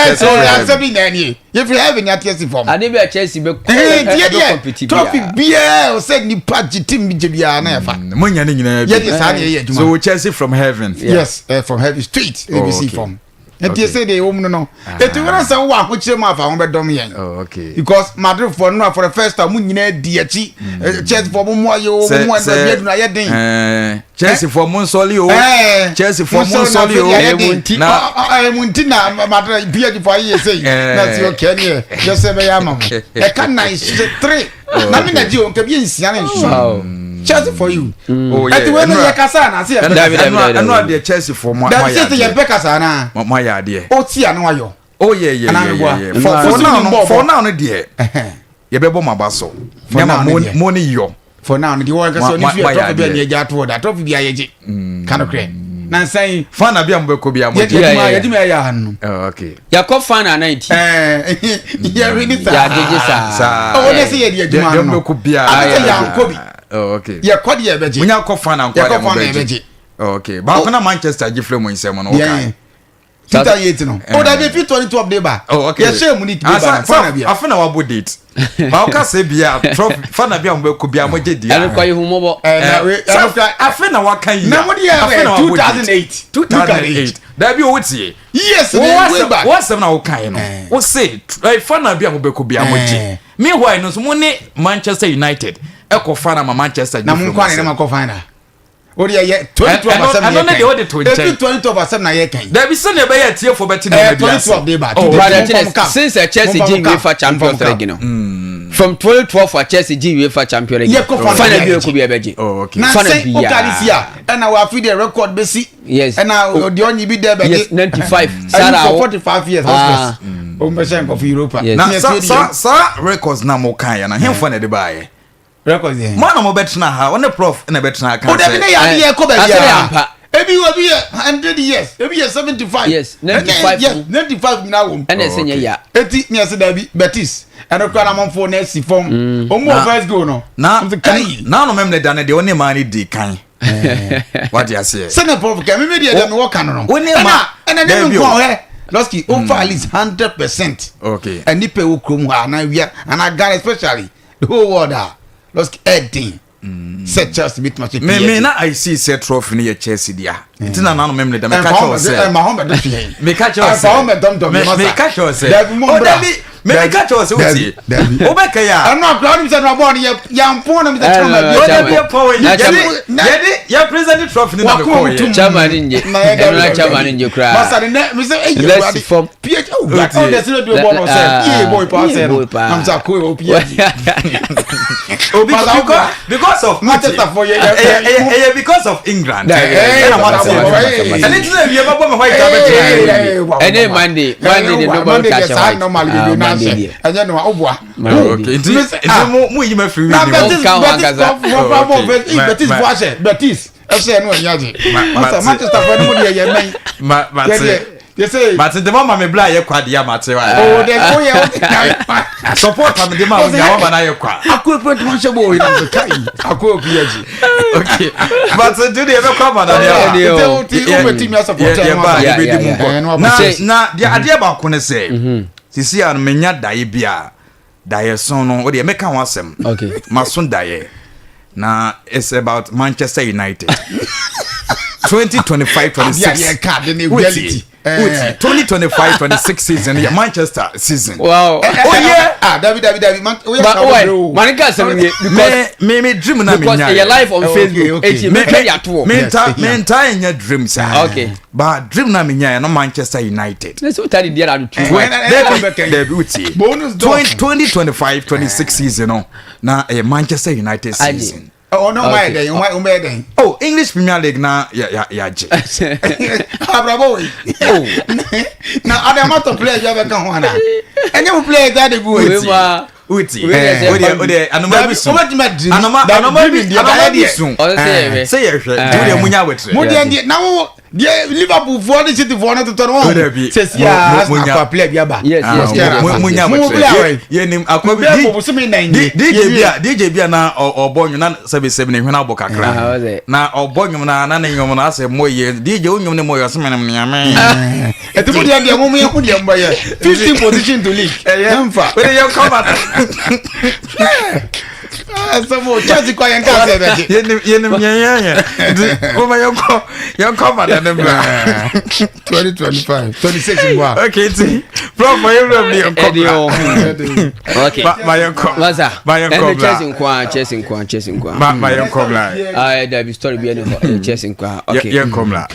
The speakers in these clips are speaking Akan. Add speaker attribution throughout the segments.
Speaker 1: Chelsea
Speaker 2: so
Speaker 1: from heaven.
Speaker 2: Asɛm bi nyinaa nie, yɛfiri heaven ate asi fam.
Speaker 3: Ade bi a Chelsea bɛ
Speaker 2: Ɛɛ, nti yɛ
Speaker 3: bɛ
Speaker 2: deɛ
Speaker 3: compete
Speaker 2: trophy
Speaker 3: biara.
Speaker 2: biara sɛ nipa gye team bi gye biara na yɛfa.
Speaker 1: Mo nya ne nyinaa bi.
Speaker 2: Yɛde saa na yɛyɛ adwuma.
Speaker 1: So Chelsea from heaven.
Speaker 2: Yes, from heaven straight.
Speaker 1: Oh,
Speaker 2: ABC fam. Nti ɛsɛ deɛ ɛwɔ mu no, ɛti wɔn sɛ wowɔ ahokyere mu afa ho bɛdɔm yɛn.
Speaker 1: Oh, okay.
Speaker 2: Because Madrid fɔ no, for the first time, mo nyinaa di akyi. Chelsea fɔ, mo mu ayɛ o, mo mu ayɛ bi adunu ayɛ den.
Speaker 1: Chelsea fɔ, mo nsɔli o. Chelsea fɔ, mo nsɔli o.
Speaker 2: Ayɛ den.
Speaker 1: Na
Speaker 2: na ɛmu nti na Madrid PSG fɔ ayɛ sɛ yi na ti o kɛ ne yɛ yɛsɛ bɛyɛ ama mo ɛka nan hyɛ three na mi na gye o nka bi yɛ nsia ne nson. Chelsea for you.
Speaker 1: Oh, yeah.
Speaker 2: Ɛti wei no yɛ kasa na ase yɛ pɛ
Speaker 3: Dabi,
Speaker 2: kasa.
Speaker 3: dabi, dabi.
Speaker 1: Ɛnu adeɛ, Chelsea fɔ mo
Speaker 2: Dabi,
Speaker 1: ayɛ
Speaker 2: sɛ yɛ
Speaker 1: adeɛ.
Speaker 2: pɛ kasa na
Speaker 1: Mo ayɛ adeɛ.
Speaker 2: o ti a na wayɔ.
Speaker 1: Oh yeah.
Speaker 2: Anaa meboa?
Speaker 1: For
Speaker 2: Wosi
Speaker 1: now
Speaker 2: ni
Speaker 1: no,
Speaker 2: bɔɔl
Speaker 1: for
Speaker 2: bɔ.
Speaker 1: now no deɛ, yɛbɛbɔ mo aba so.
Speaker 2: For
Speaker 1: Nneɛma
Speaker 2: now no
Speaker 1: mo
Speaker 2: deɛ.
Speaker 1: mo ne yɔ.
Speaker 2: For now no deɛ, wɔn kasa ɔne fi
Speaker 1: Mo ayɛ
Speaker 2: trophy bi a
Speaker 1: adeɛ.
Speaker 2: ne yɛ gya ato hɔ da, trophy bi a yɛgye kano korɛ nansan yi.
Speaker 1: Fan bi a mo bɛ kɔ bi a mo
Speaker 2: yɛ
Speaker 1: gye.
Speaker 2: yɛ
Speaker 3: Yeah.
Speaker 2: yɛdwuma yɛ aha no.
Speaker 1: Oh, okay.
Speaker 3: Yɛkɔ fan a 90.
Speaker 2: Ɛɛ, yɛhwɛ ni saa.
Speaker 3: Yɛagyegye saa.
Speaker 1: Saa.
Speaker 2: Ɔwɔ ne sɛ yɛde adwuma
Speaker 1: Deɛ
Speaker 2: no
Speaker 1: mo bɛ kɔ bi a.
Speaker 2: Ate sɛ yɛankɔ bi.
Speaker 1: Oh, okay.
Speaker 2: Yɛkɔ de yɛbɛgye.
Speaker 1: Mo nya kɔ fan na nkɔ
Speaker 2: Yɛkɔ
Speaker 1: deɛ mo
Speaker 2: fan na
Speaker 1: bɛ gye.
Speaker 2: yɛbɛgye.
Speaker 1: Oh, okay. Baako na Manchester gye fira mo nsɛm no.
Speaker 2: Yɛn
Speaker 1: Okay.
Speaker 2: 2008 no o dabi, fi 2012 de ba.
Speaker 1: Oh, okay.
Speaker 2: Yɛhyɛ mu ni de
Speaker 1: Ah,
Speaker 2: ba na fan na bia.
Speaker 1: Afe na wabɔ date. Ba ɔka sɛ bia trophy fan na bi a mo bɛ kɔ bi a mo gye di.
Speaker 3: Ɛno kɔ ihu mɔbɔ.
Speaker 2: Ɛɛ, na we ɛno kura.
Speaker 1: Afe na waka yi.
Speaker 2: Na mo de yɛ
Speaker 1: Afe na wabɔ date.
Speaker 2: 2008.
Speaker 1: 2008. Dabi, o tie.
Speaker 2: Yes, ne way back.
Speaker 1: Wɔsɛm na woka yi no. Wo se fan na bi a mo bɛ kɔ bi a mo gye. Meanwhile no so, mo ne Manchester United ɛkɔ fan ama Manchester gye
Speaker 2: Na mo
Speaker 1: firi
Speaker 2: nkɔ ne
Speaker 1: nsam.
Speaker 2: na ma kɔ final o de yɛ 2012
Speaker 1: Ɛno
Speaker 2: asɛm na
Speaker 1: ne
Speaker 2: yɛ
Speaker 1: deɛ wode to
Speaker 2: kan.
Speaker 1: nkyɛn.
Speaker 2: Efi 2012 asɛm na yɛ kan.
Speaker 1: Dabi, sɛnea ɛbɛyɛ atiefoɔ bɛte
Speaker 2: Ɛɛ,
Speaker 1: nneɛma bi ase.
Speaker 2: 2012 de ba.
Speaker 1: Oh,
Speaker 3: But
Speaker 1: okay.
Speaker 3: the thing is, since Chelsea
Speaker 2: Momfa
Speaker 3: gye
Speaker 2: mo cap.
Speaker 3: UEFA Champions
Speaker 2: Momfa mo
Speaker 3: League no, from 2012 a Chelsea gye UEFA Champions League,
Speaker 2: Yɛkɔ final
Speaker 3: final
Speaker 2: bi
Speaker 3: bi
Speaker 2: a
Speaker 3: ɛkɔ bi ɛbɛgye.
Speaker 1: Oh, okay.
Speaker 2: Na
Speaker 3: Final
Speaker 2: sɛ
Speaker 3: biara.
Speaker 2: ɔka si a ɛna wafi deɛ record bɛsi. Ɛna ɔdeɛ ɔnyi bi dɛ bɛgye.
Speaker 3: Yes, 95
Speaker 2: Ɛyi
Speaker 3: Sarah
Speaker 2: for
Speaker 3: wo
Speaker 2: 45 years.
Speaker 3: Ah.
Speaker 2: Hotspurs o mbɛhyɛ nkɔfo Europa.
Speaker 3: Yes.
Speaker 1: Na
Speaker 2: Ní
Speaker 1: sa
Speaker 2: ɛsɛ
Speaker 1: sa
Speaker 2: deɛ
Speaker 1: saa records na mo kan yɛ na hemfa na ɛde baayɛ?
Speaker 2: Records yɛn.
Speaker 1: Mo na mo bɛtena ha, ɔne prof na bɛtena ha kan.
Speaker 2: O dabi, ne yɛ adeɛ kɔ baabi
Speaker 3: Asɛ yɛ
Speaker 2: a
Speaker 3: ampa.
Speaker 2: Ebi wɔ bi yɛ 100 years, ebi yɛ 75.
Speaker 3: Yes, 95.
Speaker 2: Yes, 95 nyinaa wɔ mu.
Speaker 3: Ɛna ɛsɛ nyɛ ya.
Speaker 2: Eti ní ɛsɛ dabi, Betis ɛno kura na amanfoɔ na ɛsi fam ɔmu wɔ first goal no.
Speaker 1: Na
Speaker 2: Nti kai.
Speaker 1: na no mɛmɛ da no deɛ, ɔne maa no di kan wate aseɛ.
Speaker 2: Sɛnɛ prof kɛ mímí deɛ deɛ mi wɔ kan no.
Speaker 1: Wo ne
Speaker 2: ɛna
Speaker 1: ma-
Speaker 2: ɛna ne mi
Speaker 1: Dabi o.
Speaker 2: nkɔ ɔhɛ lɔski o fa at least 100%. Ɛnipa ɛwɔ kurom ha ana wia ana Ghana, especially the whole world a lɔski ɛɛdin sɛ Chelsea bi tuma se.
Speaker 1: Me na I see sɛ trophy no yɛ Chelsea dea, nti na nano mɛmɛ da meka kyerɛ wo sɛ
Speaker 2: ɛma hɔn bɛ do fi.
Speaker 1: Meka kyerɛ wo sɛ
Speaker 2: ɛfa hɔn bɛ dɔm dɔm.
Speaker 1: Meka kyerɛ wo sɛ
Speaker 2: Dabi, mo
Speaker 1: Oh,
Speaker 2: mbra.
Speaker 1: dabi, me meka kyerɛ wo sɛ wotie
Speaker 2: Dabi.
Speaker 1: wobɛka yɛ a
Speaker 2: Ɛno akora ɔnim sɛ no abɔɔ no yɛ yɛmpɔn no mi sɛ kyerɛ ma bi.
Speaker 1: Oh, dabi, yɛ pɔn
Speaker 3: Na
Speaker 1: yɛde yɛde yɛ president trophy no na
Speaker 2: Wakoma
Speaker 1: mekɔɔ
Speaker 2: tum.
Speaker 1: yɛ.
Speaker 3: Chairman nye.
Speaker 2: Na yɛ
Speaker 3: Ɛno na
Speaker 2: dabi,
Speaker 3: chairman
Speaker 2: dabi.
Speaker 3: nye koraa.
Speaker 2: Masa ne nɛ mi sɛ eyi
Speaker 3: Let's
Speaker 2: Awurade.
Speaker 3: form.
Speaker 2: PH oh black
Speaker 1: Wotie.
Speaker 2: oh dɛsɛ de bɔ no sɛ
Speaker 3: Ah,
Speaker 2: yie boy pa
Speaker 3: yie
Speaker 2: sɛ no
Speaker 3: boy paa.
Speaker 2: na mi sɛ akoe wɔ PH.
Speaker 1: Obi
Speaker 2: Masa
Speaker 1: because of
Speaker 2: Manchester for yɛ
Speaker 1: ɛyɛ ɛyɛ ɛyɛ because of England.
Speaker 3: Dabi,
Speaker 1: ɛna mo ate.
Speaker 3: dabi.
Speaker 1: Ɛne ti sɛ wie bɛbɔ me white abɛtena.
Speaker 3: Ɛne Monday de nobody catch a white.
Speaker 2: Normally
Speaker 3: Ah,
Speaker 2: bebree na
Speaker 3: Monday
Speaker 2: hyɛ
Speaker 3: deɛ.
Speaker 2: ɛnyɛ no a ɔboa.
Speaker 1: Okay, nti mo yi ma firi
Speaker 2: Na
Speaker 1: wi ni mu.
Speaker 2: Betis
Speaker 3: Ɔnka ho
Speaker 2: Betis
Speaker 3: ankasa.
Speaker 2: fɔ fɔ
Speaker 1: Okay.
Speaker 2: bɔ Betis fɔ ahyɛ Betis ɛhyɛ no ɛnyɛ agye. Masa Manchester fɔ ne mo deɛ yɛ mɛn.
Speaker 1: Ma
Speaker 2: Yɛ
Speaker 1: te
Speaker 2: deɛ yɛ sɛ.
Speaker 1: ma te de ma ma me bla yɛ kwa deɛ ma te wa.
Speaker 2: O de o yɛ o.
Speaker 1: Support am de ma wo nya wa ma na yɛ kwa.
Speaker 2: Akɔ epe tuma hyɛ bɔ oyin na sɛ kai akɔ epe yɛ gyi.
Speaker 1: Okay, but nti deɛ yɛbɛkɔ ama na deɛ
Speaker 3: Ɛdeɛ
Speaker 2: Nti
Speaker 3: o.
Speaker 2: o ti o bɛ ti mi asopɔtɛ
Speaker 1: yɛ ba yɛbɛdi mu
Speaker 2: Ɛɛ,
Speaker 1: nkɔ
Speaker 2: na
Speaker 1: na
Speaker 3: Sɛ-
Speaker 1: na deɛ adeɛ baako ne sɛ sisi a no menya daeɛ bi a daeɛ so no o deɛ mɛka ho asɛm. Maso daeɛ na it's about Manchester United 2025
Speaker 2: Adeɛ a
Speaker 1: 26.
Speaker 2: yɛ ka ade ne reality.
Speaker 1: Wotie, 2025 26 season yɛ Manchester season. Oh yeah.
Speaker 2: Ah, dabi dabi dabi, man o yɛ
Speaker 3: But
Speaker 2: ka
Speaker 3: wait,
Speaker 2: o o.
Speaker 3: man ka asɛm wie because
Speaker 1: Me dream na
Speaker 3: because
Speaker 1: menya
Speaker 3: ɛyɛ live on
Speaker 2: Oh, okay,
Speaker 3: Facebook.
Speaker 2: okay.
Speaker 3: Eti mɛtwa de ato hɔ.
Speaker 1: me
Speaker 2: Yes,
Speaker 1: nta
Speaker 2: yeah.
Speaker 1: me nta nyɛ dream saa. But dream na menya yɛ no Manchester United.
Speaker 3: Ne sɛ wota de deɛ na ado tu.
Speaker 1: Dabi
Speaker 2: Dabi
Speaker 1: dabi, wotie.
Speaker 2: Bonus dɔɔso.
Speaker 1: 2025 26 season no na ɛyɛ Manchester United
Speaker 3: Agye.
Speaker 1: season.
Speaker 2: Ɔno ɔmo ayɛ dɛn, ɔmo ayɛ dɛn?
Speaker 1: Oh, English Premier League na yɛ yɛ yɛagye.
Speaker 2: Abrabɔ wei.
Speaker 1: Oh.
Speaker 2: Na adamatɔ player bi abɛka ho ana? Ɛnyɛ mo player bi ade gu
Speaker 3: Wei
Speaker 2: wei.
Speaker 3: ma
Speaker 1: Wotie.
Speaker 3: Wei yɛ sɛ
Speaker 1: Wodeɛ wodeɛ anoma bi su.
Speaker 2: Wobɛtumi adiri.
Speaker 1: Anoma anoma bi anoma bi su.
Speaker 3: Ɔsɛ sɛ yɛhwɛ.
Speaker 1: Sɛ yɛhwɛ nti wodeɛ munya awɛtrɛ.
Speaker 2: Mo deɛ deɛ na wo Deɛ Liverpool foɔ ne City foɔ no totɔ no
Speaker 1: O
Speaker 2: wɔn
Speaker 1: dabi.
Speaker 2: sɛ si
Speaker 1: Mo-
Speaker 2: a
Speaker 1: mo-
Speaker 2: Arsenal
Speaker 1: mo nya-
Speaker 2: kɔ player bi aba.
Speaker 3: Yes,
Speaker 1: Ah,
Speaker 3: yes, yes,
Speaker 1: mo-
Speaker 3: yes,
Speaker 1: mo
Speaker 3: yes.
Speaker 1: nya
Speaker 2: Mo
Speaker 1: abotire.
Speaker 2: player wɔ yi.
Speaker 1: Yɛnim akɔ bi
Speaker 2: Bɛɛ bɔ bosome nan nie.
Speaker 1: DJ bi a DJ bi a na ɔbɔ nnwom na sɛbi sɛbi ne hwene abɔ
Speaker 3: Ah,
Speaker 1: kakra.
Speaker 3: ɔsɛ.
Speaker 1: Na ɔbɔ nnwom na na ne nnwom na asɛ mo yɛ DJ wo nnwom ne mo yɛ ɔsɛ menem nea me.
Speaker 2: Ɛti mo deɛ deɛ mo mo yɛ ho deɛ mo bɛyɛ 15 position to league.
Speaker 1: Ɛyɛ.
Speaker 2: Ɛnfa.
Speaker 1: Wode yɛ kɔ bata.
Speaker 2: Ɛsɛ mo Chelsea kɔ yɛn kaa sɛ ɛbɛgye.
Speaker 1: Yɛnim yɛnim yɛn yɛn yɛn. Nti mo ma yɛnkɔ yɛnkɔ bata ne bra.
Speaker 2: 2025 26 mbɔ a.
Speaker 1: Okay nti prof ma yɛwura mu ne yɛnkɔ
Speaker 3: Ɛde
Speaker 1: bra.
Speaker 3: o. Okay.
Speaker 1: Ma ma yɛnkɔ.
Speaker 3: Masa.
Speaker 1: Ma yɛnkɔ
Speaker 3: Ɛne
Speaker 1: bra.
Speaker 3: Chelsea nko a, Chelsea nko a, Chelsea nko a.
Speaker 1: Ma ma yɛnkɔ bra.
Speaker 3: Ah, dabi story bi ɛne hɔ. Ɛyɛ Chelsea nko a. Okay.
Speaker 1: Yɛnkɔ bra.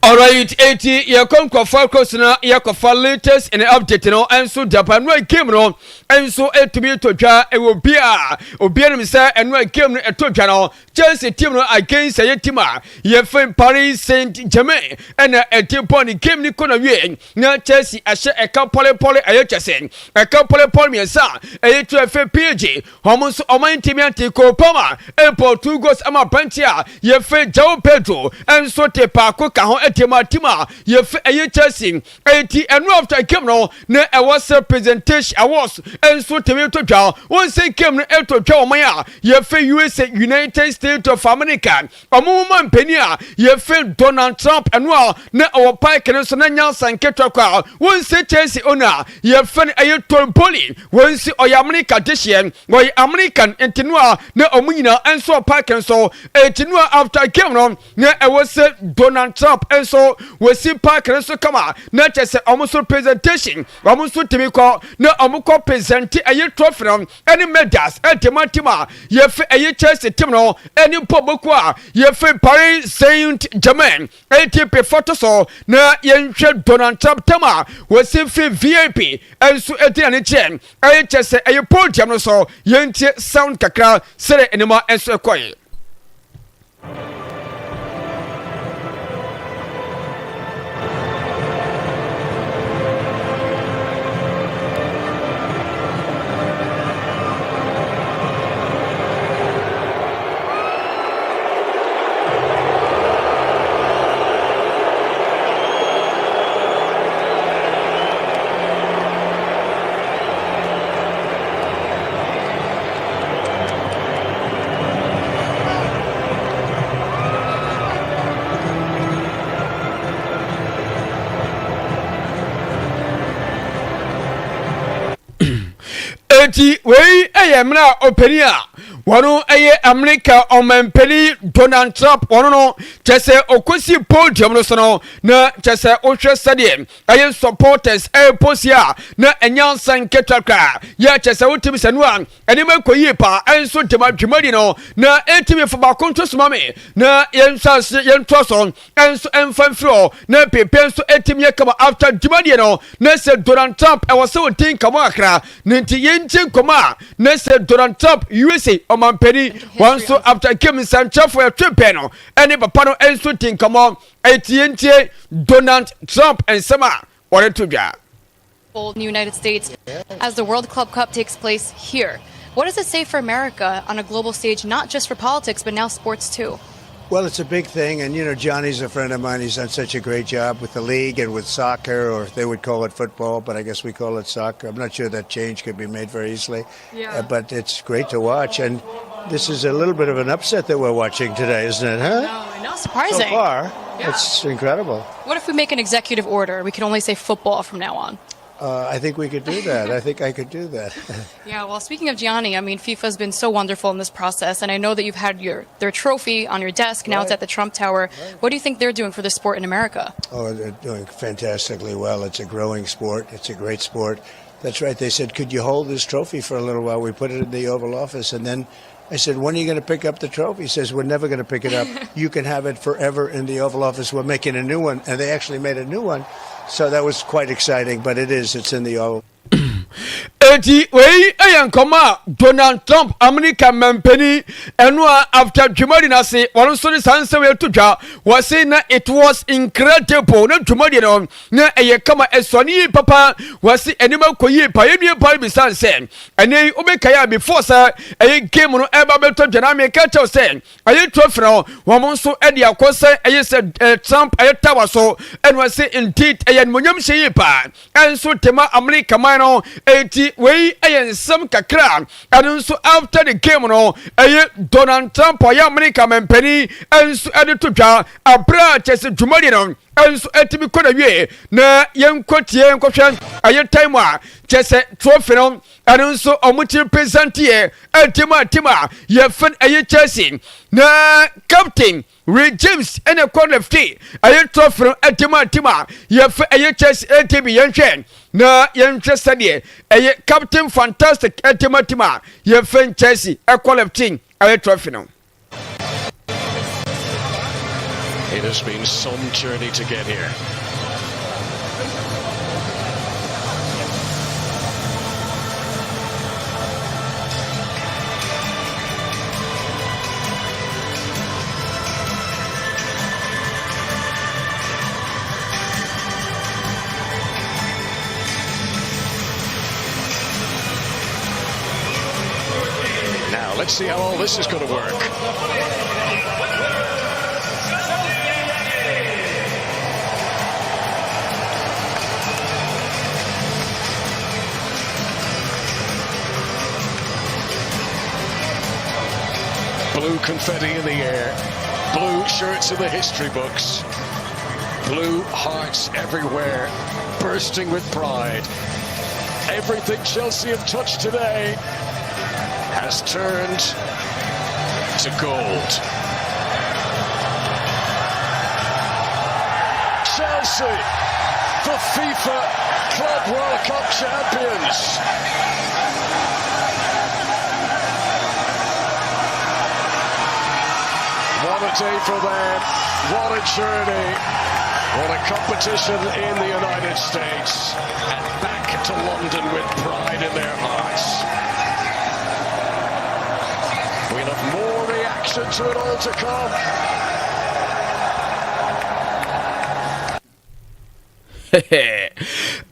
Speaker 3: Alright, eti yɛkɔ nkɔfa kɔ so na yɛkɔfa latest and update no nso daba no a game no nso etumi tɔ dwa ɛwɔ bi a obi anim sɛ ɛno a game no ɛtɔ dwa no Chelsea team no against ɛyɛ team a yɛfɛ Paris Saint Germain ɛna ɛde bɔ ne game no kɔ na wie na Chelsea ahyɛ ɛka pɔlepɔle ɛyɛ kyɛ sɛ ɛka pɔlepɔle mmiɛnsa ɛyɛ tu ɛfɛ PSG wɔn nso ɔman ntumi ante Cole Palmer ɛbɔ two goals ama aberanteɛ a yɛfɛ João Pedro nso te paako ka ho ɛde ma team a yɛfɛ ɛyɛ Chelsea. Eti ɛno after game no na ɛwɔ sɛ presentation awards nso tumi to dwa. Wɔn sɛ game no ɛto dwa wɔn a yɛfɛ USA, United States of America, ɔmo mma mpanyin a yɛfɛ Donald Trump, ɛno a na ɛwɔ park no so na nyansa nketewa kɔ a wɔn sɛ Chelsea owner a yɛfɛ no ɛyɛ Todd Boehly, wɔn si ɔyɛ America dehyeɛ, wɔyɛ American, nti no a na ɔmo nyinaa nso wɔ park no so. Eti no a after game no na ɛwɔ sɛ Donald Trump nso wɔsi park no so kama na kyɛ sɛ ɔmo nso presentation ɔmo nso tumi kɔ na ɔmo kɔ present ɛyɛ trophy no ɛne medals ɛde ma team a yɛfɛ ɛyɛ Chelsea team no ɛne bɔbɔku a yɛfɛ Paris Saint Germain. ATP foto so na yɛnhwɛ Donald Trump tam a wɔsi fi VIP nso ɛdi n'ani kyerɛ ɛyɛ kyɛ sɛ ɛyɛ podium no so. Yɛntie sound kakra sɛdeɛ nneɛma nso ɛkɔɛ. Eti wei yɛ mmerɛ a ɔpanin a wɔn yɛ Amerika ɔmampanin Donald Trump, wɔn no kyɛ sɛ ɔkɔsi podium no so no na kyɛ sɛ wohwɛ sɛdeɛ ɛyɛ supporters ɛreposi a na ɛnyɛ nsa nketewa koraa yɛ kyɛ sɛ wotumi sɛ no a ɛnneɛma kɔ yie paa. Ɛnso ntɛm adwumadi no na ɛtumi fa baako nto soma me na yɛnhyɛ ase yɛntoa so ɛnso ɛmfa mfiri hɔ na pepe nso ɛtumi yɛ kama. After dwumadie no na sɛ Donald Trump ɛwɔ sɛ ɔdi nkɔmmɔ kakra ne nti yɛntie nkɔmmɔ a na sɛ Donald Trump, USA ɔmampanin, wɔn nso after game nsɛnkyerɛfoɔ yɛtwe pɛn no ɛne papa no nso di nkɔmmɔ. Ɛti yɛntie Donald Trump nsɛm a wɔde to dwa.
Speaker 4: In the United States as the World Club Cup takes place here. What does it say for America on a global stage, not just for politics, but now sports too?
Speaker 5: Well, it's a big thing, and Gianni's a friend of mine. He's done such a great job with the league and with soccer, or they would call it football, but I guess we call it soccer. I'm not sure that change could be made very easily, but it's great to watch. And this is a little bit of an upset that we're watching today, isn't it? Huh?
Speaker 4: No, no, surprising.
Speaker 5: So far, it's incredible.
Speaker 4: What if we make an executive order? We can only say football from now on.
Speaker 5: I think we could do that. I think I could do that.
Speaker 4: Yeah, well, speaking of Gianni, I mean, FIFA's been so wonderful in this process, and I know that you've had your their trophy on your desk. Now it's at the Trump Tower. What do you think they're doing for the sport in America?
Speaker 5: Oh, they're doing fantastically well. It's a growing sport. It's a great sport. That's right. They said, could you hold this trophy for a little while? We put it in the Oval Office, and then I said, when are you going to pick up the trophy? He says, we're never going to pick it up. You can have it forever in the Oval Office. We're making a new one. And they actually made a new one. So that was quite exciting, but it is. It's in the Oval.
Speaker 3: Enti wei yɛ nkɔmmɔ a Donald Trump, Amerika mampanin, ɛno a after dwumadi no ase, wɔn nso de saa nsɛm yi to dwa. Wɔse na it was incredible, na dwumadi no na ɛyɛ kama, ɛsɔne yie papa. Wɔse anim akɔ yie pa. Yɛn nua paa no bisa sɛ, ɛnɛ yi wobɛkae a before sɛ ɛyɛ game no ɛba bɛtɔ dwa na meka kyɛw sɛ ɛyɛ trophy no wɔn nso de akɔ sɛ ɛyɛ sɛ Trump ɛyɛ tower so, ɛna wɔse indeed ɛyɛ animuonyam hyɛ yie paa. Nso tema Amerika man no. Eti wei yɛ nsɛm kakra. Ɛno nso after the game no, ɛyɛ Donald Trump ɔyɛ Amerika mampanin nso ɛde to dwa abere a kyɛ sɛ dwumadi no nso ɛtumi kɔ na wie. Na yɛnkɔ tie nkɔhwɛ ɛyɛ time a kyɛ sɛ trophy no ɛno nso ɔmo ti present yɛ ɛtim a team a yɛfɛn ɛyɛ Chelsea na captain Reece James ɛna ɛkɔ lefty ɛyɛ trophy no ɛde ma team a yɛfɛ ɛyɛ Chelsea ɛde bi. Yɛnhwɛ na yɛnhwɛ sɛdeɛ ɛyɛ captain fantastic ɛde ma team a yɛfɛ Chelsea ɛkɔ lefty ɛyɛ trophy no.
Speaker 6: It has been some journey to get here. Now, let's see how all this is going to work. Blue confetti in the air, blue shirts in the history books, blue hearts everywhere, bursting with pride. Everything Chelsea have touched today has turned to gold. Chelsea, the FIFA Club World Cup champions. What a day for them. What a journey. What a competition in the United States. And back to London with pride in their hearts. We'll have more reaction to it all to come.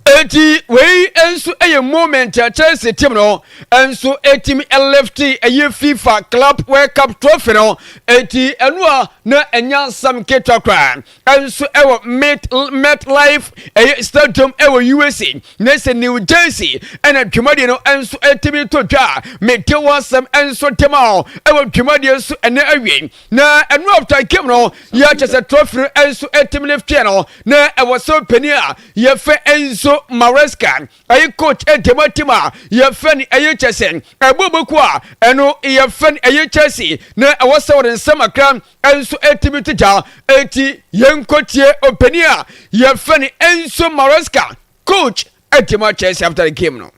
Speaker 3: Eti wei nso yɛ moment a Chelsea team no nso etimi lift ɛyɛ FIFA Club World Cup trophy no. Eti ɛno a na ɛnya nsɛm ketewa koraa nso ɛwɔ Met MetLife ɛyɛ stadium ɛwɔ USA na sɛ New Jersey ɛna dwumadie no nso etimi to dwa. Mete wɔn asɛm nso tema ɛwɔ dwumadie nso ɛnɛ awie na ɛno after game no yɛkyɛ sɛ trophy no nso ɛtumi lifteɛ no na ɛwɔ sɛ panin a yɛfɛ Enzo Maresca ɛyɛ coach ɛntɛm team a yɛfɛ no ɛyɛ kyɛ sɛ ɛbɔ boku a ɛno yɛfɛ no ɛyɛ Chelsea na ɛwɔ sɛ wɔde nsɛm akra nso ɛtumi to gya. Eti yɛnkɔtie ɔpanin a yɛfɛ no Enzo Maresca, coach ɛntɛm Chelsea after the game no.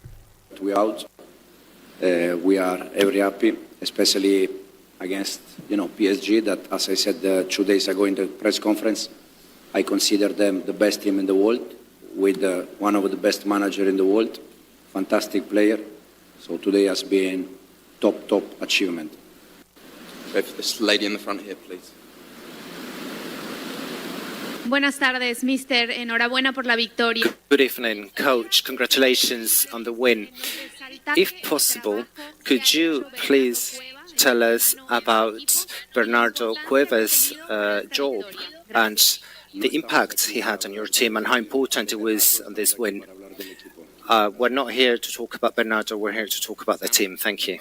Speaker 7: We out. We are very happy, especially against PSG. That, as I said 2 days ago in the press conference, I consider them the best team in the world, with one of the best manager in the world, fantastic player. So today has been top top achievement.
Speaker 8: Go for this lady in the front here, please.
Speaker 9: Buenas tardes, mister. Enhorabuena por la victoria.
Speaker 10: Good evening, coach. Congratulations on the win. If possible, could you please tell us about Bernardo Cueva's job and the impact he had on your team and how important it was on this win? We're not here to talk about Bernardo, we're here to talk about the team. Thank you.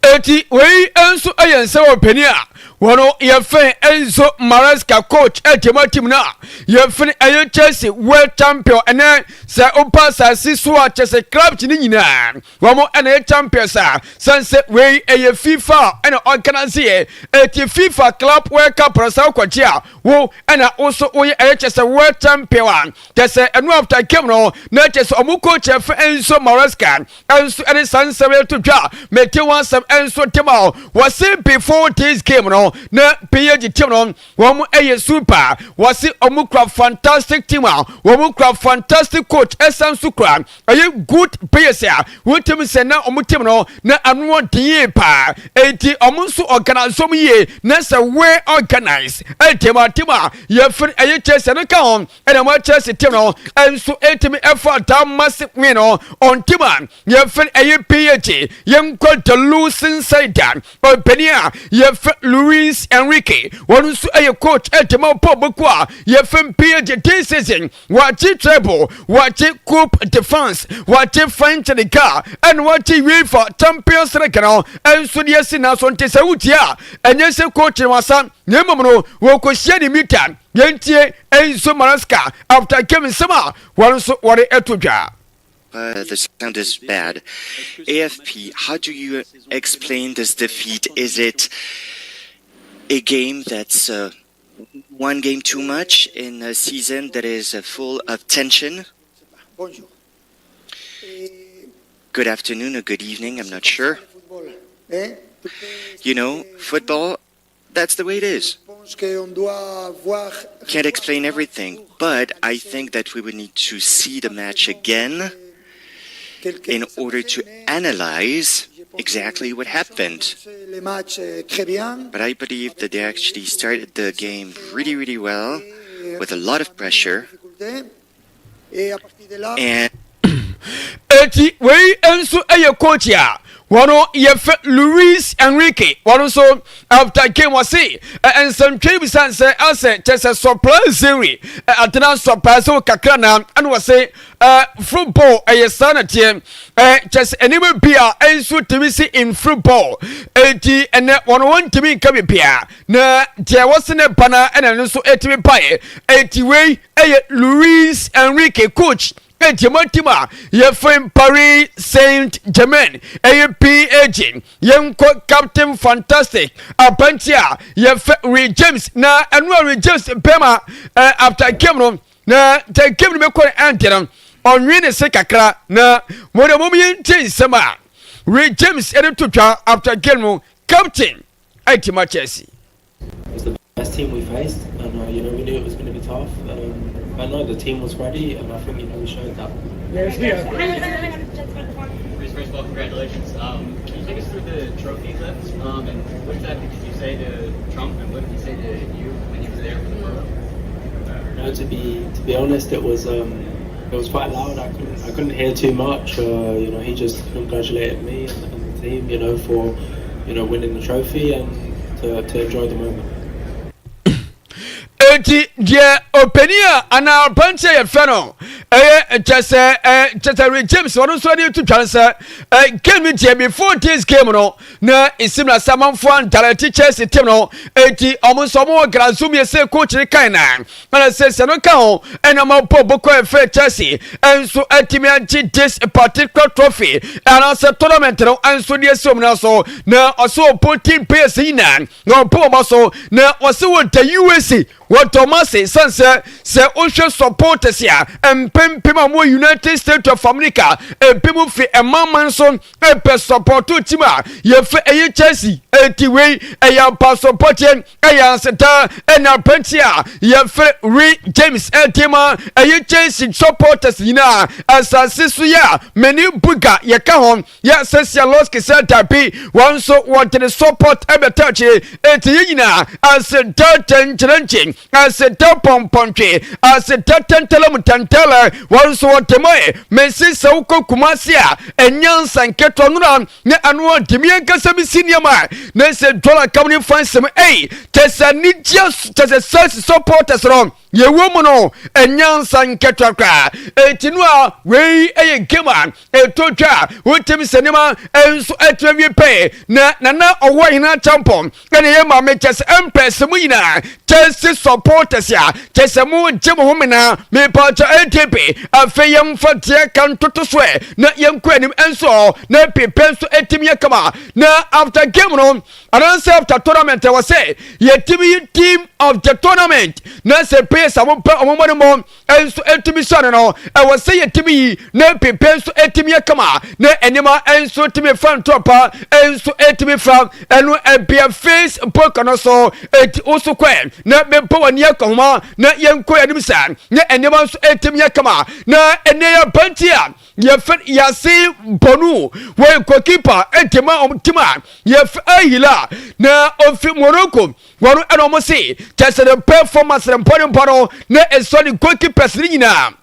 Speaker 3: Eti wei nso yɛ nsɛm wɔ panin a wɔn yɛfɛn Enzo Maresca, coach ɛtɛm team no a yɛfɛn ɛyɛ Chelsea, world champion. Ɛnɛ sɛ ɔpa asase so a kyɛ sɛ club ne nyinaa wɔn ɛna yɛ champions a sɛnsɛ wei ɛyɛ FIFA ɛna organize yɛ. Eti FIFA Club World Cup no sɛ wokɔgye a wo ɛna wo so woyɛ ɛyɛ kyɛ sɛ world champion a kyɛ sɛ ɛno after game no na kyɛ sɛ ɔmo coach ɛfɛ Enzo Maresca ɛnso ɛne saa nsɛm yɛ to dwa. Mete wɔn asɛm ɛnso tema o wɔsi before this game no. na PSG team no wɔn yɛ super. Wɔsi wɔn kura fantastic team a wɔn kura fantastic coach, ɛsan so kura ɛyɛ good players a wɔntumi sɛ na wɔn team no na ano ɔden yie paa. Eti wɔn nso organize wɔn yie na sɛ well organize ɛtɛm a team a yɛfiri ɛyɛ Chelsea no ka ho, ɛna wɔn Chelsea team no nso ɛtumi ɛfa that massive win no on team a yɛfiri ɛyɛ PSG. Yɛnkɔ the losing side a ɔpanin a yɛfɛ Luis Enrique, wɔn nso yɛ coach ɛtɛmɛ bɔ boko a yɛfɛ PSG. This season wɔakye treble, wɔakye Coupe de France, wɔakye French League, ɛna wɔakye UEFA Champions League no ɛnso deɛ si na so. Nte sɛ wotie a, ɛnyɛ sɛ coach no wasa, na mmom no wɔkɔhyia ne mita. Yɛntie Enzo Maresca after game nsɛm a wɔn nso wɔde ɛto dwa.
Speaker 10: The sound is bad. AFP, how do you explain this defeat? Is it a game that's one game too much in a season that is full of tension?
Speaker 5: Bonjour.
Speaker 10: Good afternoon or good evening, I'm not sure.
Speaker 5: Eh?
Speaker 10: Football, that's the way it is.
Speaker 5: Pense qu'on doit voir
Speaker 10: Can't explain everything, but I think that we would need to see the match again in order to analyze exactly what happened.
Speaker 5: Le match très bien.
Speaker 10: But I believe that they actually started the game really, really well with a lot of pressure.
Speaker 5: Et à partir de là,
Speaker 10: And
Speaker 3: Eti wei nso yɛ coach a wɔn yɛfɛ Luis Enrique. Wɔn nso after game wɔse nsɛntwɛn bi san sɛ asɛ kyɛ sɛ surprisingly atena surprise wo kakra na ɛna wɔse football ɛyɛ saa na teɛ, kyɛ sɛ nneɛma bi a ɛnso tumi si in football. Eti ɛnɛ wɔn wɔn ntumi nka bibia na deɛ wɔse ne ba na ɛna no nso ɛtumi paeɛ. Eti wei ɛyɛ Luis Enrique, coach ɛgyema team a yɛfrɛ Paris Saint Germain, ɛyɛ PSG. Yɛnkɔ Captain Fantastic, aberanteɛ a yɛfɛ Reece James. Na ɛno a Reece James bɛma after game no na the game no bɛkɔ no ɛnte no ɔnwe ne se kakra na wɔde mom yɛntie nsɛm a Reece James ɛde to twa after game no, captain ɛtima Chelsea.
Speaker 11: It was the best team we faced, and we knew it was going to be tough. I know the team was ready, and I think we showed that.
Speaker 8: Reece, first of all, congratulations. Can you take us through the trophy lift? And what exactly did you say to Trump, and what did he say to you when he was there for the photo?
Speaker 11: To be honest, it was quite loud. I couldn't hear too much. He just congratulated me and the team for winning the trophy and to enjoy the moment.
Speaker 3: Eti deɛ ɔpanin a anaa aberanteɛ yɛfrɛ no ɛyɛ kyɛ sɛ kyɛ sɛ Reece James, ɔno nso de to twa no sɛ game deɛ, before this game no na esim na sɛ amanfoɔ andarɛte Chelsea team no. Eti ɔmo nso ɔmo wɔ garanso mi sɛ coach ne kan na ɛna sɛ sɛ no ka ho ɛna ɔmo bɔ boko ɛfɛ Chelsea ɛnso ɛtumi agye this particular trophy anaasɛ tournament no ɛnso de esi ɔmo na so na ɔsɛ ɔbɔ team players nyinaa na ɔbɔ ɔmo so na ɔsɛ wɔ the USA wɔtɔ ɔmo ase san sɛ wohwɛ supporters a mpempem a wɔwɔ United States of America, ebinom fi ɛmanman so ɛpɛ support team a yɛfɛ ɛyɛ Chelsea. Eti wei ɛyɛ ampasopɔteɛ, ɛyɛ aseta ɛna apɛnti a yɛfɛ Reece James ɛte ma ɛyɛ Chelsea supporters nyinaa asase so yɛ a mɛni buga yɛka ho yɛ sɛ sialoski sɛ dabi, wɔn nso wɔde ne support ɛbɛta akyire. Eti yɛ nyinaa aseta kyɛnkyerɛnkyɛn, aseta pɔmpɔntwe, aseta tɛntɛlɛm tɛntɛlɛ, wɔn nso wɔte mo yɛ mɛsi sɛ wokɔ Kumase a ɛnya nsa nketewa nora ne ano ɔdemi ankasa bi si nneɛma a na sɛ dɔla kam ne fa nsɛm ɛyi kyɛ sɛ anigye kyɛ sɛ Chelsea supporters no yɛwɔ mu no ɛnya nsa nketewa koraa. Eti no a wei ɛyɛ game a ɛtɔ twa a wotumi sɛ nneɛma nso atumi wie pɛɛ na nana ɔwɔ hena champɔn ɛna yɛ maame kyɛ sɛ ɛmpɛ mu nyinaa Chelsea supporters a kyɛ sɛ mo gye mo ho mena mepatwa atp. Afei yɛmfa teɛ ka ntoto so ɛ na yɛnkɔ anim nso na pepɛ nso atumi yɛ kama. Na after game no anaasɛ after tournament ɛwɔ sɛ yɛtumi yi team. of the tournament na sɛ players a wɔpɛ wɔn mmɔ ne mmɔ nso etumi sɔre no, ɛwɔ sɛ yɛtumi yi na pepe nso etumi yɛ kama na nneɛma nso tumi fa ntɔpa nso etumi fa ɛno ɛbea face book no so. Eti woso kɔɛ na mebɔ wɔn ani akɔhoma na yɛnkɔ yɛn anim saa na nneɛma nso etumi yɛ kama. Na ɛnɛ yɛ abanti a yɛfɛ yase bɔnu wɔyɛ goalkeeper ɛntɛma wɔn tim a yɛfɛ Al Hilal na ofi Morocco. Wɔn ɛna wɔn se kyɛ sɛ ne performance ne mpɔne no na ɛsɔ ne goalkeepers ne nyinaa.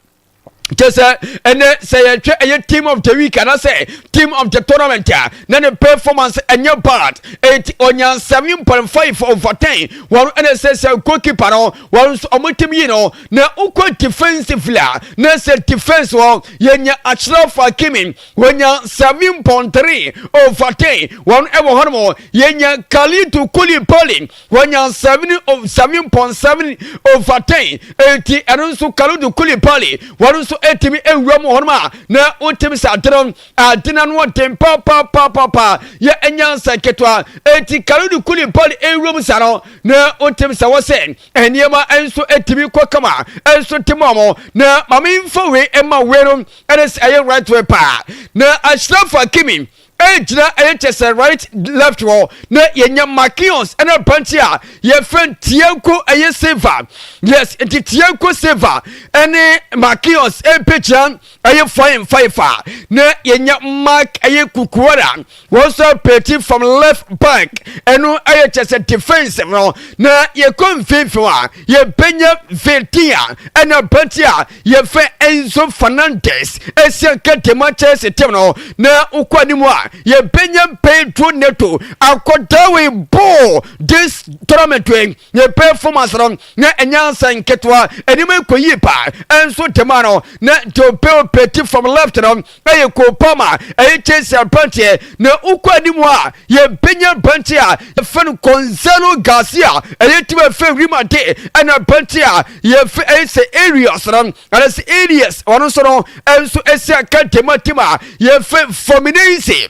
Speaker 3: Kyɛ sɛ ɛnɛ sɛ yɛhwɛ ɛyɛ team of the week anaasɛ team of the tournament a, na ne performance ɛnyɛ bad. Eti onya 7.5 over 10. Wɔn ɛna sɛ goalkeeper no, wɔn nso wɔn team yi no. Na wokɔ defensively a, na sɛ defence wɔ yɛnya Achraf Hakimi, wɔnya 7.3 over 10. Wɔn ɛwɔ hɔ nom. Yɛnya Kalidou Koulibaly, wɔnya 7.7 over 10. Eti ɛno nso Kalidou Koulibaly, wɔn nso etimi ewura mu hɔ nom a, na wotimi sɛ adene adene no ɔden papaapapa yɛ ɛnya nsa ketewa. Eti Kalidou Koulibaly ewura mu sa no, na wotimi sɛ wɔsɛ nneɛma nso etimi kɔ kama nso te mu ɔmo. Na maame nfa wei ɛma wei no ɛne sɛ ɛyɛ right way paa na Achraf Hakimi egyina ɛyɛ kyɛ sɛ right left hɔ na yɛnya Marquinhos ɛna aberante a yɛfrɛ Thiago ɛyɛ Silva. Yes, nti Thiago Silva ɛne Marquinhos ɛpɛgyina ɛyɛ fine five a, na yɛnya Marc ɛyɛ Cucurella, wɔn nso apɛti from left back. Ɛno ɛyɛ kyɛ sɛ defence no. Na yɛkɔ mfimfini a, yɛbɛnya Vitinha ɛna aberante a yɛfɛ Enzo Fernandez esi akadema Chelsea team no. Na wokɔ anim a, yɛbɛnya Pedro Neto. Akɔdaa wei ball this tournament wei yɛ performance no na ɛnyɛ ansa nketewa, anim ekɔ yie paa ɛnso tema no. Na Joe Peti from left no ɛyɛ Cole Palmer, ɛyɛ Chelsea aberanteɛ. Na wokɔ anim a, yɛbɛnya aberanteɛ a yɛfɛ no Gonzalo Garcia, ɛyɛ team a ɛfɛ Real Madrid, ɛna aberanteɛ a yɛfɛ ɛyɛ sɛ Arias no ɛna sɛ Arias, ɔno nso no ɛnso ɛsi akadema team a yɛfɛ Fluminense.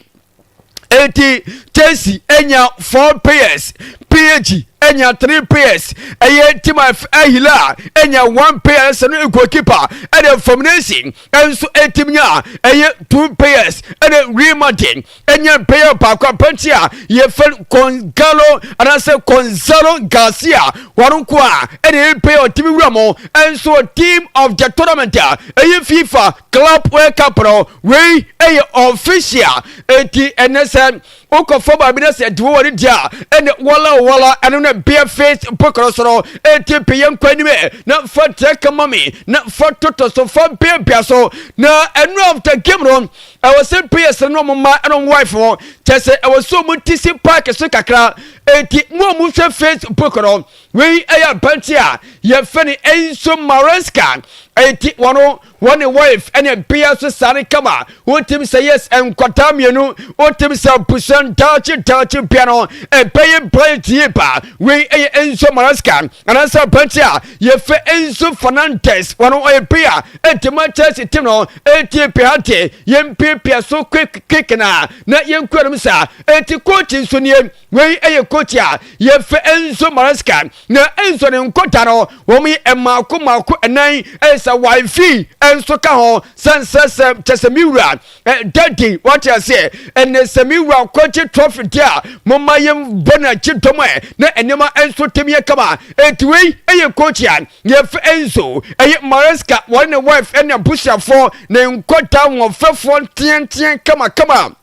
Speaker 3: Eti Chelsea enya four players, PSG enya three players, ɛyɛ team of Al Hilal enya one player sɛ no goalkeeper, ɛna Fluminense ɛnso etim nya ɛyɛ two players, ɛna Real Madrid enya player baako, aberante a yɛfɛ Gonzalo anaasɛ Gonzalo Garcia. Wɔn nko a ɛna ɛyɛ player ɔtumi wura mo ɛnso team of the tournament a ɛyɛ FIFA Club World Cup no. Wei ɛyɛ official. Eti ɛnɛ sɛ wokɔfɔ baabi na sɛ ɛde wɔ ne deɛ a, ɛne wɔla wɔla ɛno na bia Facebook no so no. Eti pɛ yɛn nkɔ anim na fa kyerɛ kama mi na fa toto so, fa biabia so. Na ɛno after game no, ɛwɔ sɛ players no ɔmo mma ɛna ɔmo wife wɔ kyɛ sɛ ɛwɔ sɛ ɔmo ti si park so kakra. Eti mo a mo hwɛ Facebook no, wei ɛyɛ aberante a yɛfɛ no Enzo Maresca. Eti wɔn wɔne wife ɛne bea so sare kama. Wotim sɛ yes, nkwadaa mmienu. Wotim sɛ busan daakye daakye bea no ɛbɛyɛ bright yie pa. Wei ɛyɛ Enzo Maresca anaasɛ aberante a yɛfɛ Enzo Fernandez. Wɔn ɔyɛ bea ɛntɛma Chelsea team no. Eti pehante yɛmpiapia so quick quick na yɛnkura nom saa. Eti coach nso nie. Wei ɛyɛ coach a yɛfɛ Enzo Maresca. Na Enzo ne nkɔda no, wɔn yɛ mmaako mmaako ɛnan, ɛyɛ sɛ wife ɛnso ka ho sɛnsɛ sɛ kyɛ sɛ mi wura ɛ daddy wɔte aseɛ. Ɛnɛ sɛ mi wura kɔgye trophy di a, moma yɛn bɔ n'akyi dɔm ɛ na nneɛma nso tɛm yɛ kama. Eti wei ɛyɛ coach a yɛfɛ Enzo ɛyɛ Maresca, wɔne ne wife ɛne abusuafoɔ ne nkɔda wɔn fɛfoɔ nteɛnteɛn kamakama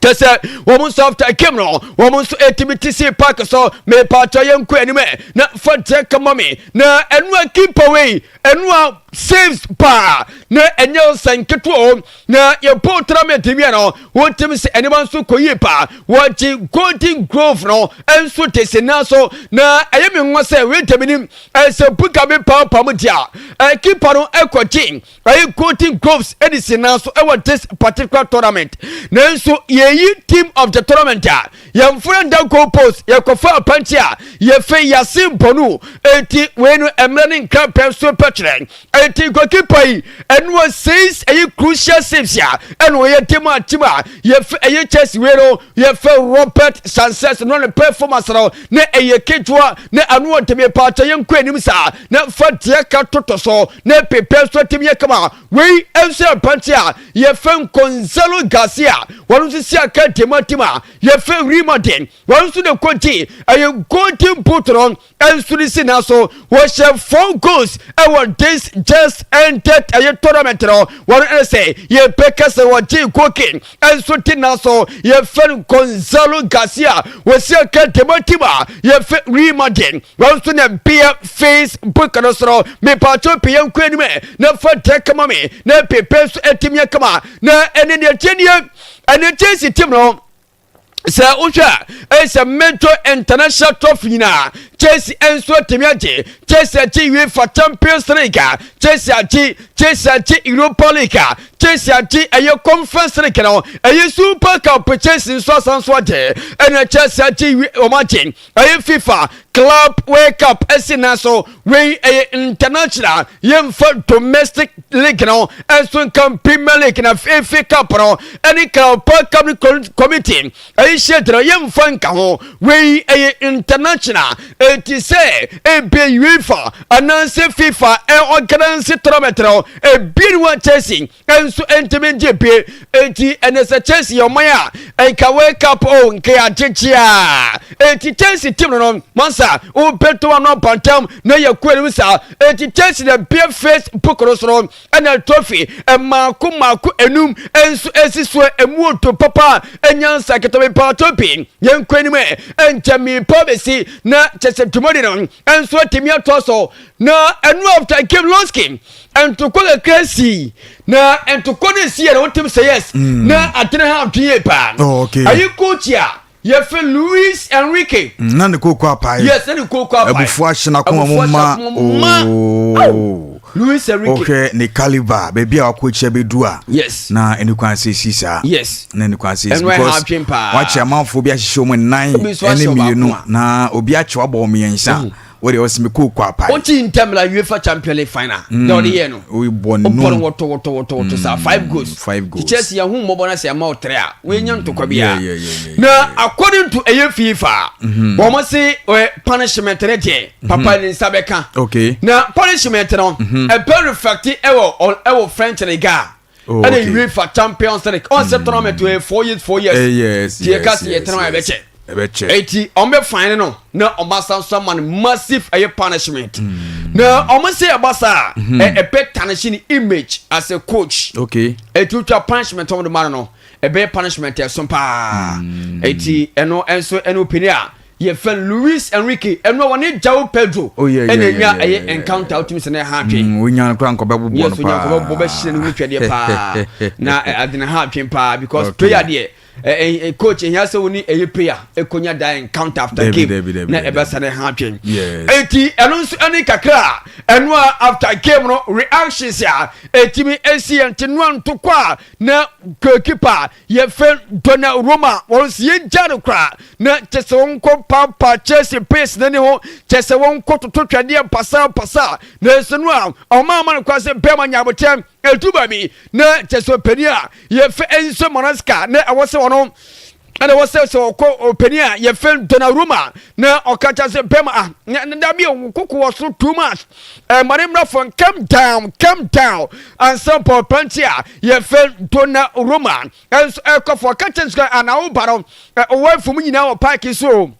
Speaker 3: kyɛ sɛ wɔn nso after game no, wɔn nso etimi ti si park so. Mepatwa yɛn nkɔ anim ɛ na fa nkyɛn kama mi. Na ɛnu a keeper wei ɛnu a saves paa na ɛnyɛ nsɛn ketewa o. Na yɛbɔ tournament wia no, wɔntumi sɛ ɛnneɛma nso kɔ yie paa. Wɔgye golden glove no nso te se nan so. Na ɛyɛ mi nwa sɛ wei ntɛmi nim ɛsɛ buka bi paapaa mu di a Keeper no ɛkɔgye ɛyɛ Golden Gloves ɛde si nan so ɛwɔ this particular tournament. Nanso yɛyi team of the tournament a, yɛmforo nda goal post, yɛkɔfa apankye a yɛfɛ yase bɔnu. Eti wei no mmerɛ ne nkra pɛn so pɛkyerɛ. Eti goalkeeper yi ɛnoa six ɛyɛ crucial saves a ɛna ɔyɛ team a team a yɛfɛ ɛyɛ Chelsea. Wei no yɛfɛ Robert Sanchez no, ne performance no ne ɛyɛ ketewa ne ano ɔntɛmi paatwa. Yɛn nkɔ anim saa na fa deɛ ka totɔ so na pepe nso atumi yɛ kama. Wei nso yɛ aberanteɛ a yɛfɛ Gonzalo Garcia, wɔn nso si aka dema team a yɛfɛ Real Madrid. Wɔn nso de kɔgye ɛyɛ golden boot no nso de si na so. Wɔhyɛ four goals ɛwɔ this just ended ɛyɛ tournament no. Wɔn ɛsɛ sɛ yɛpɛ kɛsɛ wɔgye goal nso te na so. Yɛfɛ no Gonzalo Garcia, wɔsi aka dema team a yɛfɛ Real Madrid. Wɔn nso na bia Facebook no soro mepatwo pii. Yɛn kɔ anim na fa tɛ kama mi na pepe nso atumi yɛ kama. Na ɛne deɛ tie nie, ɛne Chelsea team no, sɛ wohwɛ a, ɛyɛ sɛ major international trophy nyinaa Chelsea nso atumi agye. Chelsea agye UEFA Champions League a, Chelsea agye, Chelsea agye Europa League a, Chelsea agye ɛyɛ Conference League no, ɛyɛ Super Cup, Chelsea nso asan so agye. Ɛna Chelsea agye, wɔn agye ɛyɛ FIFA Club World Cup ɛsi na so. Wei ɛyɛ international, yɛmfa domestic league no ɛnso nka Premier League na FA Cup no ɛne Carabao Cup Committee ɛyɛ hyɛ gyina, yɛmfa nka ho. Wei ɛyɛ international. Eti sɛ ebi UEFA anaasɛ FIFA ɛorganise tournament no, ebi ni wɔn Chelsea nso ntumi ngye bie. Eti ɛnɛ sɛ Chelsea yɛ ɔman a nka World Cup o, nka yɛ agyegye a. Eti Chelsea team no no mansa wobɛto ano apantam na yɛ kɔ anim saa. Eti Chelsea na bie Facebook no soro ɛna trophy mmaako mmaako enum nso esi so. Emu oto papa enyansa ketewa paato pii. Yɛn kɔ anim ɛ nkyɛn miipa besi na kyɛ sɛ dwumadi no nso atumi atɔ so. Na ɛnu after game Lonsky ntokɔ kakra si na ntokɔ no si yɛ na wotem sɛ yes na adene ha adwene yie paa. Ayi coach a yɛfɛ Luis Enrique.
Speaker 1: Na ne kooko apae.
Speaker 3: Yes, na ne kooko apae.
Speaker 1: Abufuo ahyɛ n'akoma mu ma ooo.
Speaker 3: Luis Enrique.
Speaker 1: Ɔhwɛ ne caliber, baabi a wakɔ akyi abɛdu a. Na ɛne kwan sɛ esi saa. Na ɛne kwan sɛ esi
Speaker 3: because
Speaker 1: wakyɛ amanfoɔ bi ahyehyɛ wɔn nnan ɛne mmienu na obi akyɛ wabɔ wɔn mmiɛnsa. Wɔde ɔsi mi kooko apae.
Speaker 3: O ti ntɛm la UEFA Champions League final na ɔde yɛ no.
Speaker 1: O bɔ ne
Speaker 3: num. O bɔ no wɔtɔ wɔtɔ wɔtɔ wɔtɔ saa, five goals.
Speaker 1: Five goals.
Speaker 3: Chelsea yɛn ho mmɔbɔ na sɛ ɛma o tere a, wɔnya ntɔkwa bi a. Na according to ɛyɛ FIFA, wɔn se ɛ punishment ne deɛ papa ne nsa bɛka. Na punishment no ɛbɛ reflect ɛwɔ French League a ɛna UEFA Champions League ɔn sɛ tournament yɛ 4 years 4 years. Tiɛ kasi yɛ tɛnɛ ɛbɛkyɛ.
Speaker 1: Ɛbɛkyɛ.
Speaker 3: Eti ɔn bɛ fine no na ɔn ba san so ama no massive ɛyɛ punishment na ɔmo se ɛba saa ɛ ɛbɛ tarnish ne image as a coach. Eti otwa punishment ɔmo de ma no, ɛbɛyɛ punishment ɛso paa. Eti ɛno ɛnso ɛno opini a yɛfɛ Luis Enrique, ɛno a wɔne João Pedro ɛna nya ɛyɛ encounter, wotumi sɛ ne ha atwe.
Speaker 1: Wonya no koraa nkɔbɛbobɔ
Speaker 3: no paa. Yes, onya nkɔbɛbɔ bɛhyɛ ne ho twɛdeɛ paa na ade ne ha atwe paa because player deɛ, coach ehia sɛ woni ɛyɛ player ekonya da encounter after game na ɛbɛsa ne ha atwe. Eti ɛno nso ɛne kakra ɛno a after game no reactions a etimi esi yɛn ti noa ntokɔ a na goalkeeper yɛfɛ Donnarumma, wɔn si yɛn gya no koraa na kyɛ sɛ wɔn kɔ paapa Chelsea pace n'ani ho, kyɛ sɛ wɔn kɔ toto twɛdeɛ pasa pasa na nso no a ɔmo ama no kwan sɛ bɛrima nyaabotɛ etu baabi na kyɛ sɛ ɔpanin a yɛfɛ Enzo Maresca na ɛwɔ sɛ ɔno ɛna ɛwɔ sɛ ɔkɔ ɔpanin a yɛfɛ Donnarumma na ɔka kyɛ sɛ bɛrima a na dabi koko wɔ so too much, ɛma ne mmra fam, calm down, calm down ansa pɔpɛnti a yɛfɛ Donnarumma ɛnso ɛkɔ fɔ ɔka kyɛ nso anawo ba no ɔwɔ afum nyinaa wɔ park so.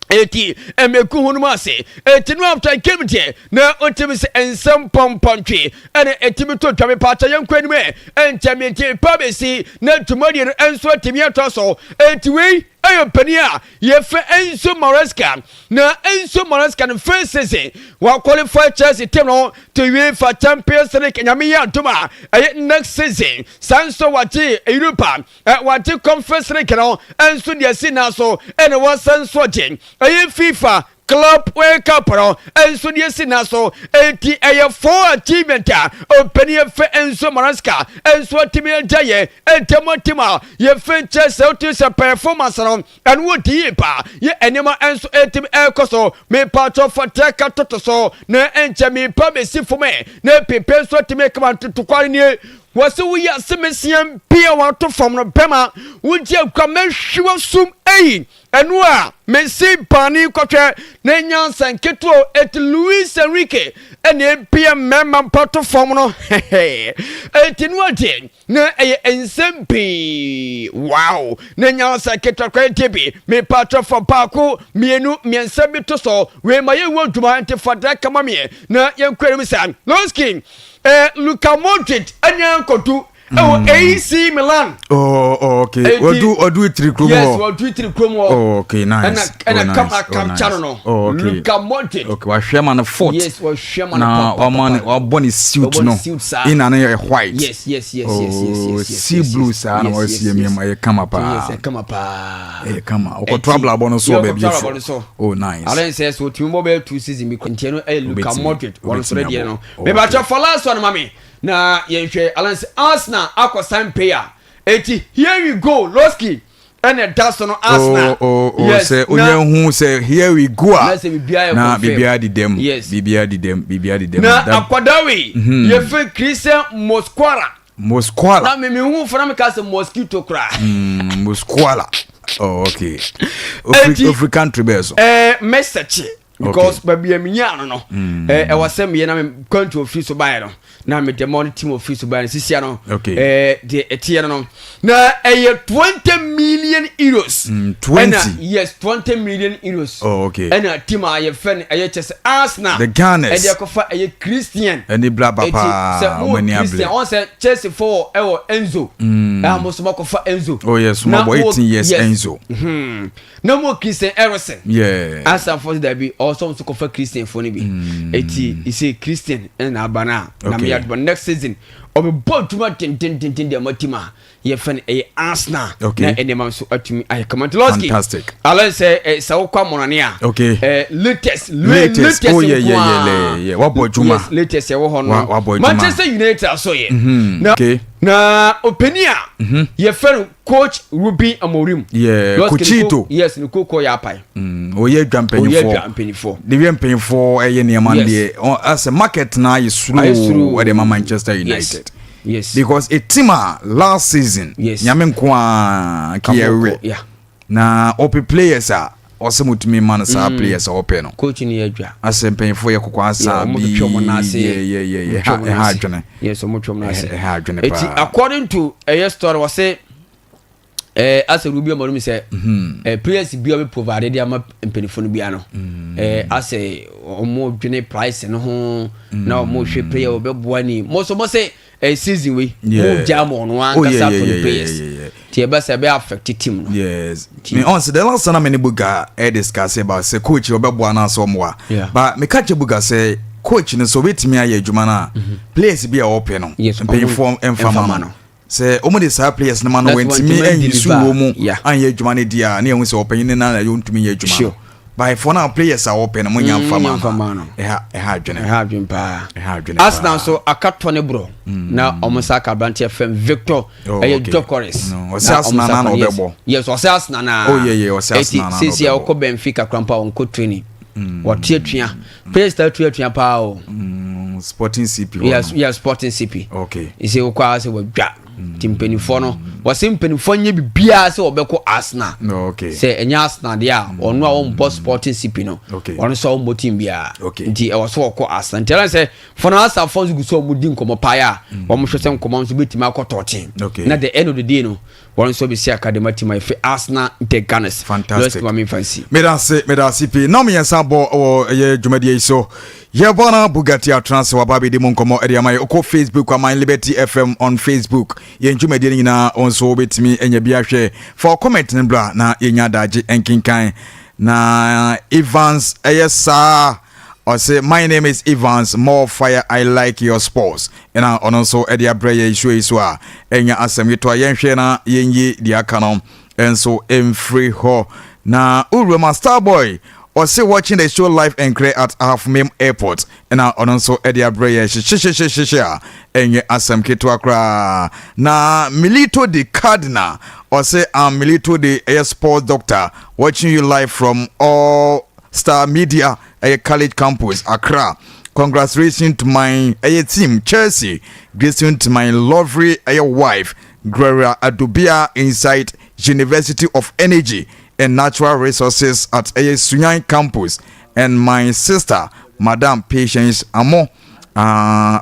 Speaker 3: Eti ɛmɛku ho no mu ase. Eti no after game deɛ na ɔntumi sɛ nsɛm pɔmpɔntwe ɛna ɛtumi to twa. Mepakyɛ, yɛn kɔ anim ɛ ɛnkyɛn mi pa bɛsi na dwumadie no nso atumi atɔ so. Eti wei ɛyɛ panin a yɛfɛ Enzo Maresca. Na Enzo Maresca no, first season wa qualify Chelsea team no to UEFA Champions League. Nyame yɛ adom a, ɛyɛ next season saa nso wagye Europa, wagye Conference League no nso deɛ si na so, ɛna wasan nso agye ɛyɛ FIFA. Club World Cup no nso de asi na so. Enti ɛyɛ four achievement a ɔpanin yɛfɛ Enzo Maresca nso atumi agya yɛ ntam atim a yɛfɛ kyerɛ sɛ wotumi sɛ performance no ɛno wɔ di yie paa yɛ nneɛma nso ɛtumi ɛrekɔ so. Mepatwɔ fatɛ toto so na ɛnkyɛ mepa bɛsi fam ɛ na pepe nso atumi kama ntotokware nie. Wɔsɛ woyi asemesia bi a wɔato fam no bɛma wogye akwa mɛhwi wɔ eyi ɛno a mesi paani kɔhwɛ na nyansa nketewa eti Luis Enrique ɛna ebia mmarima mpato fam no. Eti no agye na ɛyɛ nsɛm pii. Wow, na nyansa nketewa kora gye bi. Mepatwa fa baako, mmienu, mmiɛnsa bi to so wei ma yɛnwɔ adwuma nti fadra kama miɛ na yɛnkɔ anim sa Lonsky. Luka Modric ɛnya nkɔdu ɛwɔ AC Milan.
Speaker 1: Oh, okay. Wadu wadu itiri kurom hɔ.
Speaker 3: Yes, wadu itiri kurom hɔ.
Speaker 1: Oh, okay, nice.
Speaker 3: Ɛna ɛna kama kamcha no no.
Speaker 1: Oh, okay.
Speaker 3: Luka Modric.
Speaker 1: Okay, wahwɛ ma no fort.
Speaker 3: Yes, wahwɛ ma no.
Speaker 1: Na wama ne wabɔ ne suit no. Ina no yɛ white.
Speaker 3: Yes yes yes yes yes.
Speaker 1: Sea blue saa na wɔasi yɛ mmiɛnma ɛyɛ kama paa.
Speaker 3: Yes, ɛyɛ kama paa.
Speaker 1: Ɛyɛ kama. Ɔkɔtɔ abrabɔ no so wɔ baabi efo. Oh, nice.
Speaker 3: Alɛ nsɛ so otumi bɔ bɛyɛ two season bi kɔntiɛ no ɛyɛ Luka Modric wɔn sɔrɔ deɛ no. Mebatwa for last one mami na yɛnhwɛ alɛ nsɛ Arsenal akɔ sign player eti here we go Losky ɛna ɛda so no Arsenal.
Speaker 1: Oh, yes, sɛ onye hu sɛ here we go a na biribiara di dɛm.
Speaker 3: Yes,
Speaker 1: biribiara di dɛm, biribiara di dɛm.
Speaker 3: Na akwadaa wei yɛfɛ Christian Mosquera.
Speaker 1: Mosquera.
Speaker 3: Na mi hu fana mi ka sɛ mosquito kora.
Speaker 1: Mosquera. Oh, okay. Ofiri ofiri country bɛɛ so.
Speaker 3: Ɛɛ mɛsɛkye because baabi a menya no no ɛwɔ sɛ meyɛ na me country ofiri so baeɛ no na mede ma no team ofiri so baeɛ no sisia no ɛɛ deɛ ɛteɛ no no na ɛyɛ €20 million.
Speaker 1: 20.
Speaker 3: Ɛna yes, €20 million.
Speaker 1: Oh, okay.
Speaker 3: Ɛna team a yɛfɛ no ɛyɛ kyɛ sɛ Arsenal.
Speaker 1: The Gunners.
Speaker 3: Ɛde ɛkɔfa ɛyɛ Christian.
Speaker 1: Ɛni bla papa.
Speaker 3: Sɛ mo Christian ɔn sɛ Chelsea fo ɛwɔ Enzo. Ɛna mo nso mo akɔfa Enzo.
Speaker 1: Oh yes, mo bɔ 18 years Enzo.
Speaker 3: Na mo Christian Eriksen. Arsenal fo dabi ɔsɔ nso kɔfa Christian fo no bi. Eti ise Christian ɛna aba na na mi yɛ aduma next season ɔbɛ bɔ adwuma dendendenden deɛ mo team a yɛfɛ no ɛyɛ Arsenal. Na ɛnneɛma nso atumi ayɛ kama. Nti
Speaker 1: Fantastic.
Speaker 3: Alɛ sɛ ɛ sɛ wokɔ amɔnɔne a ɛ latest
Speaker 1: latest, oh yeah yeah, wabɔ adwuma.
Speaker 3: Yes, latest ɛwɔ hɔ no Manchester United aso yɛ na na ɔpanin a yɛfɛ no coach Ruben Amorim.
Speaker 1: Yeah, Coachito.
Speaker 3: Yes, ne koko yɛ apae.
Speaker 1: Oyɛ adwa mpanyinfoɔ.
Speaker 3: Oyɛ adwa mpanyinfoɔ.
Speaker 1: De wiɛ mpanyinfoɔ ɛyɛ nneɛma no deɛ asɛ market na ayɛ slow ɛde ma Manchester United. Because a team a last season. Nyame nko a kiyɛwe. Na ɔpɛ players a ɔsɛ mo tumi ma no saa players a ɔpɛ no.
Speaker 3: Coach ni yɛ adwa.
Speaker 1: Asɛ mpanyinfoɔ yɛ kɔkɔ asa bi yɛ yɛ yɛ ɛha adwene.
Speaker 3: Yes, ɔmo twɛm n'ase.
Speaker 1: Ɛha adwene paa.
Speaker 3: Eti according to ɛyɛ story wɔsɛ asɛ Ruben Amorim sɛ players bi a ɔbɛ provide de ama mpanyinfoɔ no bia no asɛ ɔmo dwene price no ho na ɔmo hwɛ player ɔbɛboa ni mo so mo sɛ season wei mo gya mo ɔno ankasa to the players ti ɛbɛ sɛ ɛbɛ affect team no.
Speaker 1: Yes, me on sɛ the last time me ne Buga ɛ discuss about sɛ coach ɔbɛboa no asɛ ɔmoa, but meka kyɛ Buga sɛ coach no sɛ ɔbɛtumi ayɛ adwuma no a, players bi a ɔpɛ no, mpanyinfoɔ mfa ma no. Sɛ ɔmo de saa players no ma no, wɔntumi anyi so wɔ mu anyɛ adwuma no di a, ne yɛhu sɛ ɔpanyin no na ɔntumi nyɛ adwuma no. By for now, players a wɔpɛ no, mo nya nfa ma no. Ɛha ɛha adwene.
Speaker 3: Ɛha adwene paa.
Speaker 1: Ɛha adwene.
Speaker 3: Arsenal nso aka tɔ ne borɔ na ɔmo nsa aka aberanteɛ fɛm Victor ɛyɛ Gyökeres.
Speaker 1: Ɔsɛ Arsenal na ɔbɛbɔ.
Speaker 3: Yes, ɔsɛ Arsenal na.
Speaker 1: Oh yeah, ɔsɛ Arsenal na ɔbɛbɔ.
Speaker 3: Eti sisi a ɔkɔ Benfica krampa ɔnkɔ training. Wɔte atua players ta atua atua paa o.
Speaker 1: Sporting CP.
Speaker 3: Yes, Sporting CP. Ɛsɛ wokɔ a sɛ wɔdwa nti mpanimfoɔ no wɔsɛ mpanimfoɔ nyɛ biribiara sɛ wɔbɛkɔ Arsenal. Sɛ ɛnyɛ Arsenal deɛ a, ɔno a wɔmbɔ Sporting CP no, ɔno sɛ ɔmbɔ team biara nti ɛwɔ sɛ wɔkɔ Arsenal. Nti ɛna sɛ fɔnɔ Arsenal nso gu so a wɔdi nkɔmmɔ paa a wɔhwɛ sɛ nkɔmmɔ nso bɛtumi akɔ tɔɔten na the end of the day no wɔn nso bɛsi academy team a yɛfɛ Arsenal the Gunners.
Speaker 1: Fantastic.
Speaker 3: Maame nfa.
Speaker 1: Medase, medase pii na mmiɛnsa bɔ wɔ ɛyɛ dwumadie yi so. Yɛbɔ na Bugatti atena sɛ waba abɛdi mu nkɔmmɔ ɛde ama yɛ. Wokɔ Facebook, Aman Liberty FM on Facebook, yɛn dwumadie no nyinaa wo nso wobɛtumi anya bi ahwɛ. Fa comment no bra na yɛnya adagye nkenkan. Na Evans ɛyɛ saa ɔsɛ, "My name is Evans, more fire, I like your sports." Ɛna ɔno nso ɛde abrɛ yɛ isuo yi so a ɛnya asɛm yɛtɔ a yɛnhwɛ na yɛnyi deɛ aka no nso mfiri hɔ. Na owurama Starboy. Ɔse watching the show live and clear at Ahafomem airport ɛna ɔno nso ɛde abrɛ yɛ hyehyehyehyehyɛ a ɛnyɛ asɛm ketewa koraa. Na Milito de Cardinal ɔse I'm Milito de ɛyɛ sports doctor watching you live from All Star Media ɛyɛ college campus Accra. Congratulations to my ɛyɛ team Chelsea. Greetings to my lovely ɛyɛ wife Gloria Adobia inside University of Energy and Natural Resources at ɛyɛ Sunyani campus and my sister Madam Patience Amo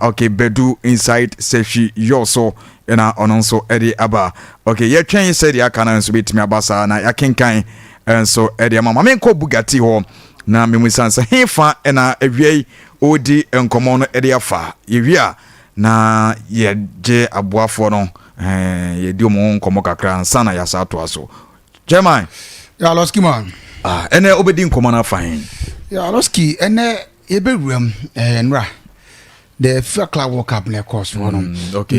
Speaker 1: okay Bedu inside Sefwi Yoso ɛna ɔno nso ɛde aba. Okay, yɛtwɛn sɛ deɛ aka no nso bɛtumi aba saa na yɛakenkan nso ɛde ama. Ma menkɔ Bugatti hɔ na memusan sɛ hefa ɛna awia yi ɔredi nkɔmmɔ no ɛde afa. Yɛwie a na yɛgye aboafoɔ no, yɛdi ɔmo ho nkɔmmɔ kakra ansa na yɛasa atoa so. Chairman.
Speaker 2: Yeah, Losky man.
Speaker 1: Ah, ɛnɛ wobɛdi nkɔmmɔ no afa he?
Speaker 2: Yeah, Losky, ɛnɛ yɛbɛwura mu nwura the FIFA Club World Cup na ɛkɔɔ so hɔ no.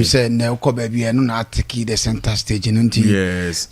Speaker 2: Sɛ na ɛkɔ baabi ɛno na atake the center stage no, nti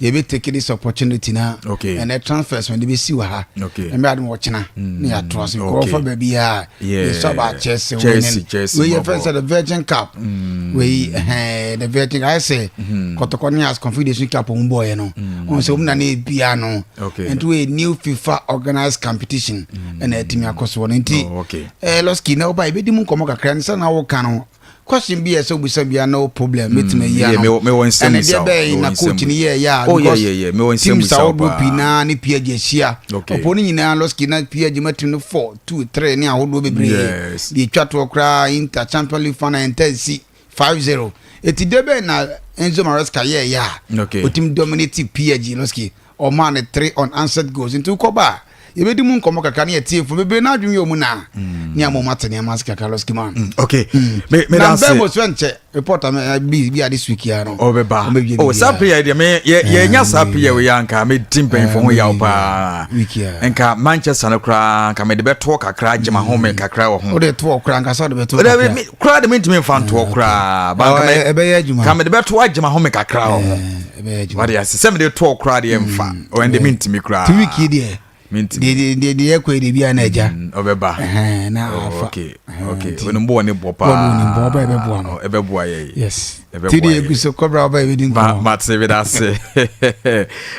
Speaker 2: yɛbɛ take this opportunity na ɛnɛ transfers no de bɛsi wɔ ha. Ɛmɛ adum wɔkyena ne yɛatoa so kɔɔfa baabi a yɛsɔ about Chelsea
Speaker 1: Chelsea, Chelsea
Speaker 2: wei yɛfrɛ sɛ the Virgin Cup. Wei ɛhɛn the Virgin ayɛ sɛ Kɔtɔkɔ ne as Confederation Cup ɔmo bɔɔyɛ no, ɔmo sɛ ɔmo na ne ebia no. Nti wei new FIFA organised competition ɛna ɛtumi akɔ so wɔ no, nti Losky, na ɔba yɛbɛdi mu nkɔmɔ kakra nsa na wɔka no, question bi yɛ sɛ obisa bia, no problem, mɛtumi ayi ano.
Speaker 1: Mewɔ nsɛm.
Speaker 2: Ɛna deɛ bɛyɛ na coach ni yɛ yɛ a
Speaker 1: oh, yeah, yeah, yeah. Mewɔ nsɛm.
Speaker 2: Teams ahodoɔ pii naa ne PSG ahyia ɔpɔ no nyinaa, Losky, na PSG matumi no 4 2 3 ne ahodoɔ bebree deɛ etwa toɔ koraa Inter Champions League final Inter si 5-0. Eti de bɛyɛ na Enzo Maresca yɛ yɛ a otimi dominate PSG, Losky, ɔmaa ne three unanswered goals. Nti wokɔba a yɛbɛdi mu nkɔmmɔ kakra ne yɛtie fo bebree na adwene yɛ mu na ne ama ɔmo ate nneɛma ase kakra, Losky man.
Speaker 1: Okay, me me
Speaker 2: na bɛn mo so nkyɛ report am bi bi a this week ya no.
Speaker 1: Ɔbɛba oh, saa player deɛ me yɛ yɛnya saa player wei anka me di mpanyinfo ho yaw paa. Nka Manchester no koraa nka me de bɛtoɔ kakra agye ma ho me kakra wɔ ho.
Speaker 2: O de toɔ koraa nka sɛ ɔde bɛtoɔ kakra.
Speaker 1: Me koraa de me ntumi nfa ntoɔ koraa ba nka me
Speaker 2: ɛbɛyɛ adwuma
Speaker 1: nka me de bɛtoɔ agye ma ho me kakra wɔ ho.
Speaker 2: Ɛbɛyɛ adwuma.
Speaker 1: Wade ase sɛ me de toɔ koraa deɛ nfa ɔyɛn de me ntumi koraa.
Speaker 2: Ti week yi deɛ
Speaker 1: mentumi.
Speaker 2: Deɛ deɛ ɛkɔ yi deɛ bi a na agya.
Speaker 1: Ɔbɛba.
Speaker 2: Na afa.
Speaker 1: Okay, onim bɔ ne bɔ paa.
Speaker 2: Bɔɔl onim bɔ, ɔba ɛbɛboa no.
Speaker 1: Ɛbɛboa yɛ.
Speaker 2: Yes, ti deɛ egu so kɔbra ɔba ɛbɛdi nkɔmɔ.
Speaker 1: Mate bi da ase.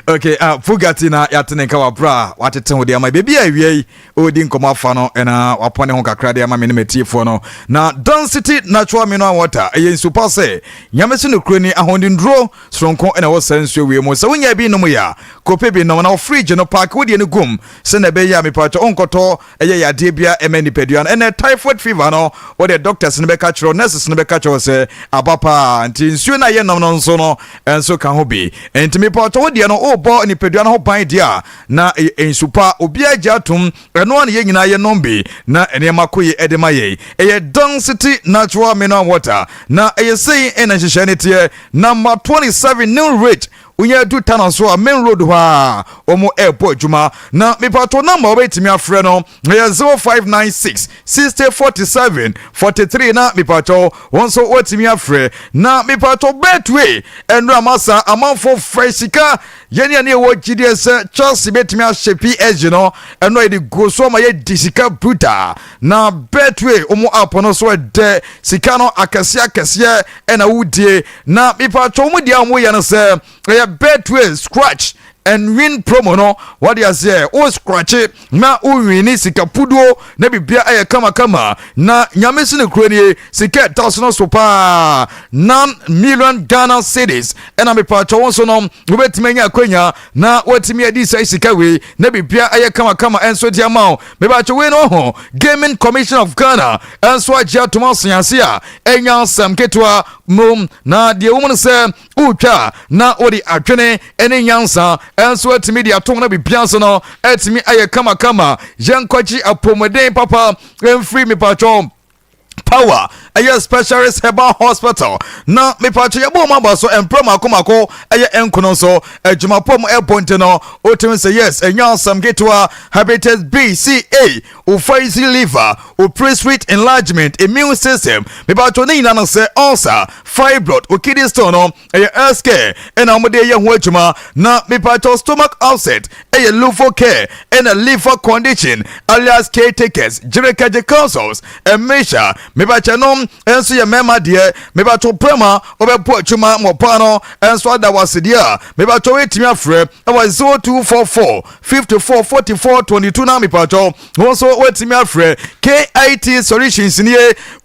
Speaker 1: Okay, Fugati na yɛate ne nka wabra a watete ho de ama beebi a awia yi ɔredi nkɔmɔ afa no, ɛna wapɔ ne ho kakra de ama me ne matiefoɔ no. Na Don City Natural Mineral Water ɛyɛ nsu pa sɛ Nyame so nokorɛ ni, ahɔndenduro soronko na ɛwɔ saa nsuo wei mu. Sɛ wonya bi nom yɛ a, kɔpɛ bi nom na wo fridge no paake wodeɛ no gum sɛnea ɛbɛyɛ a mepatwɔ wonkɔtɔ ɛyɛ yadeɛ bia ɛma nipadua no. Ɛnɛ typhoid fever no, wode doctors no bɛka kyerɛ, nurses no bɛka kyerɛ sɛ aba paa, nti nsuo no a yɛnom no nso no ɛnso ka ho bi. Nti mepatwɔ wodeɛ no wobɔ nipadua no ho ban deɛ a, na ɛyɛ nsu pa obiara gye atom, ɛno a na yɛn nyinaa yɛnom bi na nneɛma kɔ yi ɛde ma yɛn. Ɛyɛ Dan City Natural Mineral Water na ɛyɛ sei ɛna nhyehyɛ ne teɛ: number 27 New Ridge, wonya du tana so a, main road hɔ a wɔn ɛrebɔ adwuma. Na mipatɔ number wɔbɛtumi afrɛ no ɛyɛ 0596 60 47 43 na mipatɔ wɔn nso wɔtumi afrɛ. Na mipatɔ Betway ɛnura masa amanfo fɛ sika yɛn yɛn ɛwɔ gyidie sɛ Chelsea bɛtumi ahyɛ PSG no, ɛno a yɛde gu so ama yɛdi sika brutal. Na Betway wɔn app no so ɛdɛ sika no akɛseɛ akɛseɛ ɛna wodie. Na mipatɔ wɔn deɛ a wɔyɛ no sɛ ɛyɛ Betway scratch and win promo no, wɔde aseɛ wo scratch na wo win sika puduo na bibia ɛyɛ kamakama. Na Nyame si ne kuro nie, sika ɛda so no so paa, 9 million Ghana cedis. Ɛna mepatwɛ wo nso no wobɛtumi anya akwanya na woatumi adi saa sika wei na bibia ɛyɛ kamakama ɛnso de ama wo. Mepatwɛ wei no ho Gaming Commission of Ghana ɛnso agye atom asease a ɛnya asɛm ketewa mu. Na deɛ wɔ mu no sɛ wotwa na wode adwene ne nyansa ɛnso atumi de atom na bibia nso no atumi ayɛ kamakama. Yɛnkɔgye apɔmuden papa mfiri mepatwɔ. Power ɛyɛ Specialist Herbal Hospital na mepatwo yɛbɔ wɔn aba so mprɛ mako mako ɛyɛ nkono nso adwuma pɔ mu ɛbɔ nti no wotumi sɛ yes ɛnyɛ asɛm ketewa. Hepatitis B, C, A, ofaisi liver, prostate enlargement, immune system, mepatwo ne nyinaa no sɛ ulcer, fibroid, o kidney stone no ɛyɛ health care ɛna wɔde yɛ ho adwuma. Na mepatwo stomach upset ɛyɛ Luvo Care, ɛna liver condition alias caretakers gyerekagye councils ɛmmehyia mepatwo no nso yɛ mmarima deɛ. Mepatwo prɛma wɔbɛbɔ adwuma ma ɔbaa no nso ada wɔ asedeɛ a mepatwo wɔatumi afrɛ ɛwɔ 0244 54 44 22 na mepatwo wɔn nso wɔatumi afrɛ. KIT Solutions nie,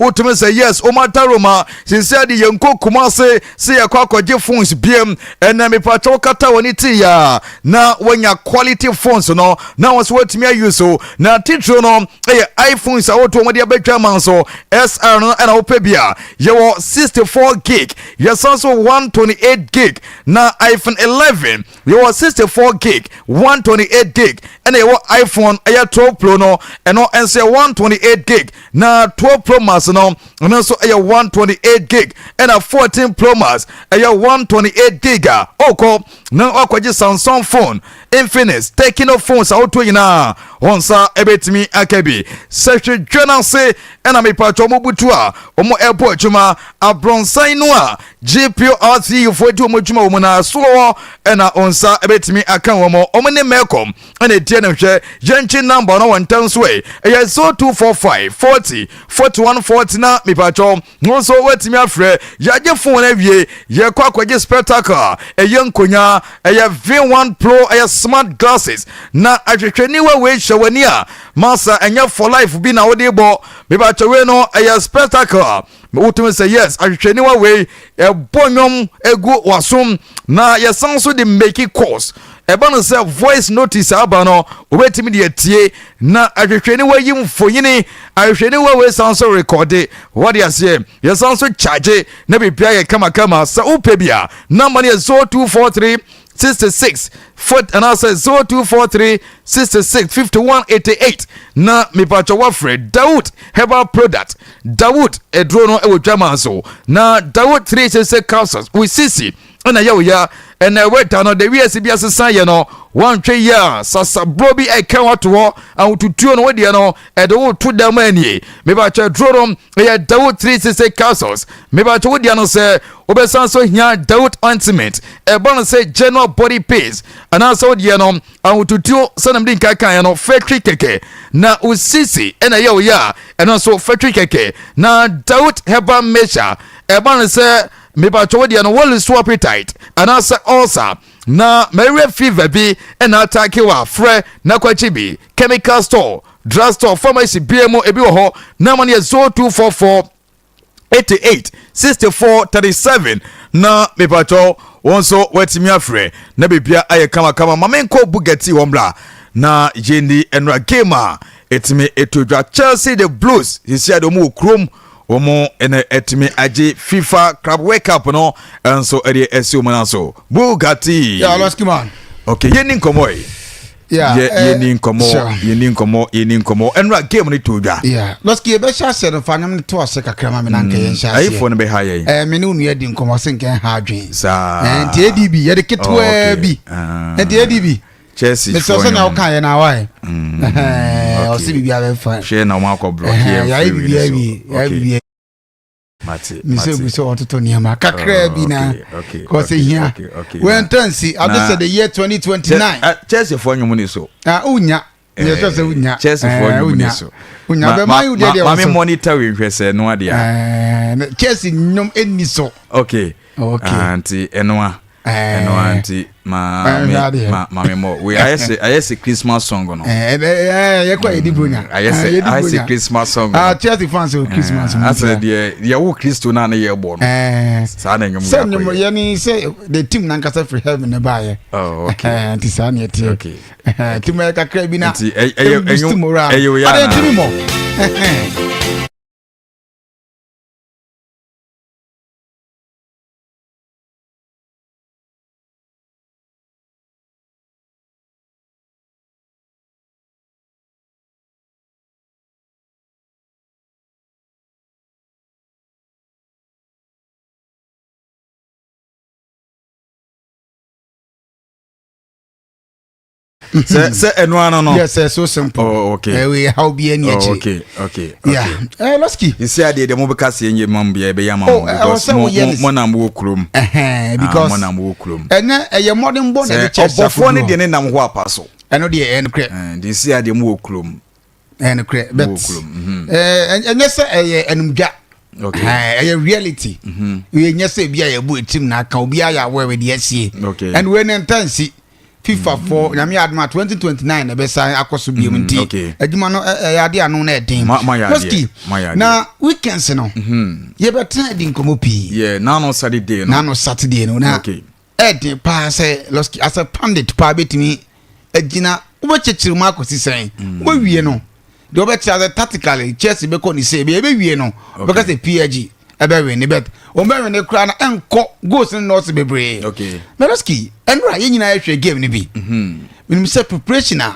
Speaker 1: wotumi sɛ yes, wɔn adaroma sisi ade yɛn nko Kumase sɛ yɛkɔ akɔgye phones biem. Ɛnna mepatwo kata wɔn ne ti ya na wɔnya quality phones no na wɔn nso wɔatumi ayi so, na titiro no ɛyɛ iPhones a wɔto wɔn de abɛtwa ma nso SR no. Ɛna wɔpɛ bi a yɛwɔ 64 gig, yɛsan so 128 gig, na iPhone 11 yɛwɔ 64 gig, 128 gig, ɛna yɛwɔ iPhone ɛyɛ 12 Pro no, ɛno nso yɛ 128 gig, na 12 Pro Max no, ɛno nso ɛyɛ 128 gig, ɛna 14 Pro Max ɛyɛ 128 gig a ɔkɔ na wakɔgye Samsung phone, Infinix, Tecno phones a woto nyinaa wɔn nsa ɛbɛtumi aka bi. Sɛ hwehwɛ no ase ɛna mepatwɛ ɔmo butu a ɔmo ɛbɔ adwuma abrɔnsan no a GPRT foɔ di wɔn adwuma wɔ mu na soro hɔ ɛna wɔn nsa ɛbɛtumi aka wɔn. Wɔn ne Mɛkɔm ɛna etie no. Hwɛ yɛnkyi number no wɔn ntɛn so ɛ ɛyɛ 0245 40 41 40 na mepatwɛ wɔn nso wɔatumi afrɛ. Yɛagye phone awie, yɛkɔ akɔgye spectacle, ɛyɛ nkonya, ɛyɛ V1 Pro, ɛyɛ smart glasses na ahwehwɛniwa wei hyɛ w'ani a masa ɛnyɛ for life bi na wode bɔ. Mepatwɛ wei no ɛyɛ spectacle, wotumi sɛ yes, ahwehwɛniwa wei ɛbɔ nnwom egu w'asom na yɛsan so de make calls. Ɛba no sɛ voice notice aba no, wobɛtumi de atie na ahwehwɛniwa yi mfonyini. Ahwehwɛniwa wei san so record, wɔde aseɛ yɛsan so charge na biribia yɛ kamakama. Sɛ wopɛ bi a, number no yɛ 0243 66 anaasɛ 0243 66 51 88 na mepatwɛ wafrɛ Dawood Herbal Product. Dawood aduro no wɔ dwama so na Dawood 366 capsules wo sisi ɛna yɛ wo ya ɛna ɛwɛ no de wiase bi asesa yɛ no wantwe yɛ a sasaburo bi ɛka wato hɔ ahotutuo no wodeɛ no ɛde wo to dɛm anie. Mebatwɛ duro no ɛyɛ Dawood 366 capsules. Mebatwɛ wodeɛ no sɛ wobɛsan so hia Dawood ointment. Ɛbɔ no sɛ general body pains anaasɛ wodeɛ no ahotutuo sɛnam de nka kaeɛ no fɛtwi kɛkɛ na osisi ɛna ɛyɛ wo yɛ a ɛno nso fɛtwi kɛkɛ. Na Dawood Herbal Mixture ɛba no sɛ mebatwɛ wodeɛ no wɔle so appetite anaasɛ ulcer na malaria fever bi ɛna attack wɔ afrɛ na kwakyi bi chemical store, drug store, pharmacy bia mu ebi wɔ hɔ na ma no yɛ 0244 88 64 37 na mepatwɛ wɔn nso wɔatumi afrɛ na biribia ayɛ kamakama. Ma menkɔ Bugatti wɔn bra na yɛni ɛnora game a ɛtumi ɛto dwa. Chelsea, the Blues, sisi a de wɔn wɔ kurom, wɔn ɛna ɛtumi agye FIFA Club World Cup no nso ɛde ɛsi wɔn nan so. Bugatti.
Speaker 2: Yeah, let's come on.
Speaker 1: Okay, yɛni nkɔmɔ yi.
Speaker 2: Yeah,
Speaker 1: yɛni nkɔmɔ, yɛni nkɔmɔ, yɛni nkɔmɔ. Ɛnora game no to dwa.
Speaker 2: Yeah, lɔski yɛbɛhyɛ aseɛ no fa nwom no to ase kakra ma me na nka yɛnhyɛ aseɛ.
Speaker 1: Ayifoɔ no bɛha yɛn.
Speaker 2: Me ne wo nua di nkɔmmɔ sɛ nka ɛha adwen.
Speaker 1: Saa.
Speaker 2: Nti ADB yɛde ketewaa bi. Nti ADB.
Speaker 1: Chelsea.
Speaker 2: Mesɛ sɛ na woka yɛ na wae. Ɔsɛ biribi abɛfa.
Speaker 1: Hwɛ na wɔn akɔ block yɛn.
Speaker 2: Yɛayɛ biribi awie. Yɛayɛ biribi.
Speaker 1: Mate.
Speaker 2: Mesɛ gu sɛ ɔtoto nneɛma kakraa bi na kɔsɛ hia wɛntɔ nsi ade sɛ the year 2029.
Speaker 1: Chelsea foɔ nwom ni so.
Speaker 2: Ah, wonya yɛ sɛ wonya.
Speaker 1: Chelsea foɔ nwom ni so.
Speaker 2: Wonya bɛma yi deɛ deɛ
Speaker 1: wɔ so. Maame monitor wi nhwɛ sɛ no adeɛ.
Speaker 2: Ɛɛ, Chelsea nnwom ɛnni so.
Speaker 1: Okay.
Speaker 2: Okay.
Speaker 1: Nti ɛnoa. Ɛnoa nti maame maame mɔ wei ayɛ sɛ Christmas song no.
Speaker 2: Ɛɛ, yɛ kɔ yɛ di bronya.
Speaker 1: Ayɛ sɛ Christmas song no.
Speaker 2: Ah, Chelsea fans o Christmas.
Speaker 1: Asɛ deɛ yɛwo Kristo naa ne yɛ bɔ no. Saa na nnwom
Speaker 2: sɛ nnwom yɛ ni sɛ the team nankasa firi heaven ne ba yɛ.
Speaker 1: Oh, okay.
Speaker 2: Nti saa ne ɛteɛ.
Speaker 1: Okay.
Speaker 2: Nti mo yɛ kakra bi na.
Speaker 1: Nti ɛyɛ
Speaker 2: ɛyɛ
Speaker 1: ɛyɛ oyɛ
Speaker 2: ana. Ade ntumi mɔ.
Speaker 1: Sɛ ɛno ano no.
Speaker 2: Yes, so simple.
Speaker 1: Oh, okay.
Speaker 2: Ɛwɛ how bi ɛni
Speaker 1: Oh,
Speaker 2: akyire.
Speaker 1: okay.
Speaker 2: Yeah. Lɔski.
Speaker 1: Sisi adeɛ deɛ mo bɛka se enye mam bia ɛbɛyɛ ama
Speaker 2: Oh,
Speaker 1: mo
Speaker 2: ɛwɔ
Speaker 1: because
Speaker 2: sɛ
Speaker 1: mo
Speaker 2: woyɛ
Speaker 1: mo
Speaker 2: ne
Speaker 1: mo na mo wɔ kurom.
Speaker 2: Ɛhɛn,
Speaker 1: Ah,
Speaker 2: because
Speaker 1: mo na mo wɔ kurom.
Speaker 2: Ɛnɛ ɛyɛ mmɔden bɔ na
Speaker 1: Sɛ
Speaker 2: ɛde Chelsea
Speaker 1: ɔbɔfoɔ ne
Speaker 2: akodu
Speaker 1: deɛ
Speaker 2: hɔ.
Speaker 1: ne nam hɔ apa so.
Speaker 2: Ɛno deɛ ɛyɛ nokorɛ.
Speaker 1: Deɛ si adeɛ mo wɔ kurom.
Speaker 2: Ɛyɛ nokorɛ, but
Speaker 1: Mo wɔ kurom.
Speaker 2: Ɛnyɛ sɛ ɛyɛ ɛnumdwa.
Speaker 1: Okay.
Speaker 2: Ɛyɛ reality. Ɛnyɛ sɛ ebi a yɛbɔ etim na aka obi ayɛ awɔ ɛwɛ deɛ asie.
Speaker 1: Okay.
Speaker 2: And wei ne ntansi FIFA fɔ Nyame adom a 2029 na ɛbɛsan akɔ so biom nti adwuma no ɛyɛ adeɛ ano na ɛden.
Speaker 1: Ma yɛ adeɛ.
Speaker 2: Lɔski,
Speaker 1: Ma yɛ adeɛ.
Speaker 2: na weekends no yɛbɛtena adi nkɔmmɔ pii.
Speaker 1: Yeah, nano Saturday no.
Speaker 2: Nano Saturday no na ɛden paa sɛ Lɔski as a pundit paa bɛtumi agyina wobɛkyekyere mu akɔsi sɛn wobɛwie no deɛ wobɛkyerɛ sɛ tactically Chelsea bɛkɔ ne sɛ bɛyɛ bɛwie no wobɛka sɛ PSG ɛbɛwin ne bet wɔn bɛwin ne koraa na ɛnkɔ goals no nɔɔso bebree. Lɔski, ɛnora yɛn nyinaa yɛhwɛ game no bi. Menim sɛ preparation a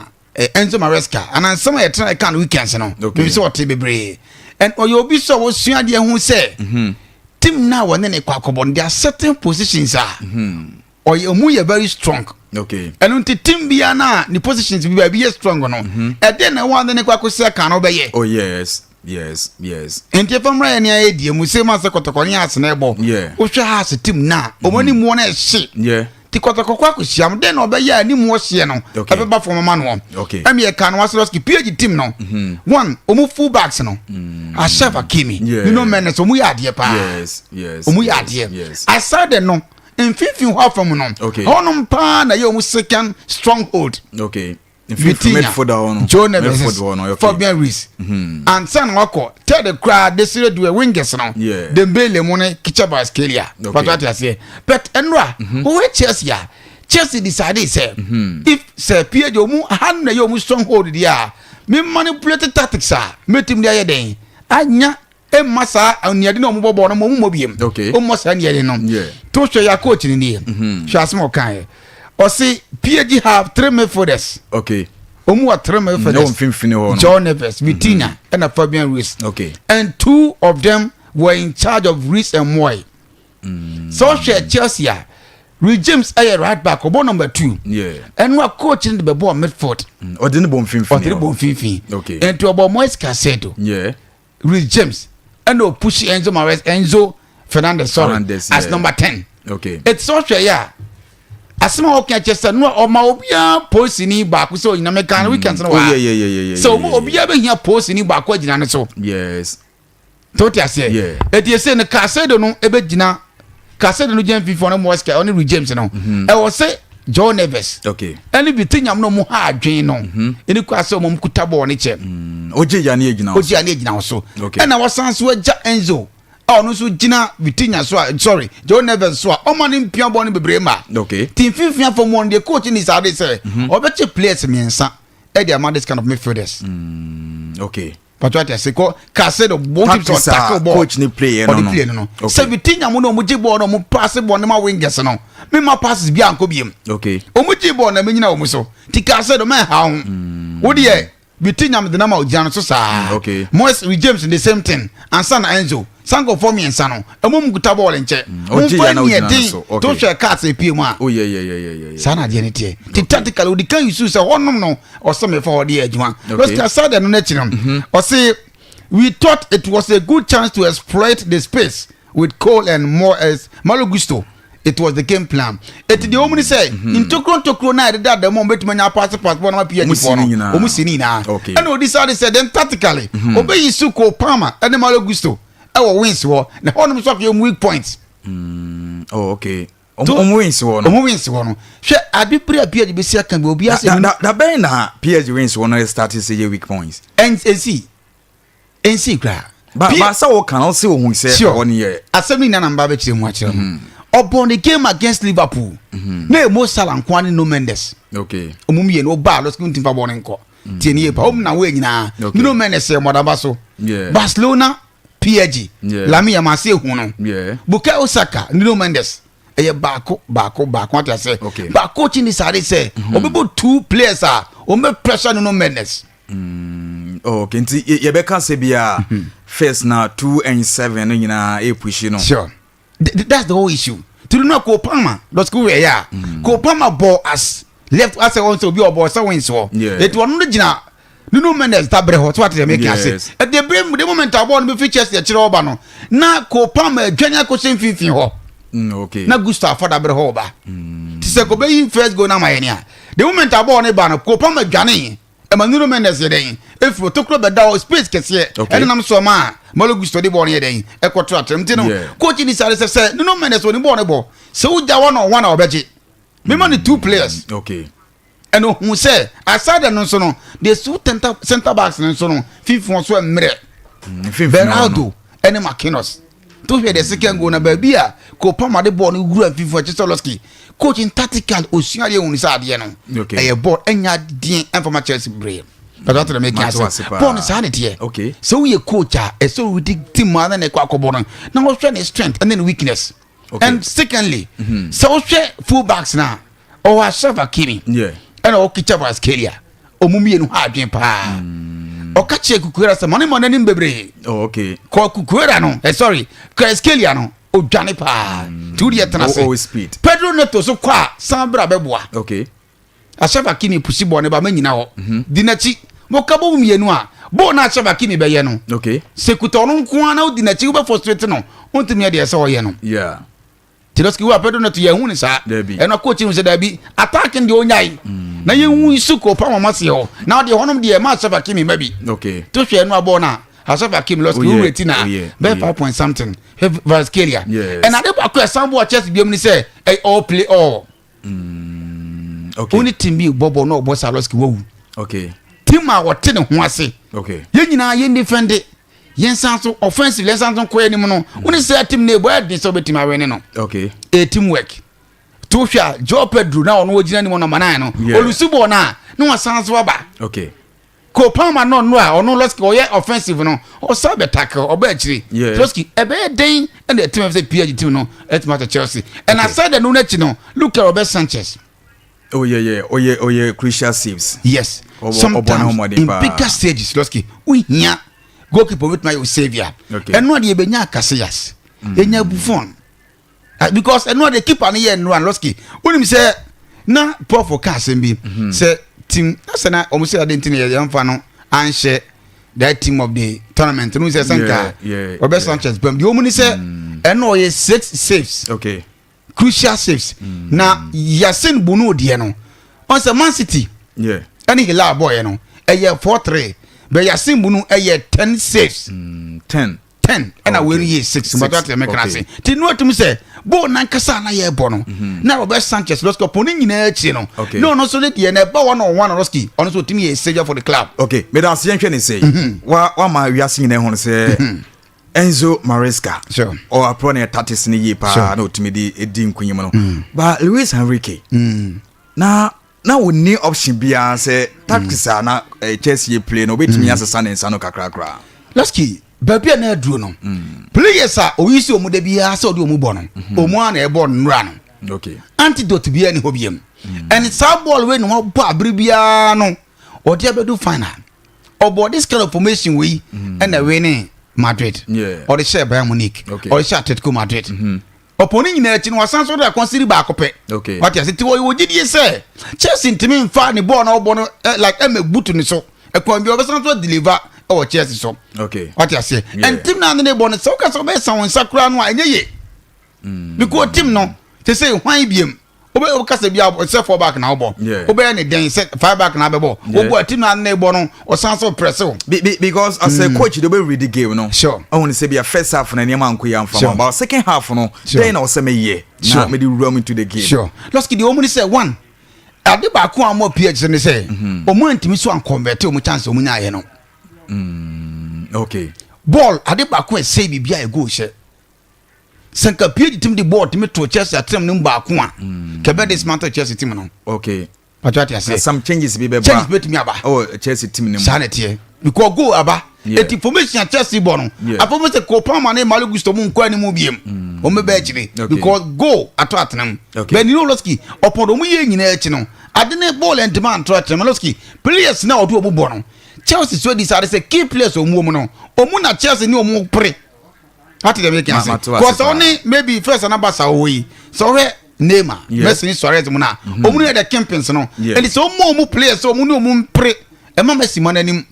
Speaker 2: Enzo Maresca anansɛm a yɛtena ɛka no weekends no, menim sɛ ɔte bebree and ɔyɛ obi sɛ ɔsua adeɛ ho sɛ team na wɔne ne kɔ akɔbɔ no, there are certain positions a ɔyɛ ɔmu yɛ very strong. Ɛno nti team bia na ne positions bi baabi yɛ strong no, ɛdeɛ na ɛwɔ ade ne kɔ akɔsi aka no wobɛyɛ.
Speaker 1: Oh yes.
Speaker 2: Nti ɛfa mmra yɛ ne ayɛ die mu sɛ ma sɛ Kɔtɔkɔ ne asene bɔ. Wohwɛ ha ase team na ɔmo anim wɔ no ɛhye. Nti Kɔtɔkɔ kɔ akɔhyia mo dɛn na ɔbɛyɛ a anim wɔ hyeɛ no ɛbɛba fam ama no. Ɛmi yɛ ka no waselɔski PSG team no one, ɔmo full backs no, Achraf Hakimi, Nuno Mendes, ɔmo yɛ adeɛ paa. Ɔmo yɛ adeɛ. Aside no, mfimfini hɔ afam no, hɔnom paa na yɛ ɔmo second stronghold.
Speaker 1: Mfimfini
Speaker 2: Vitinha,
Speaker 1: midfielder hɔ no.
Speaker 2: Joe Neves,
Speaker 1: Midfield hɔ no, okay.
Speaker 2: Fabian Ruiz. Ansa na wakɔ third koraa, Desire Doue, wingers no, Dembele mu ne Khvicha Kvaratskhelia. Pàtó ate aseɛ. But ɛnura, wɔwɔ Chelsea a Chelsea decide sɛ if sɛ PSG ɔmu ha na yɛ ɔmu stronghold deɛ a, me manipulate tactics a mɛtumi de ayɛ dɛn anya ɛmma saa aniade na ɔmo bɔ bɔɔl no mo ɔmo mmɔ biem. Ɔmmɔ saa aniade no. To hwɛ yɛ coach ni nie. Hwɛ asɛm a ɔka yɛ. Ɔsi PSG have three midfielders. Ɔmu wɔ three midfielders.
Speaker 1: Ɛwɔ mfimfini hɔ no.
Speaker 2: Joe Neves, Vitinha, ɛna Fabian Ruiz. And two of them were in charge of Reece and Moy. Sɛ ɔhwɛ Chelsea a, Reece James ɛyɛ right back, ɔbɔ number two. Ɛno a coach no de bɛ bɔ midfield.
Speaker 1: Ɔde ne bɔ mfimfini.
Speaker 2: Ɔde ne bɔ mfimfini. Nti ɔbɔ Moise Caicedo. Reece James ɛna opush Enzo Mares, Enzo Fernandez, sorry,
Speaker 1: Fernandez,
Speaker 2: as number 10. Eti sɛ ɔhwɛ yɛ a, asɛm a ɔka kyerɛ sɛ no ɔma obiara polisini baako sɛ onyina mɛka no weekend no
Speaker 1: Oh,
Speaker 2: wɔ ha
Speaker 1: yeah,
Speaker 2: sɛ ɔmo obiara bɛhia polisini baako agyina ne so. Tó ti aseɛ. Eti ese no Caicedo no ebɛgyina, Caicedo no gyina mfimfini, ɔne Moise ɔne Reece James no ɛwɔ sɛ Joe Neves ɛne Vitinha no ɔmo ha adwene no ɛne kɔ asɛ ɔmo kuta bɔɔl ne kyɛ.
Speaker 1: Ogye ya ne egyina hɔ.
Speaker 2: Ogye ya ne egyina hɔ so. Ɛna wɔsan so agya Enzo a ɔno nso gyina Vitinha so a, sorry, Joe Neves so a ɔma ne mpia bɔɔl no bebree ma. Ti mfimfini afɔ mu ɔno deɛ coach ni saa de sɛ ɔbɛkyɛ players mmiɛnsa ɛde ama this kind of midfielders. Pàtó àti ase kɔ Caicedo bɔ ti sɔ
Speaker 1: Tactics a
Speaker 2: tackle ball
Speaker 1: coach ni play yɛ no
Speaker 2: ɔde
Speaker 1: no.
Speaker 2: play no no sɛ Vitinha mu na ɔmo gye ball na ɔmo pass ball ne ma wingers no, mi ma passes bi ankɔ biem. Ɔmo gye ball na mi nyina ɔmo so ti Caicedo mɛ ha ho wo deɛ Vitinha mi de na ma ogyina no so saa. Moise with James the same thing ansa na Enzo sankɔfɔ mmiɛnsa no ɛmo mu kuta ball nkyɛ.
Speaker 1: Ɔgye
Speaker 2: mo
Speaker 1: ya na
Speaker 2: nfa
Speaker 1: ogyina
Speaker 2: neɛ
Speaker 1: no
Speaker 2: den
Speaker 1: so.
Speaker 2: to hwɛ cards epie mu a. Saa na adeɛ no teɛ ti tactically odi kan yusu sɛ hɔnom no ɔsɛ mefa hɔ de yɛ adwuma. Lɔsika saa no n'akyi no, ɔse we thought it was a good chance to exploit the space with Cole and more as Malo Gusto. It was the game plan. Eti deɛ wɔn ni sɛ ntokuro ntokuro na yɛde da mu a wɔn bɛtumi anya pass pass bɔ na ma PSG
Speaker 1: Ɔmo si
Speaker 2: foɔ
Speaker 1: ne
Speaker 2: no
Speaker 1: nyinaa.
Speaker 2: Wɔn si ne nyinaa. Ɛna odi saa de sɛ then tactically obeyi su Cole Palmer ɛne Malo Gusto ɛwɔ wings hɔ na hɔnom nso akɔyɛ weak point.
Speaker 1: Oh, okay. Ɔmo wings wɔ no.
Speaker 2: Ɔmo wings hɔ no, hwɛ ade bere a PSG bɛsi aka bi obi asɛ.
Speaker 1: Da bɛn na PSG wings wɔ no start sɛ yɛ weak points?
Speaker 2: Ɛnsi koraa.
Speaker 1: Ba sɛ wɔka no sɛ ohun sɛ ɛhɔ no yɛ.
Speaker 2: Asɛm no nyinaa na mba bɛkyerɛ mu akyerɛ mu. Ɔbɔ ne game against Liverpool na emo Salah nkoa ne no Mendes. Ɔmo mmienu ɔbaa lɔsiki ntumi fa bɔɔl ne nkɔ tie ne yie pa ɔmo na wɔyɛ nyinaa. Nuno Mendes yɛ mɔdaba so. Barcelona PSG Lamine Yamal ase ehu no. Bukayo Saka, Nuno Mendes ɛyɛ baako baako baako ate ase. Baako kyi ni sáré sɛ ɔbɛbɔ two players a wɔn bɛ pressure Nuno Mendes.
Speaker 1: Oh, okay, nti yɛbɛka sɛ bia first na 2 and 7 no nyinaa ɛpush no.
Speaker 2: Sure. That's the whole issue. Tulu no Cole Palmer, lɔsiki wɛ ya Cole Palmer bɔ as Left asɛ wɔn sɛ obi ɔbɔ sɛ wings hɔ. Eti ɔno no gyina Nuno Mendes dabrɛ hɔ so ate deɛ meka ase. Ɛde bere mu de moment a bɔɔl no bɛfiri Chelsea akyire ɔba no na Cole Palmer adwane akɔhyɛ mfimfini hɔ. Na Gusto afa dabrɛ hɔ ɔba. Ti sɛ kɔbɛyi first goal no ama yɛn a the moment a bɔɔl no ba no Cole Palmer dwane ɛma Nuno Mendes yɛ dɛn efiri otokuro bɛda hɔ space kɛseɛ ɛne nam so ɔma a Malo Gusto de bɔɔl no yɛ dɛn ɛkɔto atrɛm ti no coach ni sáré sɛ sɛ Nuno Mendes ɔne bɔɔl no bɔ sɛ wogya wɔn na ɔwɔn na ɔbɛgye mema no two players.
Speaker 1: Okay.
Speaker 2: Ɛna ohun sɛ aside no nso no the two center center backs no nso no fifo nso mmerɛ. Beraldo ɛne Marquinhos to hwɛ the second goal na baabi a Cole Palmer de bɔɔl no wura mfimfini ɛkyɛ sɛ Losky coach in tactical osua adeɛ ohun sɛ adeɛ no ɛyɛ bɔɔl ɛnya adeɛ ɛnfama Chelsea brɛ pɛtɛ ɔtɛ dɛm eki ase bɔɔl no saa ne teɛ sɛ woyɛ coach a ɛsɛ wodi team a na ne kɔ akɔbɔ no na wɔhwɛ ne strength ɛne ne weakness. Okay. And secondly, sɛ wohwɛ full backs na ɔwɔ Achraf Hakimi ɛna ɔwɔ Khvicha Kvaratskhelia ɔmu mmienu ha adwene paa. Ɔka kyerɛ Cucurella sɛ mane ma n'anim bebree.
Speaker 1: Oh, okay.
Speaker 2: Kɔ Cucurella no, eh, sorry, Kvaratskhelia no odwane paa. Nti wodeɛ tena ase. Pedro Neto so kɔ a san bra bɛboa.
Speaker 1: Okay.
Speaker 2: Achraf Hakimi pusi bɔɔl ne ba mɛnyina hɔ. Di n'akyi. Moka bɔ mu mmienu a, bɔɔl no Achraf Hakimi bɛyɛ no.
Speaker 1: Okay.
Speaker 2: Sɛ kuta ɔno nko ara na wodi n'akyi wobɛ frustrate no, wontumi yɛ deɛ ɛsɛ ɔyɛ no.
Speaker 1: Yeah.
Speaker 2: Tiroski wo a Pedro Neto yɛn hu ne saa.
Speaker 1: Dabi.
Speaker 2: Ɛna coach hu sɛ dabi attack deɛ onyae. Na yɛn hu nsu kɔ pa wɔn ase hɔ. Na ɔdeɛ hɔnom deɛ ma Achraf Hakimi ma bi.
Speaker 1: Okay.
Speaker 2: To hwɛ ɛno abɔɔ na Achraf Hakimi Losky wo rate na bɛyɛ 5 point something. Kvaratskhelia.
Speaker 1: Yes.
Speaker 2: Ɛna ade baako a ɛsan boa Chelsea biom ne sɛ ɛyɛ all play all.
Speaker 1: Okay.
Speaker 2: Wo ne team bi bɔ bɔ na ɔbɔ saa Losky wawu.
Speaker 1: Okay.
Speaker 2: Team a wɔte ne ho ase.
Speaker 1: Okay.
Speaker 2: Yɛn nyinaa yɛn defend yɛn san so offensive yɛn san so nkɔ anim no. Wo ne sɛ team na ebɔ ɛden sɛ wobɛtumi awɛne no.
Speaker 1: Okay.
Speaker 2: A team work. To hwɛ a Joe Pedro na ɔno ogyina anim nɔmba 9 no.
Speaker 1: Yeah.
Speaker 2: Olusu bɔɔl no a na wasan so aba.
Speaker 1: Okay.
Speaker 2: Cole Palmer no no a ɔno Losky ɔyɛ offensive no ɔsan bɛ tackle ɔbɛ akyire.
Speaker 1: Yeah.
Speaker 2: Losky ɛbɛyɛ den ɛna ɛteam sɛ PSG team no ɛtumi akyɛ Chelsea. Ɛna aside no n'akyi no look at Robert Sanchez.
Speaker 1: Oh yeah yeah oh yeah oh yeah crucial saves.
Speaker 2: Yes. Sometimes in bigger stages Losky wohia goalkeeper obetumi ayɛ o saviour.
Speaker 1: Okay.
Speaker 2: Ɛno adeɛ ebenya Casillas. Enya Buffon. Ah, because ɛno adeɛ keeper no yɛ nnora Losky wonim sɛ na prof ka asɛm bi sɛ team na sɛ na wɔn sɛ ade nti na yɛmfa no anhyɛ that team of the tournament no sɛ sɛ nka Robert Sanchez bɛm deɛ wɔn ni sɛ ɛno ɔyɛ six saves.
Speaker 1: Okay.
Speaker 2: Crucial saves. Na Yasin Bono deɛ no ɔn sɛ Man City ɛne Hilal bɔɔyɛ no ɛyɛ 4-3 but Yasin Bono ɛyɛ 10 saves.
Speaker 1: 10.
Speaker 2: 10 ɛna wei no yɛ 6 mbɛtɔ atɛ mɛkana ase ti nu atum sɛ bɔɔl nankasa na yɛ bɔ no na Robert Sanchez Losky ɔpɔn ne nyinaa akyire no na ɔno nso ne deɛ na ɛba wɔn na ɔwɔn Losky ɔno nso otumi yɛ saviour for the club.
Speaker 1: Okay, meda ase yɛnhwɛ ne sɛ wa wama wiase nyinaa hu no sɛ Enzo Maresca
Speaker 2: Sure.
Speaker 1: ɔaporɔ ne tactics no yie paa
Speaker 2: Sure.
Speaker 1: na ɔtumi de di nkunyim no ba Luis Enrique na na ɔnni option biara sɛ tactics a na eh, Chelsea yɛ play no ɔbɛtumi asesa ne nsa no kakrakra.
Speaker 2: Losky baabi a na aduro no players a oyi si wɔn da biara sɛ ɔde wɔn bɔ no wɔn a na ɛbɔ nnura no
Speaker 1: Okay.
Speaker 2: antidote biara ni hɔ biam ɛne saa bɔɔl wei na wɔbɔ abere biara no ɔde abɛdu final ɔbɔ this kind of formation wei ɛna wei ne Madrid
Speaker 1: Yeah.
Speaker 2: ɔde hyɛ Bayern Munich
Speaker 1: Okay.
Speaker 2: ɔde hyɛ Atletico Madrid ɔpɔn ne nyinaa akyi no wasan so de akɔnsiri baako pɛ
Speaker 1: Okay.
Speaker 2: wate ase ti wɔyɛ gyidie sɛ Chelsea ntumi nfa ne bɔɔl na ɔbɔ no like ɛmɛ butu ne so ɛkwan bi ɔbɛsan so deliver ɛwɔ Chelsea so
Speaker 1: Okay.
Speaker 2: wate aseɛ
Speaker 1: Yeah.
Speaker 2: and team naa ne ne bɔ no sɛ woka sɛ wobɛsa wo nsa koraa no a ɛnyɛ ye because team no te sɛ hwan biem wobɛ wokasa bi a sɛ four back na wobɔ
Speaker 1: Yeah.
Speaker 2: wobɛyɛ ne dɛn sɛ five back na abɛbɔ
Speaker 1: Yeah.
Speaker 2: wobɔ a team naa ne bɔ no ɔsan so press wo
Speaker 1: Because as a coach they will read the game no.
Speaker 2: Sure.
Speaker 1: Ɔhu ne sɛ bia first half no nneɛma ankɔ yie amfa
Speaker 2: Sure.
Speaker 1: ma but second half no
Speaker 2: Sure.
Speaker 1: dɛn na ɔsɛ meyɛ na
Speaker 2: Sure.
Speaker 1: mede wura mu into the game.
Speaker 2: Sure. Losky deɛ ɔmu ne sɛ one ade baako a ɔmo PSG ne sɛ ɔmo antumi so anconvert ɔmo chance ɔmo nyaayɛ no.
Speaker 1: Okay.
Speaker 2: Ball ade baako a ɛsɛ biribi a ɛgo hyɛ sɛ nka PSG team de ball tumi to Chelsea atenam no mu baako a kɛbɛ dismantle Chelsea team no.
Speaker 1: Okay.
Speaker 2: Patro ate ase.
Speaker 1: Some changes bi bɛba.
Speaker 2: Changes bɛtumi aba.
Speaker 1: Oh, Chelsea team no mu.
Speaker 2: Saa na ɛteɛ because goal aba.
Speaker 1: Yeah.
Speaker 2: Eti formation a Chelsea bɔ no.
Speaker 1: Yeah.
Speaker 2: Afɔ sɛ Cole Palmer ne Malo Gusto mu nkɔ anim biem. Wɔn bɛbɛ akyire.
Speaker 1: Okay.
Speaker 2: Because goal ato atenam.
Speaker 1: Okay.
Speaker 2: But Nino Losky ɔpɔn de wɔn yɛ nyinaa akyi no ade ne ball ntoma anto atenam Losky players na ɔde wɔn bɔ no Chelsea so di saa de sɛ key players wɔn wɔ mu no wɔn na Chelsea ne wɔn pere. Ate deɛ meka ase.
Speaker 1: Ma- mate wo ase
Speaker 2: Because
Speaker 1: paa.
Speaker 2: ɔne maybe first anaba sa wɔ yi sɛ ɔhwɛ. Neymar, Messi ne Suarez mu na mhm. ɔmu no yɛ the kingpins no. Ɛnti sɛ ɔmu ɔmu players sɛ ɔmu ne ɔmu mpere ɛma Messi ma n'anim.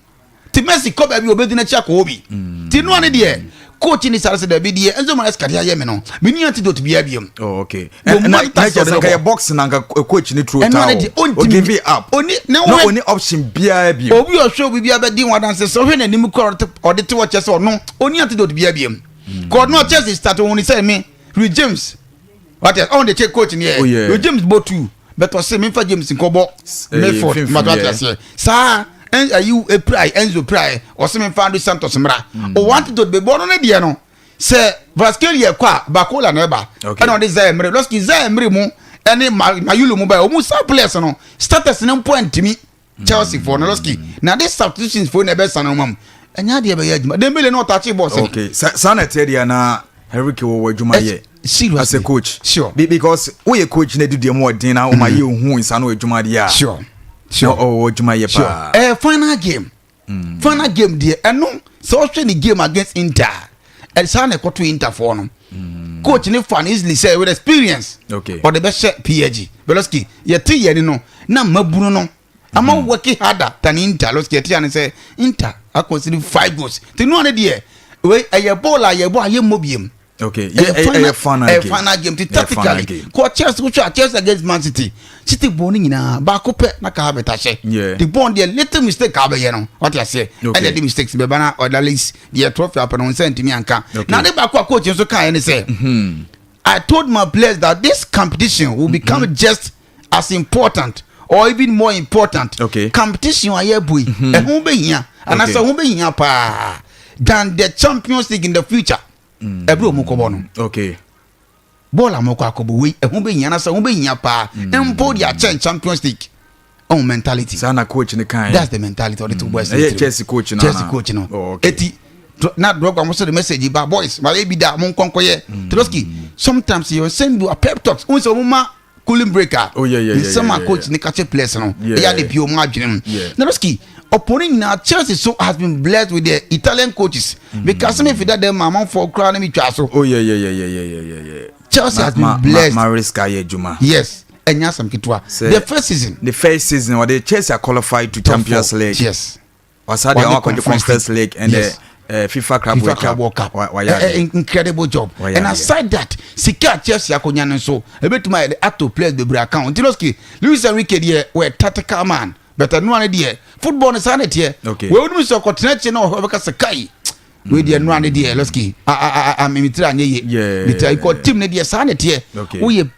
Speaker 2: Ti Messi kɔ baabi ɔbɛdi n'akyi akɔ hɔ bi. Mm. Ti noa ne deɛ coach ni sáré sɛ dabi deɛ Enzo Maresca de ayɛ mi no mi ni antidote biara bi mu.
Speaker 1: Oh, okay. Na na kyerɛ sɛ nka yɛ box na nka coach ni throw towel. O give it up.
Speaker 2: Oni
Speaker 1: na oni option biara bi.
Speaker 2: Obi ɔhwɛ obi biara bɛ di wɔn adanse sɛ ɔhwɛ n'anim kɔ ɔde te wɔ kyɛ sɛ ɔno oni antidote biara bi mu. Kɔ ɔno Chelsea start wɔn ni sɛ mi Reece James wate ɔn de kyɛ coach ni yɛ oh, Reece James bɔ tu bɛtɔ se mi nfa James nkɔbɔ eh, Milford mbato ate aseɛ saa ayi epira Enzo pira ɔse mi nfa Andre Santos mra ɔwɔ antidote bɛ bɔ ɔno ne deɛ no sɛ Kvaratskhelia kɔ a Barcola na ɛba ɛna ɔde Zaire Emery lɔski Zaire Emery mu ɛne Mayulu mu ba ɔmu saa players no starters no mpo antimi Chelsea foɔ no lɔski na de substitutions foɔ na ɛbɛsa no ma mu ɛnyɛ adeɛ bɛyɛ adwuma Dembele no ɔtakye bɔɔl sɛ
Speaker 1: okay saa na ɛteɛ deɛ na Henrique wɔ wɔ adwuma yɛ
Speaker 2: seriously
Speaker 1: as a coach
Speaker 2: sure
Speaker 1: Be because woyɛ coach na ɛdi deɛ mu ɔden na woma yɛ ohu nsa no adwuma deɛ a
Speaker 2: sure sure
Speaker 1: ɔwɔ adwuma yɛ paa
Speaker 2: ɛɛ final game Mm. Final game deɛ ɛno sɛ ɔhwɛ ne game against Inter ɛ saa na ɛkɔto Inter foɔ no. Mm. Coach ne fa no easily sɛ with experience.
Speaker 1: Okay.
Speaker 2: Ɔde bɛhyɛ PSG. Veloski yɛte yɛn ni no na mmabunu no ama mm. working harder than Inter. Veloski yɛte yɛn ni sɛ Inter akɔsiri five goals. Te nua ne deɛ wei ɛyɛ bɔɔl a yɛbɔ a yɛmmɔ biem.
Speaker 1: Okay. Yeah, ɛyɛ final
Speaker 2: game. Final game. Ti tactically. Kɔ Chelsea wohwɛ a Chelsea against Man City. City bɔɔl no nyinaa baako pɛ na ka Havertz ahyɛ.
Speaker 1: Yeah.
Speaker 2: The bɔɔl deɛ little mistake ka abɛyɛ no. Wate aseɛ. Okay. Ɛna de mistakes bɛba na ɔda least deɛ trophy apɛ no nsa ntumi anka.
Speaker 1: Okay.
Speaker 2: Na ade baako a coach nso kaeɛ ne sɛ.
Speaker 1: Mm-hmm.
Speaker 2: I told my players that this competition will become mm -hmm. just as important or even more important.
Speaker 1: Okay.
Speaker 2: Competition a yɛbɔ yi. Ɛho bɛhia. Anaasɛ ɛho bɛhia paa than the Champions League in the future. Mm. Ɛberɛ a wɔkɔbɔ no.
Speaker 1: Okay.
Speaker 2: Bɔɔl a wɔkɔ akɔbɔ wei ɛho bɛhia na sɛ ɛho bɛhia paa mm. mpo de akyɛn Champions League ɔn mentality.
Speaker 1: Saa na coach ne kan.
Speaker 2: That's the mentality ɔde to boys.
Speaker 1: Ɛyɛ Chelsea coach no.
Speaker 2: Chelsea coach no.
Speaker 1: Oh, okay.
Speaker 2: Eti na Drogba mo sɛ de message ba boys ma ebi da mo nkɔnkɔ yɛ. Mm. Trotsky sometimes you send you a pep talks n sɛ wɔn ma cooling break a
Speaker 1: oh, yeah, yeah,
Speaker 2: nsɛm
Speaker 1: yeah,
Speaker 2: a coach ne kakyɛ players no ɛyɛ ade pii ɔmo adwene mu na Trotsky ɔpɔ ne nyinaa Chelsea so has been blessed with the Italian coaches mm. because mi fi dada mu amanfoɔ koraa ne mi twa so.
Speaker 1: Oh yeah yeah yeah yeah yeah yeah yeah.
Speaker 2: Chelsea has been blessed.
Speaker 1: Maresca yɛ adwuma.
Speaker 2: Yes ɛnyɛ asɛm ketewa. The first season.
Speaker 1: The first season wɔde Chelsea qualified to Champions League.
Speaker 2: Yes.
Speaker 1: Wasa deɛ wɔn akɔgye Conference League and the uh, FIFA Club World Cup.
Speaker 2: World Cup. Wayɛ adeɛ. Incredible job.
Speaker 1: Wayɛ
Speaker 2: And aside that, sika a Chelsea akɔnya no nso, ebetumi ayɛ de ato players bebree account. Nti Losky, Luis Enrique deɛ wɔyɛ tactical man, but ɛno ano deɛ football no saa na ɛteɛ.
Speaker 1: Okay.
Speaker 2: Wɔn onim sɛ ɔkɔtena akyi na ɔhwɛ ɔbɛka sɛ kai. Wei deɛ ɛno ano deɛ Losky, a a a a mi tiri anyɛ yie.
Speaker 1: Yeah.
Speaker 2: Mi tiri akɔ team ne deɛ saa na ɛteɛ.
Speaker 1: Okay.
Speaker 2: Woyɛ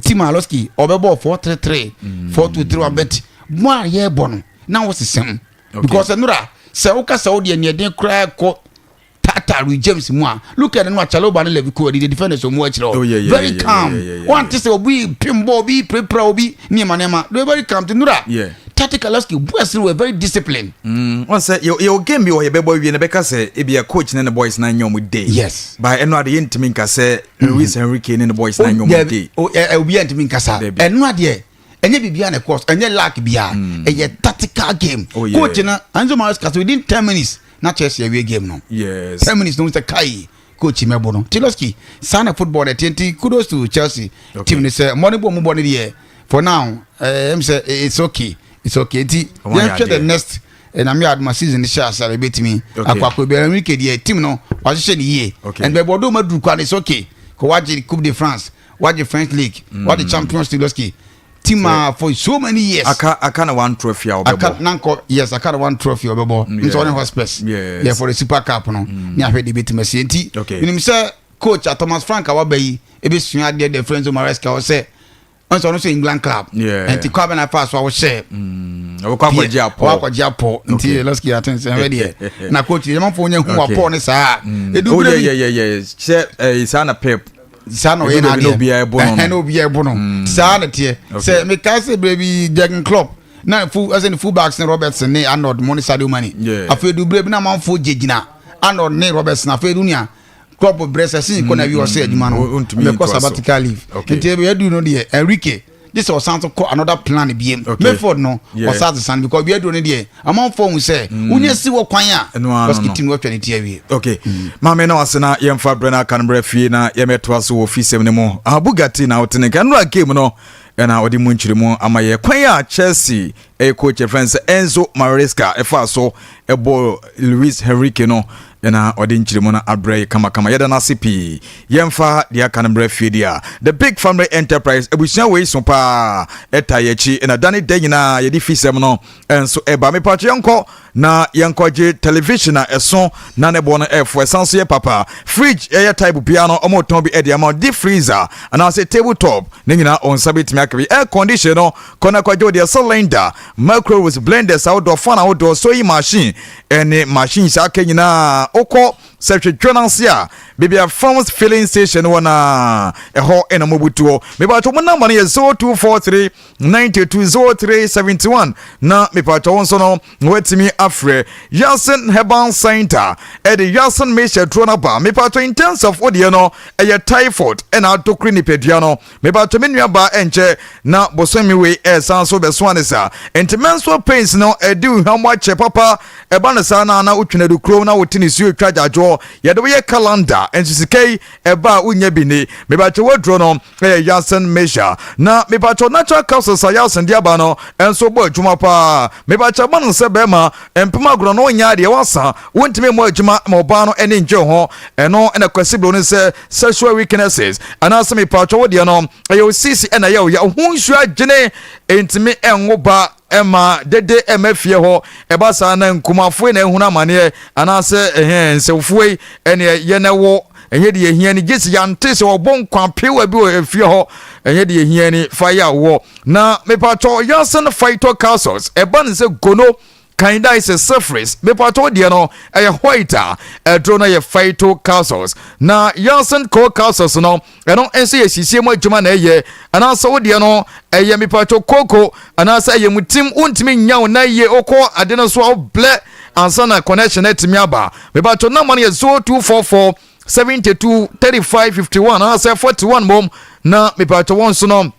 Speaker 2: team a Losky ɔbɛbɔ 4-3-3, 4-2-3-1 but mo a yɛrebɔ no na wosesam.
Speaker 1: Okay.
Speaker 2: Because ɛnora sɛ woka sɛ wodeɛ neɛ den koraa kɔ tata Reece James mu a look at no a Chalobah ne Levi Colwill the defenders ɔmu akyerɛ
Speaker 1: Oh, yeah, yeah,
Speaker 2: very
Speaker 1: yeah,
Speaker 2: calm
Speaker 1: yeah, yeah, yeah,
Speaker 2: wante sɛ obi pim bɔ obi pirapira obi nneɛma nneɛma they were very calm nti nora
Speaker 1: Yeah.
Speaker 2: tactical boys no were very disciplined.
Speaker 1: Mm, wɔn sɛ yɛ yɛ game bi wɔ yɛbɛbɔ wie na bɛka sɛ ebi a coach ne ne boys na nyɛ ɔmo day.
Speaker 2: Yes.
Speaker 1: But ɛno ade yɛntumi nka sɛ Luis Enrique ne ne boys na nyɛ ɔmo day.
Speaker 2: Obi ntumi nkasa ɛno adeɛ ɛnyɛ biribiara na ɛkɔ so ɛnyɛ luck biara mm. ɛyɛ tactical game
Speaker 1: oh, yeah.
Speaker 2: coach na Enzo Maresca so within 10 minutes na Chelsea awie game no
Speaker 1: yes.
Speaker 2: 10 minutes no sɛ kai coach mɛbo no Tiloski saa na football na ɛteɛ nti kudos to Chelsea
Speaker 1: okay.
Speaker 2: team ne sɛ mmɔne bɔ mu bɔ no deɛ for now ɛm sɛ it's okay, it's okay nti yɛnhwɛ the next ɛnam yɛ adoma season hyɛ ase a ebetumi akɔ akɔ ebi Enrique deɛ team no wahyehyɛ ne yie and bɛbɔ ɔdɔw ma duru kwa no it's okay kò wagye Coupe de France, wagye French League, wagye Champions League lɔski team a for so many years.
Speaker 1: Aka na one trophy a ɔbɛbɔ.
Speaker 2: Aka nankɔ yes, aka na one trophy ɔbɛbɔ. Nso ɔne Hotspurs.
Speaker 1: Yes.
Speaker 2: Yeah, for the Super Cup no. Ne ahwɛ de ebetumi asi nti.
Speaker 1: Okay.
Speaker 2: Minim sɛ coach a Thomas Frank a waba yi ebesua adeɛ de Enzo Maresca ɔsɛ ɔnso ɔno nso England club.
Speaker 1: Yeah.
Speaker 2: Nti kɔ abɛn afa so a wɔhyɛ.
Speaker 1: Ɔbɛkɔ akɔgye apɔ.
Speaker 2: Ɔbɛkɔ akɔgye apɔ nti lɔski aten sɛ ɛhwɛ deɛ na coach yɛ manfo nyɛ hu apɔ ne saa. Edu
Speaker 1: Oh
Speaker 2: bere
Speaker 1: yeah
Speaker 2: bi
Speaker 1: yeah yeah yeah. Sɛ ɛɛ saa na Pep.
Speaker 2: Saa na ɔyɛ
Speaker 1: Edu baabi na
Speaker 2: n'adeɛ
Speaker 1: obiara ɛbo no no.
Speaker 2: Ɛhɛn, na obiara ɛbo no saa na teɛ sɛ mekae sɛ berɛ bi Jurgen Klopp na ne full ɛsɛ ne full backs ne Robertson ne Arnold mo ne Sadio Mane
Speaker 1: Yeah.
Speaker 2: afei du berɛ bi na amanfoɔ gyinagyina Arnold ne Robertson afei du nea Klopp brɛ sɛ sin kɔ na wi ɔsɛ adwuma no
Speaker 1: O- ontumi
Speaker 2: mɛkɔ
Speaker 1: ntoa so.
Speaker 2: sabbatical leave
Speaker 1: Okay.
Speaker 2: nti ebi adu no deɛ Enrique. Gye sɛ ɔsan so kɔ another plan biem. Midfield no ɔsan sesa no because bia duro no deɛ amanfoɔ hu sɛ mm. wonya si wɔ kwan a lɔski team no watwa ne ti awie.
Speaker 1: Okay mm. Maame na wase na yɛmfa berɛ no aka no berɛ fie na yɛmɛtoa so wɔ fisɛm no mu. Ah, Bugatti na wote ne nka nnora game no ɛna ɔde mu nkyerɛmu ama yɛ kwan a Chelsea ɛyɛ coach ɛfrɛ no sɛ Enzo Maresca ɛfaa so ɛbɔɔ Luis Henrique no ɛna ɔde nkyerɛmu no abrɛ yɛ kamakama. Yɛda no ase pii. Yɛmfa deɛ aka no mbrɛ fie deɛ a The Big Family Enterprise abusua wei so paa ɛta yɛ akyi ɛna da ne da nyinaa yɛde fisɛm no ɛnso ɛba. Mepatwo yɛnkɔ na yɛnkɔgye television a ɛso na ne boɔ no ɛfo ɛsan so yɛ papa. Fridge ɛyɛ type biara no ɔmo tɔn bi ɛde ama, deep freezer anaasɛ table top ne nyinaa ɔnsa bɛtumi aka bi. Air condition no kɔ na kɔgye wo deɛ, cylinder, microwaves, blenders ahodoɔ, fan ahodoɔ, sewing machine ɛne machines aka nyinaa. Wokɔ sɛ hwehwɛ no ase a, baabi a Farms filling station wɔ na ɛhɔ ɛna mobutuo. Mebatɔ mo number no yɛ 0243 92 03 71 na mepatɔ wo nso no watumi afrɛ. Yasin Herbal Center ɛde Yasin Mixture duro no aba. Mepatɔ in terms of wodeɛ no ɛyɛ typhoid ɛna adokore nipadua no. Mepatɔ me nua baa, ɛnkyɛ na bosome wei ɛsan so bɛsoa ne saa nti menstrual pains no ɛdi hwam akyɛ papa. Ɛba no saa na na wotwene do kurom na wote ne suo twa gyadwoɔ yɛde woyɛ calendar nso sika yi ɛba a wonya bi ni. Mepatɔ waduro no ɛyɛ Yasin Mixture na mepatɔ natural capsules a Yasin de aba no ɛnso bɔ adwuma paa. Mepatɔ ba no sɛ bɛrima mpem agorɔ no wonya adeɛ wasa wontumi mmɔ adwuma ma ɔbaa no ɛne ngye ho. Ɛno ɛna Kwasi Bro no sɛ sexual weaknesses anaasɛ mepatɔ wo deɛ no ɛyɛ osisi ɛna ɛyɛ ɔyɛ ho nsuo adwene ntumi ɛnwo ba ɛma dede ɛma fie hɔ. Ɛba saa na nkumafoɔ na ehunu amaneɛ anaasɛ ɛhɛn nsɛmfoɔ yi ɛne yɛ na ɛwɔ ɛnyɛ deɛ ehia ni gye sɛ yante sɛ ɔbɔ nkwa pewa bi wɔ efie hɔ. Ɛnyɛ deɛ ehia ni fa yɛ awoɔ na mepatɔ Yasin Phyto Capsules ɛba ne sɛ gono candidiasis, syphilis. Mepatɔ deɛ no ɛyɛ white a ɛduro no yɛ Phyto Capsules na Yasin Co Capsules no ɛno nso yɛ sisie mu adwuma na ɛyɛ anaasɛ wo deɛ no ɛyɛ mepatɔ koko anaasɛ ɛyɛ mu tim wontumi nya wo nan yie wokɔ ade no so a woblɛ ansa na connection atumi aba. Mepatɔ nama no yɛ 0244 72 35 51 anaasɛ 41 mom na mepatɔ wɔn so no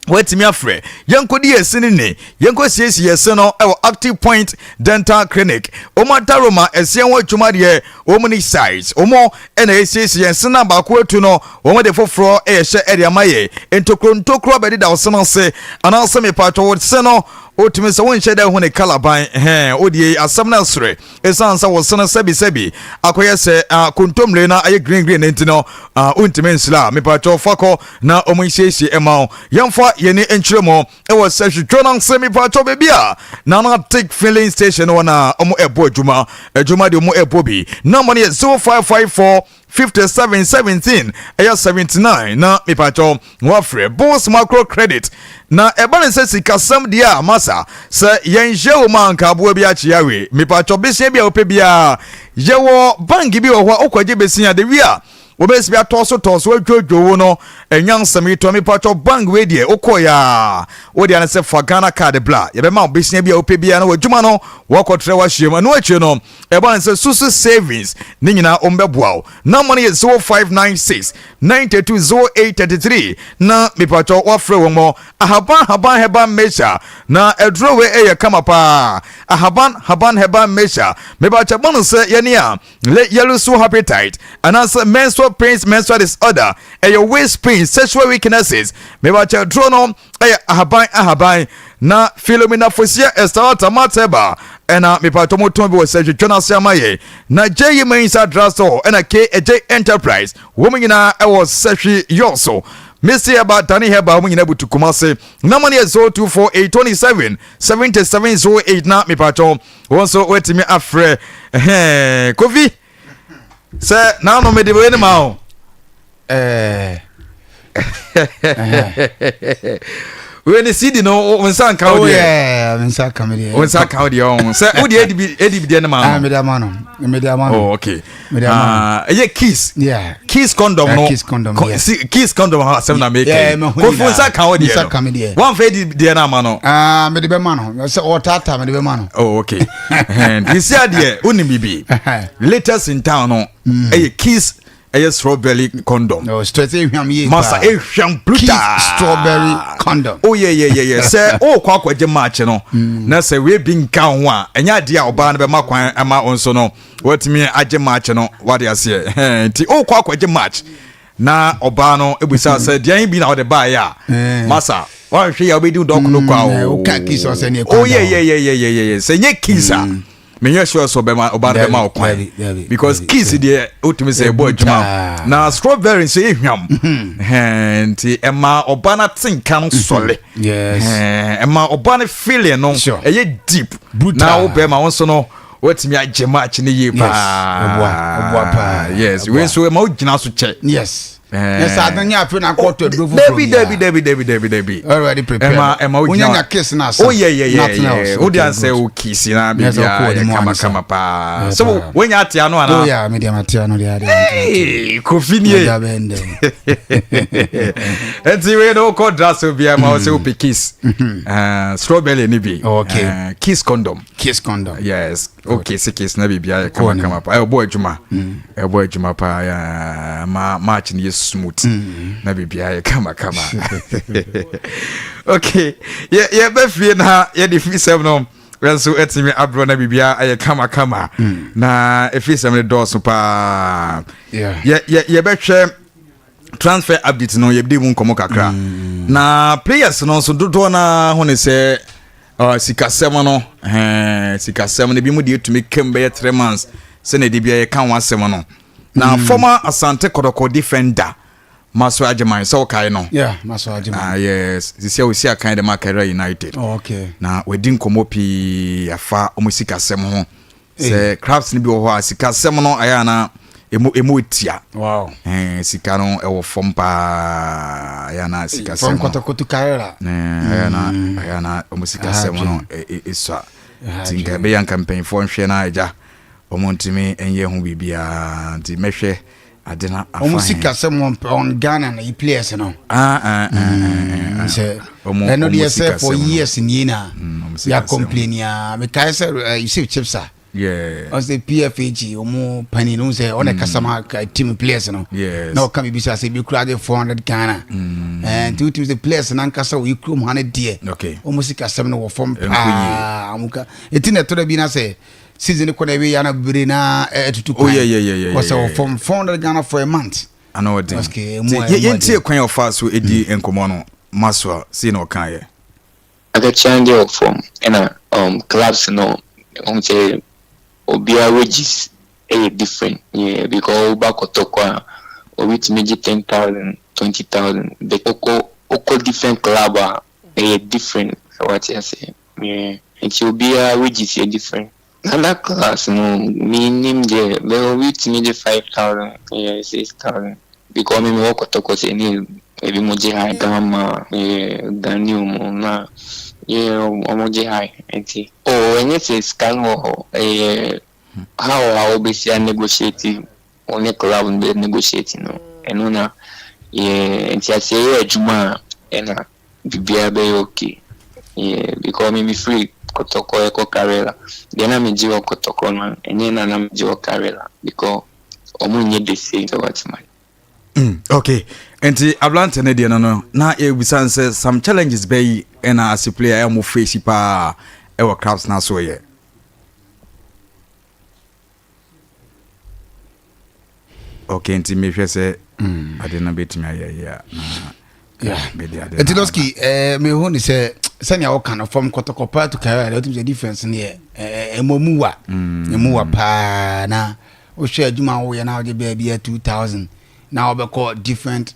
Speaker 1: watumi afrɛ. Yɛnkɔdi yɛn se no ni, yɛnkɔ siesie yɛn se no ɛwɔ Active Point Dental Clinic. Wɔn adaroma ɛseɛ ho adwuma deɛ wɔn ni size wɔn ɛna ɛsiesie yɛn se no baako atu no wɔn de foforɔ ɛyɛhyɛ ɛde ama yɛ. Ntokuro ntokuro abɛdeda wo se no ase anaasɛ mepatɔ wo se no wotumi sɛ wonhyɛ dɛ ho ne kalaban hɛn wodie asɛm no ɛsere ɛsiane sɛ wo se no sɛbisɛbi akɔyɛ sɛ kontomire na ayɛ green green nti no wontumi nsira a mepatɔ fa kɔ na ɔmo nsiesie ɛma wo. Yɛmfa yɛni nkyerɛ mu ɛwɔ sɛ hwehwɛ no ase. Mepatɔ baabi a Nana Dick filling station wɔ na ɔmo ɛbɔ adwuma adwuma deɛ ɔmo ɛbɔ bi. Namba no yɛ 0554 57 17 ɛyɛ 79 na mepatɔ wafrɛ Bos Macro Credit na ɛba ne sɛ sikasɛm deɛ a masa sɛ yɛnhyɛ wɔ mu a nka aboa bi akye awe. Mepatɔ besia bi a wopɛ biara yɛwɔ bank bi wɔ hɔ a wokɔgye besia de wie a wobɛsi bi atɔ so tɔ so adwodwo wo no ɛnya nsɛm yi tɔ. Mepatɔ bank wei deɛ wokɔ yɛ a wode ane sɛ fa Ghana card bla yɛbɛma wo besia bi a wopɛ biara na w'adwuma no wɔkɔtrɛ w'ahyia mu. Ɛno akyire no ɛba ne sɛ susu savings ne nyinaa ɔmbɛboa wo. Namba no yɛ 0596 92 0833 na mepatɔ wafrɛ wɔn mɔ. Ahaban Haban Herbal Mixture na aduro wei ɛyɛ kama paa. Ahaban Haban Herbal Mixture mepatɔ bɔ no sɛ yɛne a le yellow so appetite anaasɛ menstrual pains, menstrual disorder, ɛyɛ waist pain, sexual weaknesses. Mepatɔ aduro no ɛyɛ ahaban ahaban na Philomena Fosia Estarata Mateba ɛna mepatɔ mo tɔn bi wɔ sɛ twetwe no ase ama yɛ na J Mensa Drugstore ɛna KJ Enterprise wɔn nyinaa ɛwɔ sɛhwe yɔ so. Missy Heba, Danny Heba, wɔn nyinaa butu Kumase. Nama no yɛ 0248 27 77 08 na mepatɔ wɔn nso wɔatumi afrɛ. Ɛhɛn Kofi sɛ naano mede wei ne ma o. Wei ne CD no wo nsa nka wo deɛ.
Speaker 2: Me nsa ka me deɛ.
Speaker 1: Wo nsa ka wo deɛ ɔho sɛ wo deɛ edi bi deɛ ne ma no.
Speaker 2: Mede ama no. Mede ama no.
Speaker 1: Oh, okay. Mede ama no. Ɛyɛ kiss.
Speaker 2: Yeah.
Speaker 1: Kiss condom no.
Speaker 2: Kiss condom. Yeah.
Speaker 1: Kiss condom ha asɛm na meka yi. Kofi wo nsa ka wo deɛ no.
Speaker 2: Nsa ka me deɛ.
Speaker 1: Wɔnfa edi deɛ no ama no.
Speaker 2: Ah, mede bɛma no. Sɛ ɔtaataa mede bɛma no.
Speaker 1: Oh, okay. Nti adeɛ wonim bibi. Latest in town no ɛyɛ kiss. Ɛyɛ strawberry condom.
Speaker 2: No, straight ehwam yie
Speaker 1: paa. Masa ehwam brutal.
Speaker 2: Kiss strawberry condom.
Speaker 1: Oh yeah yeah yeah yeah. Sɛ ɔrekɔ akɔgye match no na sɛ wei bi nka ho a ɛnyɛ adeɛ a ɔbaa no bɛma kwan ama wo nso no watumi agye match no wade aseɛ. Nti ɔrekɔ akɔgye match na ɔbaa no ebisa sɛ deɛn bi na ɔde baeɛ a masa wanhwɛ yɛ a wobɛdi dɔk no kwa o. Oh yeah yeah yeah yeah yeah yeah. Sɛ nyɛ kiss a. Menyɛ sure sɛ ɔbɛma ɔba no bɛma wo kwan because kiss deɛ wotumi sɛ ɛbɔ adwuma na strawberry nso yɛ hwam mhm. nti ɛma ɔba no ate nka no mhm. sɔle ɛma ɔba no feeling no ɛyɛ deep na wo bɛma wo nso no watumi agye match no yie paa. Yes, wei nso ɛma wogyina so kyɛ.
Speaker 2: Yes. Yɛ saa no nyɛ afei na akɔtɔ aduro foforɔ
Speaker 1: dabi dabi dabi dabi dabi dabi.
Speaker 2: Already prepared.
Speaker 1: Ɛma ɛma o
Speaker 2: gyina nya kiss na asa.
Speaker 1: Oh yeah yeah yeah yeah. O de ansɛ o kiss na bibi a yɛ kama kama paa. So wonya ate ano ana?
Speaker 2: Oh yeah, me de ma ate ano de ade.
Speaker 1: Hey, Kofi nie. Enti we no kɔ dress bi ma o se o pe kiss. Eh, strawberry ni bi.
Speaker 2: Okay.
Speaker 1: Eh, kiss condom.
Speaker 2: Kiss condom.
Speaker 1: Yes. Okay, se kiss na bibi ayɛ kama kama paa. Ɛbɔ adwuma. Ɛbɔ adwuma paa. Ma match no yɛ smooth. Mm. Na bibi ayɛ kama kama. Okay. Yɛ yɛ bɛ fie na yɛ de fi sɛm no. Nso ɛtumi abrɔ na bibi ayɛ kama kama. Mm. Na efi sɛm no dɔɔso paa.
Speaker 2: Yeah.
Speaker 1: Yɛ yɛ yɛ bɛhwɛ transfer update no yɛbɛdi mu nkɔmmɔ kakra mm. na players no nso dodoɔ no ara ho ne sɛ uh, sikasɛm no eh, sikasɛm no bi mu deɛ ɛtumi kam bɛyɛ 3 months sɛnea ɛde bia yɛka ho asɛm no na mm. former Asante Kɔtɔkɔ defender Maso Agyeman sɛ wokae no
Speaker 2: yeah, Maso Agyeman.
Speaker 1: Ah, yes sisi a wɔsi akan de ma Karela United
Speaker 2: oh, okay.
Speaker 1: na wadi nkɔmmɔ pii afa wɔn sikasɛm ho Sɛ crafts no bi wɔ hɔ a sikasɛm no ayɛ ana emu emu etia.
Speaker 2: Wow.
Speaker 1: Eh, sika no ɛwɔ fam paa ayɛ ana sikasɛm.
Speaker 2: From kɔtɔkɔtɔ karela.
Speaker 1: Eh, ayɛ ana mm. ayɛ ana wɔn sikasɛm no esua. Ti nka ɛbɛyɛ nka mpanyinfoɔ nhwɛ na agya wɔn ntumi nyɛ ho biribiara nti mɛhwɛ ade na afa
Speaker 2: wɔn sikasɛm wɔn on Ghana na yi players no.
Speaker 1: Ah ah ah.
Speaker 2: Mm, ah, sɛ ɛno deɛ sɛ for years nie na mm, yɛ complain ya mekae sɛ eh, Yusuf Chipsa. ɔsɛ PFAG wɔn panin no sɛ ɔna kasa ma team players no na ɔka biribi sɛ asɛ bi kura de 400 Ghana mm. eh, nti wotumi sɛ players nankasa wɔ kurom ha no deɛ wɔn sikasɛm no wɔ fam paa wɔn ka eti na ɛtɔ da bi na sɛ season kɔ na ɛwɛ yana bebree na ɛtutu kwan.
Speaker 1: Oh yeah yeah yeah yeah.
Speaker 2: Wɔsɛ wɔ fam 400 Ghana for a month.
Speaker 1: Ano ɔden. Ti yɛn tie kwan a ɔfa so edi mm. nkɔmɔ no Maswa sei na ɔka yɛ.
Speaker 12: Akatua no deɛ wɔ fam ɛna um, clubs no wɔn sɛ obiara wages ɛyɛ different yeah because woba Kɔtɔkɔ a obi tumi gye 10,000 20,000 but wokɔ wokɔ different club a ɛyɛ different sɛ wate aseɛ. Yeah nti obiara wages yɛ different. Nana class no me nim deɛ bɛ obi tumi gye 5000 yeah 6000 because me me wɔ kɔtɔkɔ sɛ ne ebi mo gye high Gama yeah Ghanaian mo na yeah ɔmo gye high nti oh ɛnyɛ sɛ sika no wɔ hɔ ɛyɛ how a wobɛsi a negotiate wo ne club no bɛ negotiate no ɛno na yeah nti aseɛ yɛ adwuma a ɛna Biribiara bɛyɛ okay yeah because me me firi kɔtɔkɔ ɛkɔ karela deɛ na me gye wɔ kɔtɔkɔ no ɛnyɛ na na me gye wɔ karela because ɔmo nyɛ the same sɛ wate ma.
Speaker 1: Mm, okay nti aberante no deɛ no no na yɛbisa sɛ some challenges bɛyi ɛna ase player ɛmo face paa ɛwɔ clubs no so yɛ. Okay, nti mehwɛ sɛ mm. ade no bɛtumi ayɛ yie a na mede ade
Speaker 2: nti lɔski eh, mehu ne sɛ sɛnea woka no fam kɔtɔkɔ paa to kara wotumi sɛ difference no yɛ ɛmɔ mu wa mm. ɛmu wa paa na wohwɛ adwuma woyɛ na wogye baabi a 2000 na wobɛkɔ different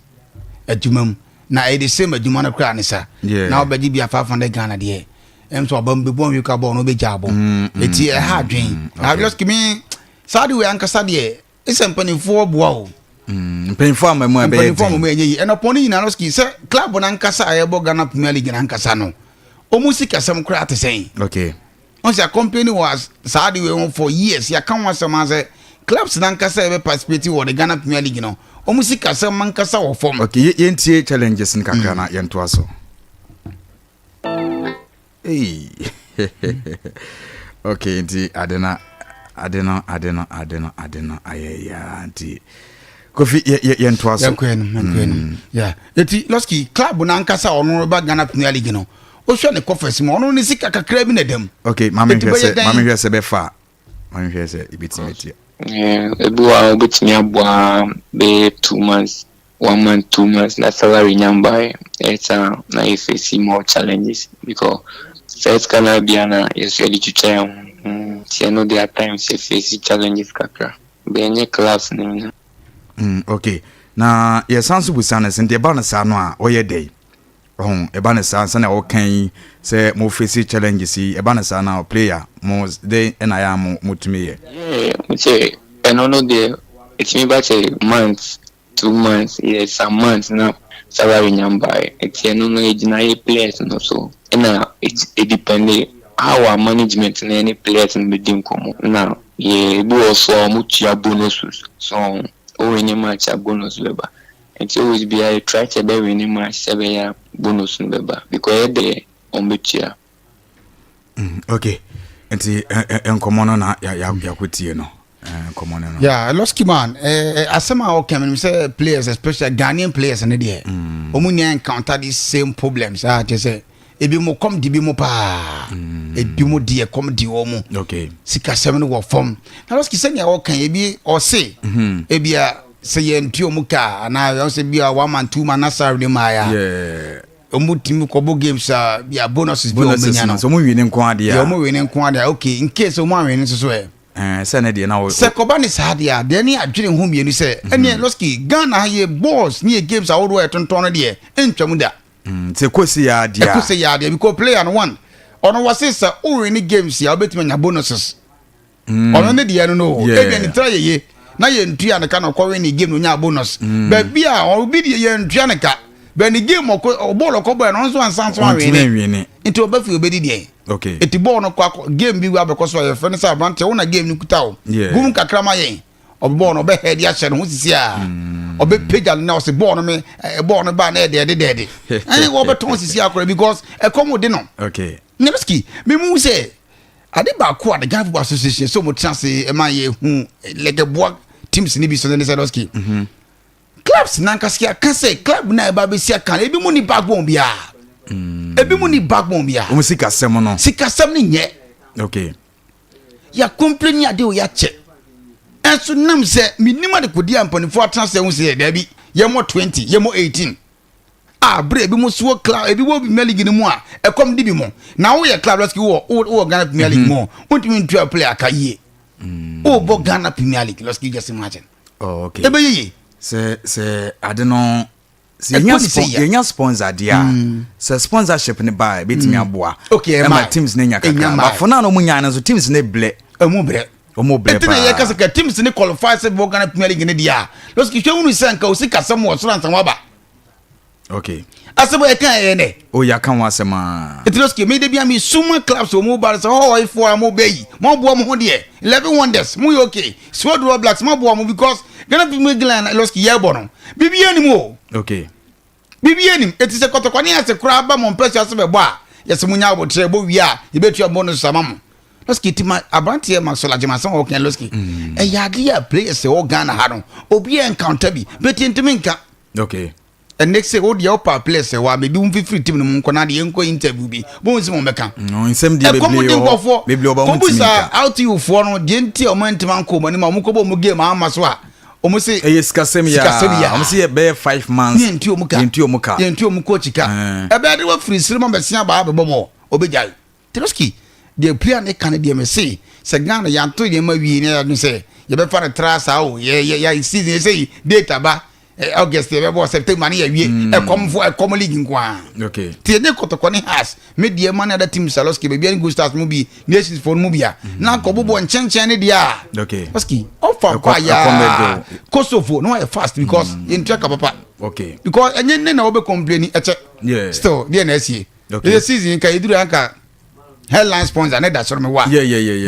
Speaker 2: adwuma mu na ɛyɛ the same adwuma no koraa ne sa na wobɛgye bi a 500 Ghana deɛ ɛm sɛ ɔba mu bɛbɔ nwi ka bɔɔl no wobɛgya abɔ ɛti mm, ɛha mm, adwen mm, na lɔski me saa de wei ankasa deɛ ɛsɛ mpanimfoɔ boa o
Speaker 1: mpanyinfoɔ ama mu a ɛbɛyɛ den
Speaker 2: mpanyinfoɔ ama mu ɛnyɛ yi ɛna pɔn no nyinaa lɔski sɛ club no ankasa a ɛbɔ Ghana Premier League no ankasa no ɔmu sikasɛm koraa te sɛn
Speaker 1: okay
Speaker 2: Wɔn sɛ company wɔ saa de wei ho for years yɛaka ho asɛm asɛ clubs no ankasa ɛbɛ participate wɔ the Ghana Premier League no wɔn sikasɛm ankasa wɔ fam.
Speaker 1: Okay yɛntie challenges no kakra na yɛntoa so. Hey. Okay, nti ade no ade no ade no ade no ade no ayɛ yaa nti. Kofi, yɛntoa so.
Speaker 2: Yɛnkɔ yɛn yɛnkɔ yɛn. Yeah, eti Lɔski, club n'ankasa ɔno ba Ghana Premier League no, wohwɛ ne coffers mu, ɔno ne sika kakra bi na ɛda
Speaker 1: Okay, maame, hwɛ sɛ, maame, hwɛ sɛ bɛfa, maame, hwɛ sɛ ebitumi tia.
Speaker 12: Ebi wɔ a wobɛtumi aboa bɛyɛ 2 months, one month, 2 months na salary nya mbaeɛ. Ɛyɛ saa na yɛ face more challenges because sɛ sika no abia na yɛso yɛde twitwa yɛn ho, nti ɛno de, at times yɛ face challenges kakra, bɛnyɛ clubs no nyinaa.
Speaker 1: Okay, na yɛsan so busa no sɛ nti ɛba no saa no a, ɔyɛ dɛn? Ɔho ɛba no saa sɛnea wɔka yi sɛ mo face challenges yi, ɛba no saa na player mo de ɛna yɛ a mo motumi yɛ?
Speaker 12: Sɛ ɛno no deɛ, ɛtumi ba kyɛ months, 2 months, yɛ some months na salary nya mbaeɛ. Nti ɛno no ɛgyina yɛ players no so, ɛna ɛdepend how our management no ne players no bɛdi nkɔmmɔ. Na yɛ ebi wɔ so a ɔmo tua bonuses so, ɔwɔ match a bonus bɛba. Nti always biara yɛ try sɛ ɛbɛwin ne match sɛ ɛbɛyɛ a bonus no bɛba because ɛyɛ deɛ ɔmo bɛtua.
Speaker 1: Okay, nti nkɔmmɔ no na yɛakɔtie no, nkɔmmɔ no.
Speaker 2: Yeah, Losky man, asɛm a ɔka menim sɛ players, especially Ghanaian players no deɛ, ɔmu nya encounter these same problems a kyerɛ sɛ ebi mo kɔm di bi mo paa, ebi mo deɛ kɔm di wɔ mu. Sikasɛm no wɔ fam. Na Losky, sɛnea ɔka, ebi ɔse ebi a sɛ yɛntua ɔmu ka anaa ɔsɛ bi a one man, two man na salary ne maa ya, ɔmu tumi kɔbɔ games a bi a bonuses bi a ɔmu bɛnya no.
Speaker 1: Sɛ ɔmu wie ne nko adeɛ
Speaker 2: a, ɔmu wie ne nko adeɛ. Okay, in case ɔmu anwene nso so ɛ?
Speaker 1: Sɛ ne deɛ na
Speaker 2: wɔ sɛ kɔba ne saa deɛ a, deɛ ne adwene ho mmienu sɛ ɛneɛ Losky, Ghana ha yɛ balls ne yɛ games ahodoɔ a yɛtontɔn no deɛ, ɛntwam da.
Speaker 1: Sɛ kɔsi yɛ adeɛ a,
Speaker 2: ɛkɔsi yɛ adeɛ, because player no one, ɔno wɔse sɛ wowin ne games a, wobɛtumi anya bonuses. Ɔno ne deɛ no, ebia ne tira yɛye na yɛntua ne ka na ɔkɔwin ne game na onya bonus. Baabi a obi deɛ yɛntua ne ka bɛn ne game, ɔkɔ bɔɔl ɔkɔ bɔɔl no nso ansan so anwene, nti ɔbɛ fi obɛdi deɛ. Eti bɔɔl no kɔ akɔ game bi wa abɛkɔ so a, yɛfrɛ no sɛ aberanteɛ wo na game no kuta o, gum kakra ma yɛn. Ɔbɛ bɔɔl no, ɔbɛ hɛ de ahyɛ ne ho sisi a, ɔbɛ pagya no na ɔsɛ bɔɔl no me bɔɔl no ba na ɛdɛ ɛde dɛɛde ɛne wɔbɛtɔn sisi akora because ɛkɔm de no. Nyamski, mímu sɛ ade baako a the Ghana Football Association sɛ ɔmo tena ase ɛma yɛ hu lɛgɛ boa teams ni bi so ne sɛ, Lɔski, clubs nankasa aka sɛ club na ɛba bɛsi aka no, ebi mu ni backbone biara, ebi mu ni backbone biara.
Speaker 1: Wɔn sikasɛm no.
Speaker 2: Sikasɛm no nyɛ. Yà complain ade o, yàkyɛ ɛnso nam sɛ minim adekodi a mpanimfoɔ atena sɛ ɛho sɛ dɛbi, yɛmɔ 20, yɛmɔ 18 a bere ebi mo so wɔ club, ebi wɔ Premier League no mu a ɛkɔm di bi mu. Na woyɛ club, lɔski, wɔ Ghana Premier League mu, wontumi ntua player aka yie. Wobɔ Ghana Premier League, lɔski, just imagine. Ebe yie.
Speaker 1: Sɛ ade no sɛ yɛnya sponsor deɛ a, sɛ sponsorship ne ba a, ɛbɛtumi aboa ɛma teams no nya kakra, but for now no, ɔmo nya no nso, teams ne blɛ.
Speaker 2: Ɛmu brɛ.
Speaker 1: Ɔmo brɛ.
Speaker 2: Ɛti na yɛ kasa ka teams ne qualify sɛ bɔ Ghana Premier League ne deɛ a, lɔski, hwɛ wunu sɛ nka osi kasɛm wɔ soro ansa waba. Asɛm a yɛka yɛ nɛ.
Speaker 1: O, yɛaka ho asɛm a.
Speaker 2: Ɛti lɔski, mede bia me suma clubs wɔ mu ba sɛ hɔhɔifoɔ a mobɛ yi, moaboa mo ho deɛ. 11 Wonders moyɛ okay, Swedru Blacks moaboa mo, because Ghana Premier League lɔski yɛbɔ no, biribia nim o. Biribi anim. Ɛti sɛ Kɔtɔkɔ ne ase koraa ba mo mpɛ so ase bɛbɔ a, yɛsɛ mo nya abotrɛ bɔ wie a, yɛbɛtua bonus ama mo. Lɔski, ti ma aberanteɛ Maxwell Agyemasɛm a wɔka, lɔski, ɛyɛ adeɛ a players ɛwɔ Ghana ha no, obi encounter bi bɛti ntumi nka. Ɛnɛ sɛ wo deɛ wopa players ɛwɔ a, baabi wo mfifiri team no mu nkɔ na deɛ yɛnkɔ interview bi bohu sɛ mo bɛka.
Speaker 1: Nsɛm deɛ
Speaker 2: bebree
Speaker 1: wɔ hɔ, bebree wɔ hɔ,
Speaker 2: kɔbu
Speaker 1: ntumi
Speaker 2: sa
Speaker 1: nka.
Speaker 2: RTU foɔ no deɛ, nti a ɔmo ntumi ankɔ ɔmo anim a ɔmo kɔbɔ ɔmo game ama so a, ɔmo se
Speaker 1: ɛyɛ sikasɛm yɛ.
Speaker 2: Sikasɛm yɛ.
Speaker 1: Ɔmo sɛ yɛ bɛyɛ 5 months.
Speaker 2: Ne yɛntu ɔmo ka.
Speaker 1: Yɛntu ɔmo ka.
Speaker 2: Yɛntu ɔmo coach ka. Ɛbɛyɛ de wafiri siri ma bɛsia baa bɛbɔ bɔ ɔbɛgyae. Teroski deɛ, player ne ka no deɛ, mɛ se sɛ Ghana yɛanto nneɛma wie ne yɛadwene sɛ yɛbɛfa no tra saa o, yɛ yɛ yɛ season yɛ sɛ yi date aba August, yɛbɛbɔ September ne yɛwie ɛkɔmfo ɛkɔm league nko ara. Ti yɛde Kɔtɔkɔ ne Hearts me deɛ ma ne other teams a, Lɔski, baabi ne Gold Stars mu bi, Nations foɔ no mu bi a na nkɔ bobɔ nkyɛnkyɛn ne deɛ a, Lɔski ɔfa ba yaa Kosovo na wayɛ fast because yɛntua ka papa. Because ɛnyɛ ne na wɔbɛ complain ɛkyɛ. Still deɛ na ɛsie. Ɛyɛ season nka yɛduru anka headline sponsor ne da soro mi wa. Na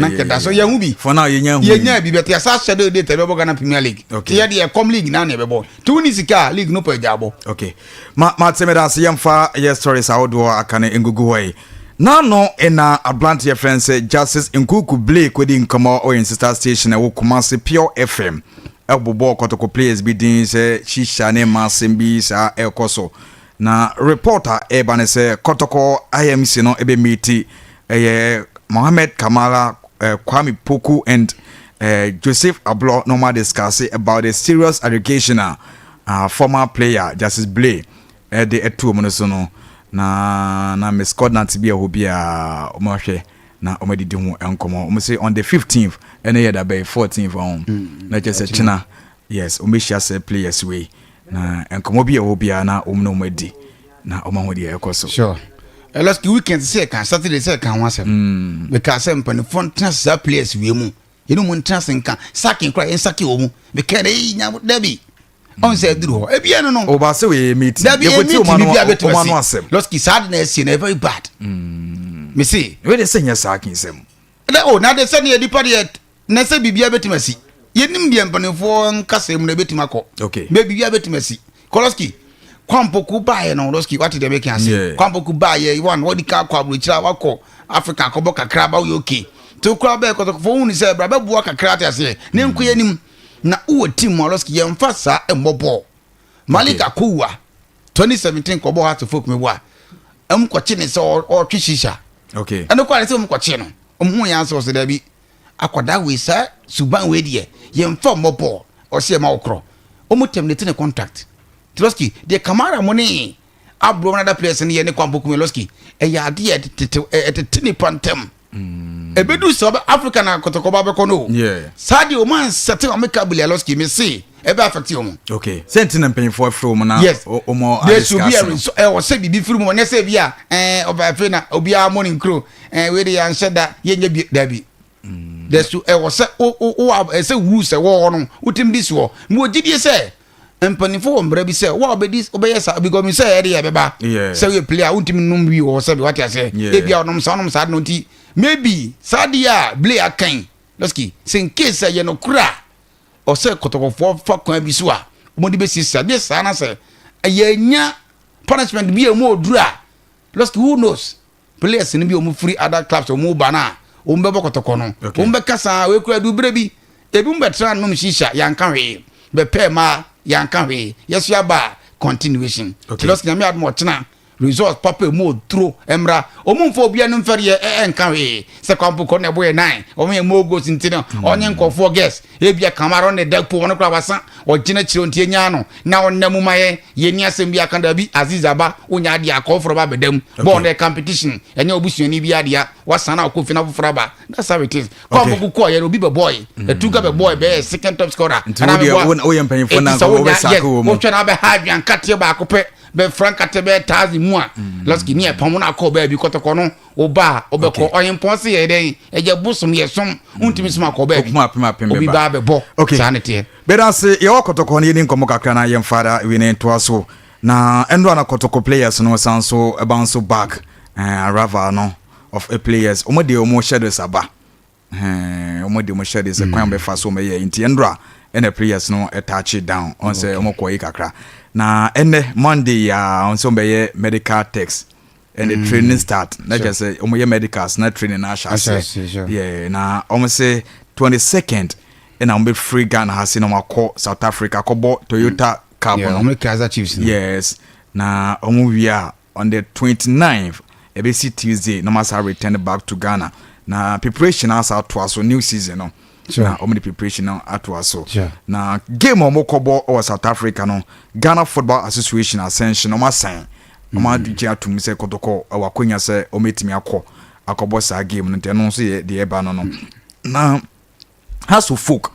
Speaker 2: nkɛ da so yɛn ho bi.
Speaker 1: For now yɛnya hu.
Speaker 2: Yɛnya bi bɛtɛ yɛsa ahyɛ de date ɛbɛbɔ Ghana Premier League. Ti yɛ deɛ ɛkɔm league naa na ɛbɛbɔ. Ti wo ni sika a, league no pɛ gya abɔ.
Speaker 1: Okay. Ma te me da ase, yɛmfa yɛ stories ahodoɔ aka no ngugu hɔ yi. N'ano ɛna aberanteɛ frɛ sɛ Justice Nkuku Blake kɔdi nkɔmmɔ wɔ yɛn sister station ɛwɔ Kumasi, Pure FM. Ɛbobɔɔ Kɔtɔkɔ players bi din sɛ shisha ne mma asɛm bi saa ɛrekɔ so. Na report a ɛreba ne sɛ Kɔtɔkɔ IMC no ɛbɛ meeti ɛyɛ Mohammed Kamara, Kwame Poku and Joseph Ablɔ na wɔn adiscuss about the serious allegation a former player Justice Blay ɛde ɛto wɔn no so no na miscoordinate bi ɛhɔ biara wɔn ahwɛ na wɔn adidi ho nkɔmɔ. Wɔn sɛ on the 15th, ɛne yɛ dabɛn 14th ɔn na kyerɛ sɛ kyena, yes, wɔn bɛhyia sɛ players wei na nkɔmɔ bi ɛwɔ biara na wɔn na wɔn adi na wɔn aho deɛ ɛkɔ so.
Speaker 2: Sure. Last weekend sɛ ɛka Saturday sɛ ɛka ho asɛm, meka sɛ mpanimfoɔ ntena saa players wie mu, yɛne mu ntena se nka sacking kora yɛn sack wɔ mu. Meka dɛ ɛyi nya dabi ɔn sɛ ɛduru hɔ ebia no.
Speaker 1: Ɔba sɛ wɔyɛ meeting.
Speaker 2: Dabi,
Speaker 1: yɛkɔtie
Speaker 2: meeting
Speaker 1: ɔmo
Speaker 2: bi a
Speaker 1: ano
Speaker 2: bɛtumi
Speaker 1: ɔmo ano
Speaker 2: asi
Speaker 1: asɛm.
Speaker 2: Lɔski, saa de na ɛsi no, very bad, mese.
Speaker 1: Wei de sɛ nyɛ sacking sɛm.
Speaker 2: Dɛ o na de sɛ ne yɛ nipa deɛ na sɛ biribia bɛtumi asi, yɛnim deɛ mpanimfoɔ nkasa mu na ɛbɛtumi akɔ. Mɛ biribia bɛtumi asi. Kɔlɔski, Kwampoku baayɛ no, Lɔski, wate deɛ mɛka ase?
Speaker 1: Yeah.
Speaker 2: Kwampoku baayɛ one, wɔde ka akɔ aburokyire a wakɔ Africa akɔbɔ kakra ba, woyɛ okay nti wokora bɛyɛ Kɔtɔkɔfoɔ wohu sɛ bra bɛboa kakra te aseɛ ne nkɔ yɛnim na wowɔ team mu a, Lɔski, yɛmfa saa mmɔ bɔɔl. Malik Akowua 2017 kɔbɔ Hearts of Oak, meboa ɛm kɔkye ne sɛ ɔtwe shisha. Ɛno kɔ ade sɛ ɔm kɔkye no, ɔm hu yɛn asɛ ɔsɛ daabi, akwadaa wei saa suban wei deɛ yɛmfa mmɔ bɔɔl, ɔsɛ yɛma wo korɔ, ɔmu terminate ne contract. Lɔski, deɛ Kamara mo ne aborɔ no, other players no yɛ ne Kwampoku, Lɔski, ɛyɛ adeɛ ɛtete ɛtete nipa ntɛm ɛbɛdu sɛ ɔbɛ Africa na Kɔtɔkɔ ba bɛkɔ no o. Saa deɛ ɔmo ansɛte ɔmo ka bili, Lɔski, me se ɛbɛ affect ɔmo.
Speaker 1: Okay, sɛ nti na mpanyinfoɔ afiri wɔn na ɔmo
Speaker 2: there should be a
Speaker 1: adiscuss no.
Speaker 2: result. Ɛwɔ sɛ biribi firi mu, ɔnyɛ sɛ bi a ɔba afei na obiara mɔ ne nkuro wei de yɛnhyɛ da yɛnyɛ bi dabi. There should, ɛwɔ sɛ o ɛsɛ rules ɛwɔ hɔ no wotim di soɔ. Mo gyidie sɛ mpanimfoɔ wɔ mmara bi sɛ wo a wobɛdi wobɛyɛ saa, because mi sɛ ɛde yɛ bɛba sɛ woyɛ player a wontumi nom wi wɔ hɔ sɛ bi wate aseɛ. Ebi a ɔnom saa, ɔnom saa de no nti maybe saa deɛ a Blay akan, Lɔski, sɛ in case sɛ yɛ no kora a ɔsɛ Kɔtɔkɔfoɔ fa kwan bi so a wɔde bɛsiesie adeɛ saa na sɛ ɛyɛ nya punishment bi a emu oduru a, Lɔski, who knows, players no bi a wɔn firi other clubs a wɔn ba no a wɔn bɛbɔ Kɔtɔkɔ no, wɔn bɛka saa wɔn ekura du bere bi ebi mu bɛtena nom shisha, yanka hwee, bɛpɛ mmaa, yanka hwee, yɛso aba a continuation. Lɔski, Nyame adum, ɔkyena result papa emu oduro mmra. Wɔn mfa obiara no mfɛre yɛ ɛnka hwee sɛ Kwampo na ɛbɔ yɛ nine, wɔn yɛ more goals nti no ɔnye nkɔfoɔ guest ebia Kamara ɔne da po wɔn kora wasa ɔgyina kyerɛ nti enya no na ɔnam mu ma yɛ yɛ ni asɛm bi aka dabi. Aziz aba wonya adeɛ akɔfoforɔ ba abɛda mu bɔɔl no yɛ competition, ɛnyɛ obusuani bi adeɛ wasan na ɔkɔ fi na foforɔ aba. That's how it is. Kwampo kɔ yɛ no, obi bɛ bɔɔl etuga bɛ bɔɔl bɛyɛ second top scorer.
Speaker 1: Nti wo deɛ, woyɛ mpanyinfoɔ na nka wɔbɛsack wɔ mu.
Speaker 2: Wotwɛ na abɛha adwene nkateɛ baako pɛ bɛfra nkate bɛyɛ thousand mu a, Lɔski, ne ɛpɔn no akɔ baabi Kɔtɔkɔ no woba a wobɛkɔ ɔyempɔn se yɛ dɛn ɛgya bosom yɛ som wontumi som akɔ baabi.
Speaker 1: Okuma apem apem.
Speaker 2: Obi
Speaker 1: bɛba.
Speaker 2: Ba bɛbɔ. Saa ne teɛ.
Speaker 1: Bɛda ase. Yɛwɔ Kɔtɔkɔ no, yɛni nkɔmmɔ kakra na yɛmfa da wei ne ntoa so na ɛnora na Kɔtɔkɔ players no san so ɛba nso back arrival no of a players, wɔn de wɔn schedules aba, wɔn de wɔn schedules kwan bɛfa so wɔn yɛ nti ɛnora ɛna players no ɛtouch down ɔn sɛ wɔn kɔ yi kakra na ɛnɛ Monday a ɔn sɛ wɔn bɛyɛ medical test and the training start na kyerɛ sɛ wɔn yɛ medicals na training na ahyɛ
Speaker 2: Ahyɛ
Speaker 1: aseɛ.
Speaker 2: ase, sure.
Speaker 1: Yeah, na wɔn sɛ 22nd ɛna wɔn bɛ firi Ghana ha se na wɔn akɔ South Africa akɔbɔ Toyota Cup no.
Speaker 2: Wɔn Kaizer Chiefs no.
Speaker 1: Yes, na wɔn wie a, on the 29th, ɛbɛsi Tuesday, na wɔn asa return back to Ghana na preparation asa atoa so, new season no. Na wɔn de preparation no atoa so. Na game a wɔn kɔbɔ wɔ South Africa no, Ghana Football Association ascension wɔn asan wɔn agye atum sɛ Kɔtɔkɔ ɛwɔ akonnwa sɛ wɔn etumi akɔ akɔbɔ saa game no, nti ɛno nso yɛ deɛ ɛba no. Na Hearts of Oak,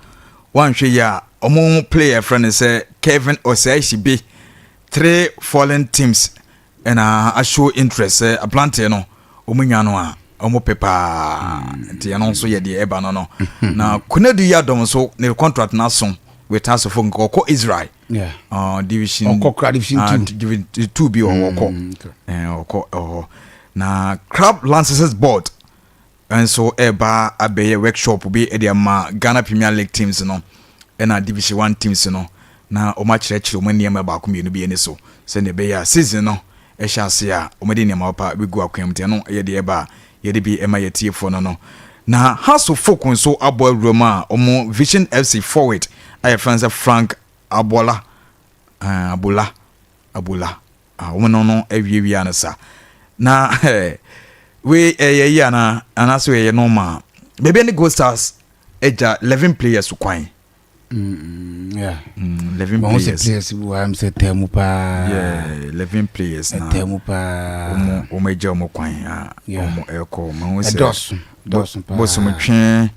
Speaker 1: wanhwɛ yi a, ɔmo player frɛ no sɛ Kevin Osei, three foreign teams ɛna ashow interest sɛ aberanteɛ no ɔmo nya no a ɔmo pɛ paa, nti ɛno nso yɛ deɛ ɛba no. Na Konadu yi adɔm nso ne contract no aso with Hearts of Oak, nka ɔkɔ Israel. Division
Speaker 2: Ɔkɔ kora division two.
Speaker 1: Division two bi wɔ ɔkɔ. Ɔkɔ ɛwɔ na Club Licenses Board nso ɛreba abɛyɛ workshop bi de ama Ghana Premier League teams no ɛna Division One teams no na wɔn akyerɛkyerɛ wɔn nneɛma baako mmienu bi ani so sɛnea ɛbɛyɛ a season no ɛhyɛ ase a wɔde nneɛma papa bɛgu akwan mu. Nti ɛno yɛ deɛ ɛba a yɛde bi ɛma yɛ tiefoɔ no. Na Hearts of Oak nso abɔ awura mu a wɔn Vision FC forward. a yɛfrɛ no sɛ Frank Abola, eh, Abola, Abola. Ah, wɔn no no awiawia no sa. Na eh, wei ɛyɛ yi anaa anaasɛ ɛyɛ normal. Baabi ne Gold Stars agya 11 players kwan.
Speaker 2: Yeah.
Speaker 1: 11
Speaker 2: Mahu sɛ
Speaker 1: players.
Speaker 2: players bi wɔ ha sɛ taa mu paa.
Speaker 1: Yeah, 11 players na.
Speaker 2: Ɛtaa mu paa.
Speaker 1: Wɔn agya wɔn kwan a wɔn ɛkɔ. Mahu sɛ
Speaker 2: Ɛdɔɔso, dɔɔso paa.
Speaker 1: Bosomtwe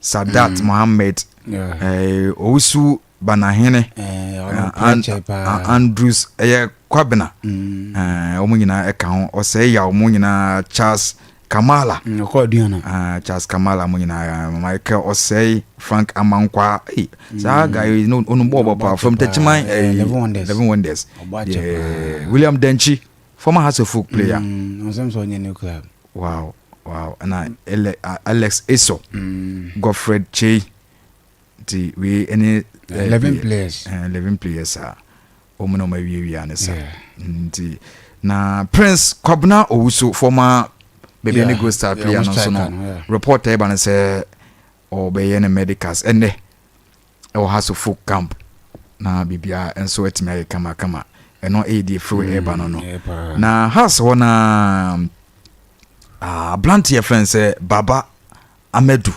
Speaker 1: Sadat Mohammed,
Speaker 2: Yeah.
Speaker 1: eh, Owusu Banahene,
Speaker 2: Eh, ɔno
Speaker 1: eh,
Speaker 2: ɔpra
Speaker 1: An-
Speaker 2: kyɛ paa.
Speaker 1: Andrews ɛyɛ Kwabena, eh, wɔn nyinaa ɛka ho. Ɔsɛe Yaw wɔn nyinaa, Charles Kamala.
Speaker 2: Ɔkɔ Aduana.
Speaker 1: Ah, Charles Kamala mo nyinaa, Michael Osei, Frank Amankwa. Hey, saa guy yi no onu bɔ bɔ pa from Techiman.
Speaker 2: Eh, 11 Wonders.
Speaker 1: 11 Wonders.
Speaker 2: Ɔbɔ akyɛ
Speaker 1: Yeah. William Denchi, former Hearts of Oak player.
Speaker 2: Ɔsɛm sɛ ɔnyɛ new club.
Speaker 1: Wow. Na Alex Eso, Godfred Chey. Nti wei ɛne
Speaker 2: 11 players.
Speaker 1: 11 players a wɔn na wɔn awiawia ne sa. Nti na Prince Kwabena Owusu, former baabi ne Gold Star player
Speaker 2: wɔn
Speaker 1: no nso
Speaker 2: striker
Speaker 1: no,
Speaker 2: no, yeah.
Speaker 1: report a ɛba no sɛ ɔbɛyɛ ne medicals ɛnnɛ ɛwɔ Hearts of Oak camp na biribiara nso atumi ayɛ kamakama. Ɛno ɛyɛ deɛ firi ɛba no.
Speaker 2: Ɛyɛ paa.
Speaker 1: Na Hearts hɔ na aberanteɛ fɛn sɛ Baba Amadu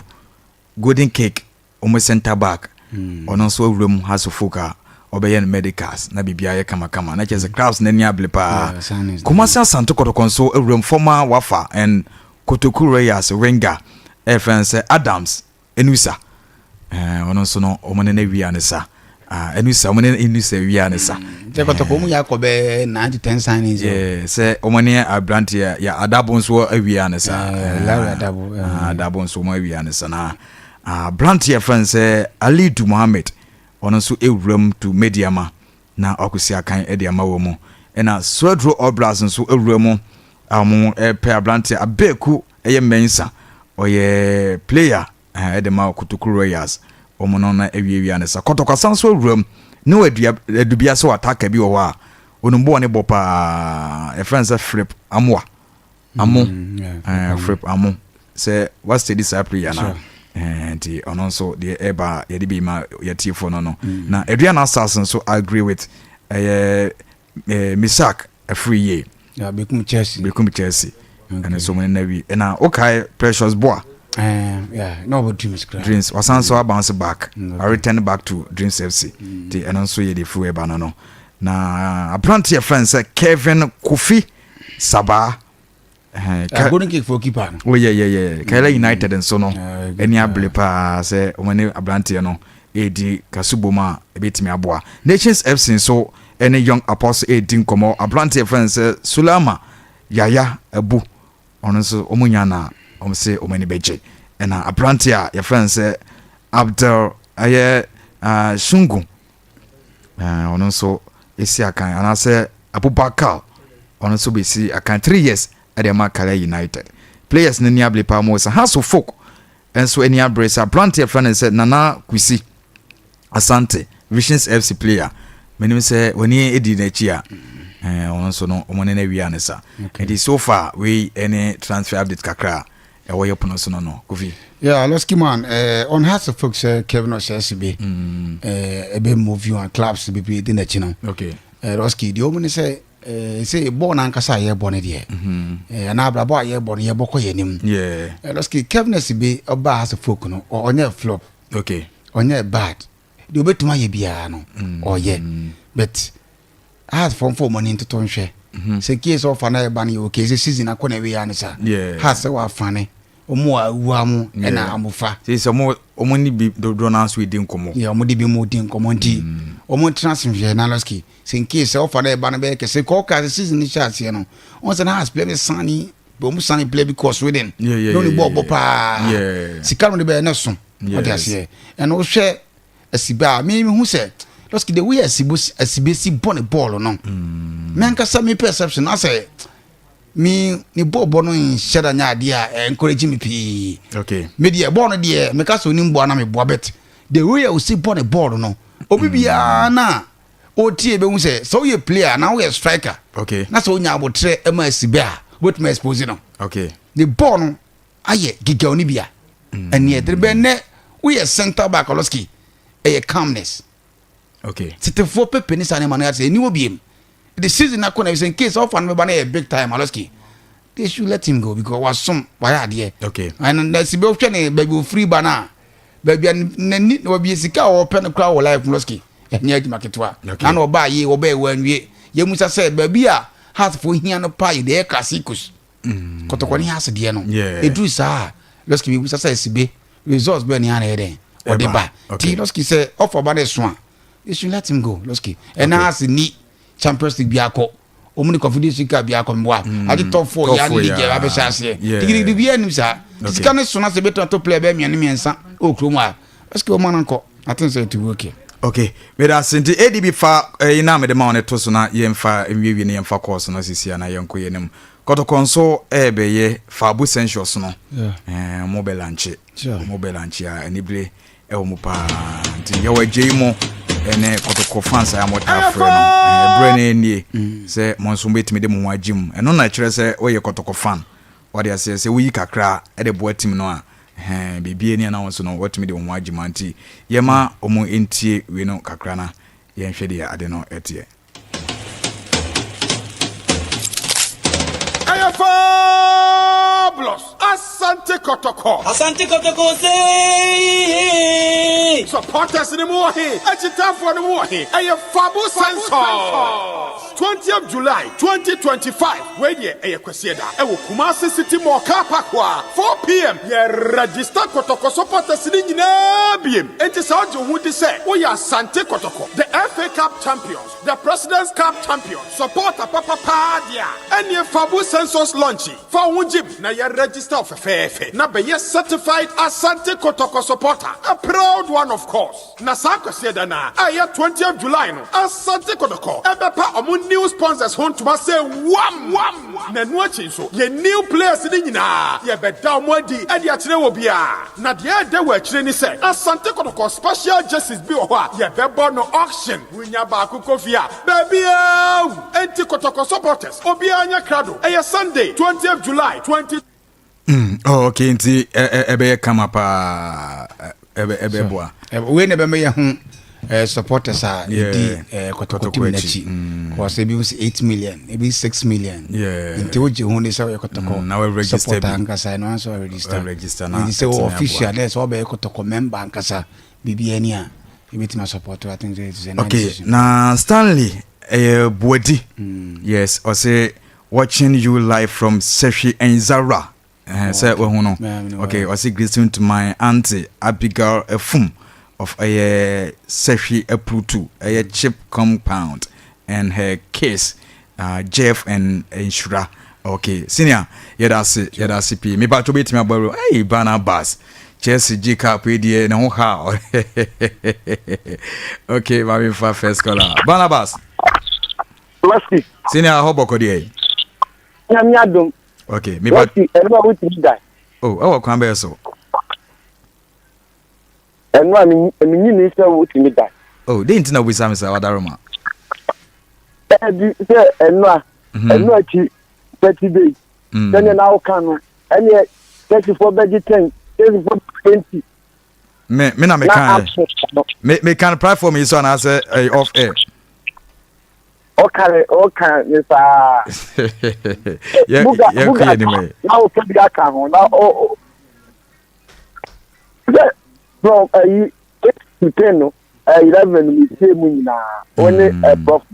Speaker 1: Golden Cake wɔn centre back, ɔno nso awura mu Hearts of Oak a ɔbɛyɛ no medicals na biribiara yɛ kamakama na kyerɛ sɛ clubs n'ani abere paa.
Speaker 2: Yeah, signings.
Speaker 1: Kumasi Asante Kɔtɔkɔ nso awura mu, former Wafa and Kotoku Royals winger ɛyɛ fɛn sɛ Adams Enusa, ɔno nso no wɔn ne no awia ne sa. Ah, Enusa, wɔn ne Enusa awia ne sa.
Speaker 2: Sɛ Kɔtɔkɔ mu yɛ akɔ bɛɛ 9 to 10 signings o.
Speaker 1: Yeah, sɛ wɔn ne aberanteɛ yɛ Adabo nso awia ne sa.
Speaker 2: Larry Adabo,
Speaker 1: Ah, Adabo nso wɔn awia ne sa na aberanteɛ fɛn sɛ Alidu Mohammed, ɔno nso ewura mu to Mediama na ɔkɔsi akan de ama wɔn mu. Ɛna Swedru Obras nso ewura mu a wɔn ɛpɛ aberanteɛ Abeku ɛyɛ Mensah, ɔyɛ player ɛde ma Kotoku Royals, wɔn no na awiawia ne sa. Kɔtɔkɔsa nso awura mu ne wɔ adua adubia sɛ ataka bi wɔ hɔ a onum bɔɔ ne bɔ paa, yɛfrɛ no sɛ Philip Amoa Amo. Philip Amo sɛ wasitɛdi saa player na nti ɔno nso deɛ ɛba a yɛde bi ma yɛtiefoɔ no. Na Aduana Stars nso agree with ɛyɛ Misak afiri yie.
Speaker 2: Yeah, Bekum Chelsea.
Speaker 1: Bekum Chelsea. Ɛno nso wɔn na wi. Ɛna okae Precious Boa.
Speaker 2: Yeah, no about Dreams kra.
Speaker 1: Dreams wasan so bounce back. I return back to Dreams FC. Ti ɛno nso yɛ de firi ɛba no. Na aberanteɛ fɛn sɛ Kevin Kofi Sabah.
Speaker 2: Golden Kick for keeper no.
Speaker 1: Oh yeah. Karela United nso no ɛni abere paa sɛ wɔn ne aberanteɛ no edi kasubom a ebetumi aboa. Nations FC nso ɛne Young Apostle edi nkɔmɔ. Aberanteɛ fɛn sɛ Sulama Yaya Abu, ɔno nso wɔn nya na wɔn sɛ wɔn ani bɛgye. Ɛna aberanteɛ a yɛfrɛ no sɛ Abdel ɛyɛ Shungu, ɔno nso esi akan anaasɛ Abubakar, ɔno nso bɛsi akan 3 years ɛde ama Karela United. Players no ani abere paa mu sɛ Hearts of Oak nso ani abere sɛ aberanteɛ frɛ no sɛ Nana Kwesi Asante, Visions FC player. Menim sɛ w'ani di n'akyi a ɔno nso no ɔmo ne no awia ne sa. Nti so far wei ɛne transfer update kakra a ɛwɔ yɛ pono so no, Kofi.
Speaker 2: Yeah, Losky man, on Hearts of Oak sɛ Kevin Ɔhyɛse ebe move on clubs bebree di n'akyi no. Losky, deɛ ɔmu ne sɛ sɛ bɔɔl n'ankasa a yɛbɔ no deɛ, anaa abrabɔ a yɛbɔ no, yɛbɔ kɔ yɛn anim. Losky, Kevin Asibe ɔbaa Hearts of Oak no, ɔnyɛ flop. Ɔnyɛ bad. Deɛ obetumi ayɛ biara no, ɔyɛ. But Hearts fɔ mfɔ ɔmo ani ntoto nhwɛ. Sɛ case ɔfa na ɛba no yɛ okay sɛ season akɔ na ɛwɛ ya ne sa. Hearts sɛ wafa ne ɔmo a awua mo ɛna amofa.
Speaker 1: Sɛ ɔmo ne bi dodoɔ naa nso edi nkɔmɔ.
Speaker 2: Yɛ ɔmo de bi mo di nkɔmɔ nti ɔmo ntena ase nhwɛ na Losky sɛ in case sɛ ɔfa na ɛba no bɛyɛ kɛse kɔ ɔka sɛ season no hyɛ aseɛ no ɔmo sɛ na Hearts player bi sani ɔmo sani player bi kɔ Sweden na ɔne bɔɔl bɔ paa sika no de bɛyɛ ne so ɔde aseɛ. Ɛna ɔhwɛ Asibe a mi hu sɛ Losky, the way Asibe Asibe si bɔ ne bɔɔl no, mi ankasa mi perception asɛ mi ne bɔɔl bɔ no nhyɛ da nyɛ adeɛ a encourage mi pii. Mi deɛ bɔɔl no deɛ meka sɛ onim bɔ na mi bɔ, but the way a osi bɔ ne bɔɔl no, obi biara na otie bɛhu sɛ sɛ woyɛ player na woyɛ striker na sɛ wonya abotrɛ ma Asibe a wobɛtumi expose no. Ne bɔɔl no ayɛ gigaw no bi a ɛneɛ ɛdere bɛn nɛ woyɛ center back, Ɔlɔski. Ɛyɛ calmness.
Speaker 1: Okay.
Speaker 2: Tetefoɔ pepe ne saa nneɛma no ase ɛni hɔ biem. The season akɔ na sɛ in case ɔfa no bɛba no yɛ big time Aloski. They should let him go because wasom wayɛ adeɛ.
Speaker 1: Okay.
Speaker 2: And na si bɛ hwɛ ne baabi ofiri ba no a baabi a n'ani baabi sika a ɔpɛ no koraa wɔ life Aloski ɛnyɛ adwuma ketewa.
Speaker 1: Okay.
Speaker 2: Na na ɔbaa yie ɔbaa yɛ wanwie. Yɛn musa sɛ baabi a Heartsfoɔ hia no paa yɛ deɛ ɛyɛ Classicos. Mm. Kɔtɔkɔ ne Hearts deɛ no. Ɛduru saa a Aloski bi musa sɛ sibe results bɛɛ ne ana yɛ dɛn ɔde ba ti lɔski sɛ ɔfɔ ba ne so a they should let him go lɔski ɛna ase ni champions league bi akɔ wɔn ni confederation cup bi akɔ mboa mm. adi top four yɛ ani league yɛ abɛhyɛ aseɛ digirigiri bi anim saa sika ne so na sɛ ebetuma to player bɛɛ mmiɛnsa mmiɛnsa ɛwɔ kurom a lɔski wɔn ano nkɔ ati sɛ ɛti okay.
Speaker 1: Okay, meda ase nti ADB fa ɛyi eh, na mede ma wɔn to so na yɛmfa nwiewie ne yɛmfa course no sisi a na yɛnkɔ yɛn anim. Kɔtɔkɔ nso ɛrebɛyɛ Fabu Census no ɛɛ mo bɛ lanche mo bɛ lanche a anibere ɛwɔ mu paa nti yɛwɔ agye yi mo ɛne kɔtɔkɔ fans a mo taa frɛ no ɛbrɛ no nie mm. sɛ mo nso bɛtumi de mo ho agye mu ɛno na ɛkyerɛ sɛ woyɛ kɔtɔkɔ fan wɔde aseɛ sɛ woyi kakra ɛde boa team no a ɛhɛn biribi ani ana wɔn nso no wɔtumi de wɔn ho agye mu nti yɛma wɔn ntie wei no kakra na yɛnhwɛ deɛ ade no ɛteɛ.
Speaker 13: Ɛyɛ fabulous! Asante Kɔtɔkɔ.
Speaker 14: Asante Kɔtɔkɔ say.
Speaker 13: Supporters no mu wɔ he? Akyitaafoɔ no mu wɔ he? Ɛyɛ Fabu Census! 20th July 2025, wei deɛ ɛyɛ Kwasiada, ɛwɔ Kumasi City Mall car park hɔ a, 4pm, yɛ register Kɔtɔkɔ supporters no nyinaa biem. Enti sɛ wogye wo ho di sɛ woyɛ Asante Kɔtɔkɔ, the FA Cup champions, The President's Cup champion, supporter papa paa deɛ a, ɛneɛ Fabu Census Launch yi, fa wo ho gyim na yɛ register wo fɛfɛɛfɛ na bɛyɛ certified Asante Kotoko supporter, a proud one of course. Na saa Kwasiada no ara a ɛyɛ 20th July no, Asante Kotoko ɛbɛpa ɔmo new sponsors ho ntoma sɛ wam! Na ɛno akyi nso, yɛn new players no nyinaa, yɛbɛda ɔmo adi de akyerɛ obiara. Na deɛ ɛɛdɛ wɔ akyire ne sɛ, Asante Kotoko special jerseys bi wɔ hɔ a yɛbɛbɔ no auction. Wonya baako kɔ fie a, baabiara wu. Enti Kɔtɔkɔ supporters, obiara nyɛ krado. Ɛyɛ Sunday, 20th July, 20.
Speaker 1: Mm, oh, okay, nti ɛbɛyɛ kama paa, ɛbɛboa.
Speaker 2: Wei na ɛbɛma yɛ ho eh, supporters a ɛdi eh, kɔtɔkɔ team n'akyi. Kɔsɛ ebi sɛ 8 million, ebi 6 million. Nti wogye ho de sɛ woyɛ kɔtɔkɔ mm, supporter ankasa, ɛno anso register. Nti sɛ wɔ official dɛ sɛ wobɛyɛ kɔtɔkɔ member ankasa. Biribiara ni a yɛbɛtumi asupɔto I think it's a nice
Speaker 1: okay
Speaker 2: decision.
Speaker 1: Na Stanley ɛyɛ Boadi mm. yes ɔse watching you live from Sehwi Nzara eh, sɛ wahu no okay ɔse greeting to my auntie Abigail Efum of ɛyɛ Sehwi Apurutu ɛyɛ chip compound and her kids uh, Jeff and Nhyira okay senior yɛda ase yɛda ase pii me patro betumi abɔ awura hey Barnabas Chelsea gye cup yi deɛ ne ho ha okay maame fa first caller Barnabas
Speaker 15: Lɔski
Speaker 1: senior ahɔ bɔkɔ deɛ
Speaker 15: Nyame adom
Speaker 1: okay me pat
Speaker 15: Lɔski ɛno a wotumi da
Speaker 1: oh ɛwɔ kwan bɛyɛ so
Speaker 15: Ɛno a menyini sɛ wotumi da.
Speaker 1: Oh, dɛn nti na wobisa me saa, Wadaroma?
Speaker 15: Ɛbi sɛ ɛno a, mhm. ɛno akyi Saturday, mm. sɛdeɛ na woka no, ɛneɛ Chelseafoɔ bɛgye 10, Chelseafoɔ 20.
Speaker 1: Me, me na meka ɛ. Me, meka no platform yi so anaasɛ ɛyɛ off air.
Speaker 15: Ɔka ne, ɔka ne saa.
Speaker 1: Yɛ, yɛ kɔ yɛ nim ɛ.
Speaker 15: Na woka bi aka ho, na o, sɛ from ayi eight to ten no 11 no metie mu nyinaa wo ne ɛbrɔfo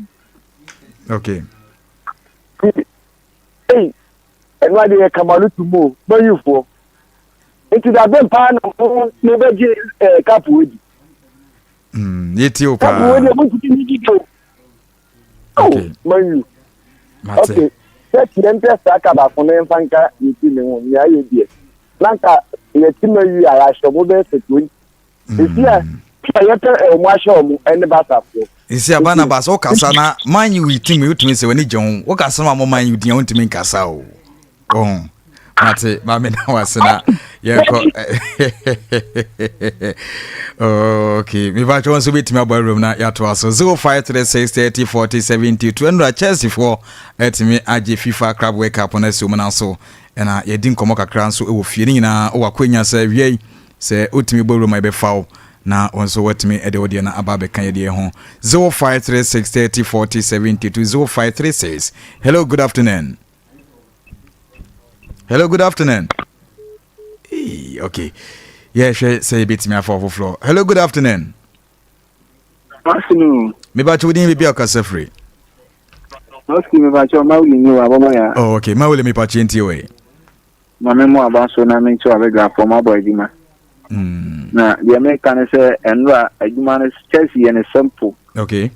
Speaker 1: okay
Speaker 15: ei ɛno adeɛ yɛ kama no to mu o mayufoɔ nti da bɛn paa na mo mobɛgye ɛɛ kapo adi
Speaker 1: yɛtie wo paa
Speaker 15: kapo wei deɛ montumi nyigye o
Speaker 1: Okay.
Speaker 15: Man U.
Speaker 1: Mate.
Speaker 15: Okay. Sɛ tiɛ mpɛ saa ka baako no yɛmfa nka yɛ ti ne ho nea ayɛ deɛ. Na nka yɛ ti Man U a yɛahyɛ ɔmo bɛyɛ sɛ 20. Esi a a yɛpɛ ɔmo ahyɛ ɔmo ɛne Barca foɔ.
Speaker 1: Esi a Barnabas wokasa na Man U team yi wotumi sɛ w'ani gye ho wokasa ma mo Man U din a wontumi nkasa o. Oh, mate maame na wase na yɛnkɔ okay mepakyɛ wo nso bɛtumi abɔ awuram na yɛatoa so 0536 30 40 72 ɛnora chelseafoɔ atumi agye fifa club world cup no asi mu no so ɛna yɛdi nkɔmmɔ kakra nso wɔ fie no nyinaa wɔ akwanya sɛ wiei sɛ wotumi bɔ awuram a yɛbɛfa wo. na wo nso woatumi de wo deɛ no aba abɛka yɛ deɛ ho. 0536 30 40 72 0536. Hello, good afternoon. Hello, good afternoon. Hey, okay. Yɛhwɛ sɛ yɛbɛtumi afa ɔfoforɔ. Hello, good afternoon.
Speaker 14: Afternoon.
Speaker 1: Mebakyɛ wo din baabi a ɔkasa firi.
Speaker 14: Okay, mebakyɛ Mawuli ni wa bɔbɔ ya.
Speaker 1: Oh, okay. Mawuli mepakyɛ ntie wei.
Speaker 14: Ma me mo aba so na me nkyɛ wabɛdwafoɔ mabɔ adwuma. Na deɛ meka ne sɛ ɛnora adwuma no Chelsea yɛ ne simple.
Speaker 1: Okay.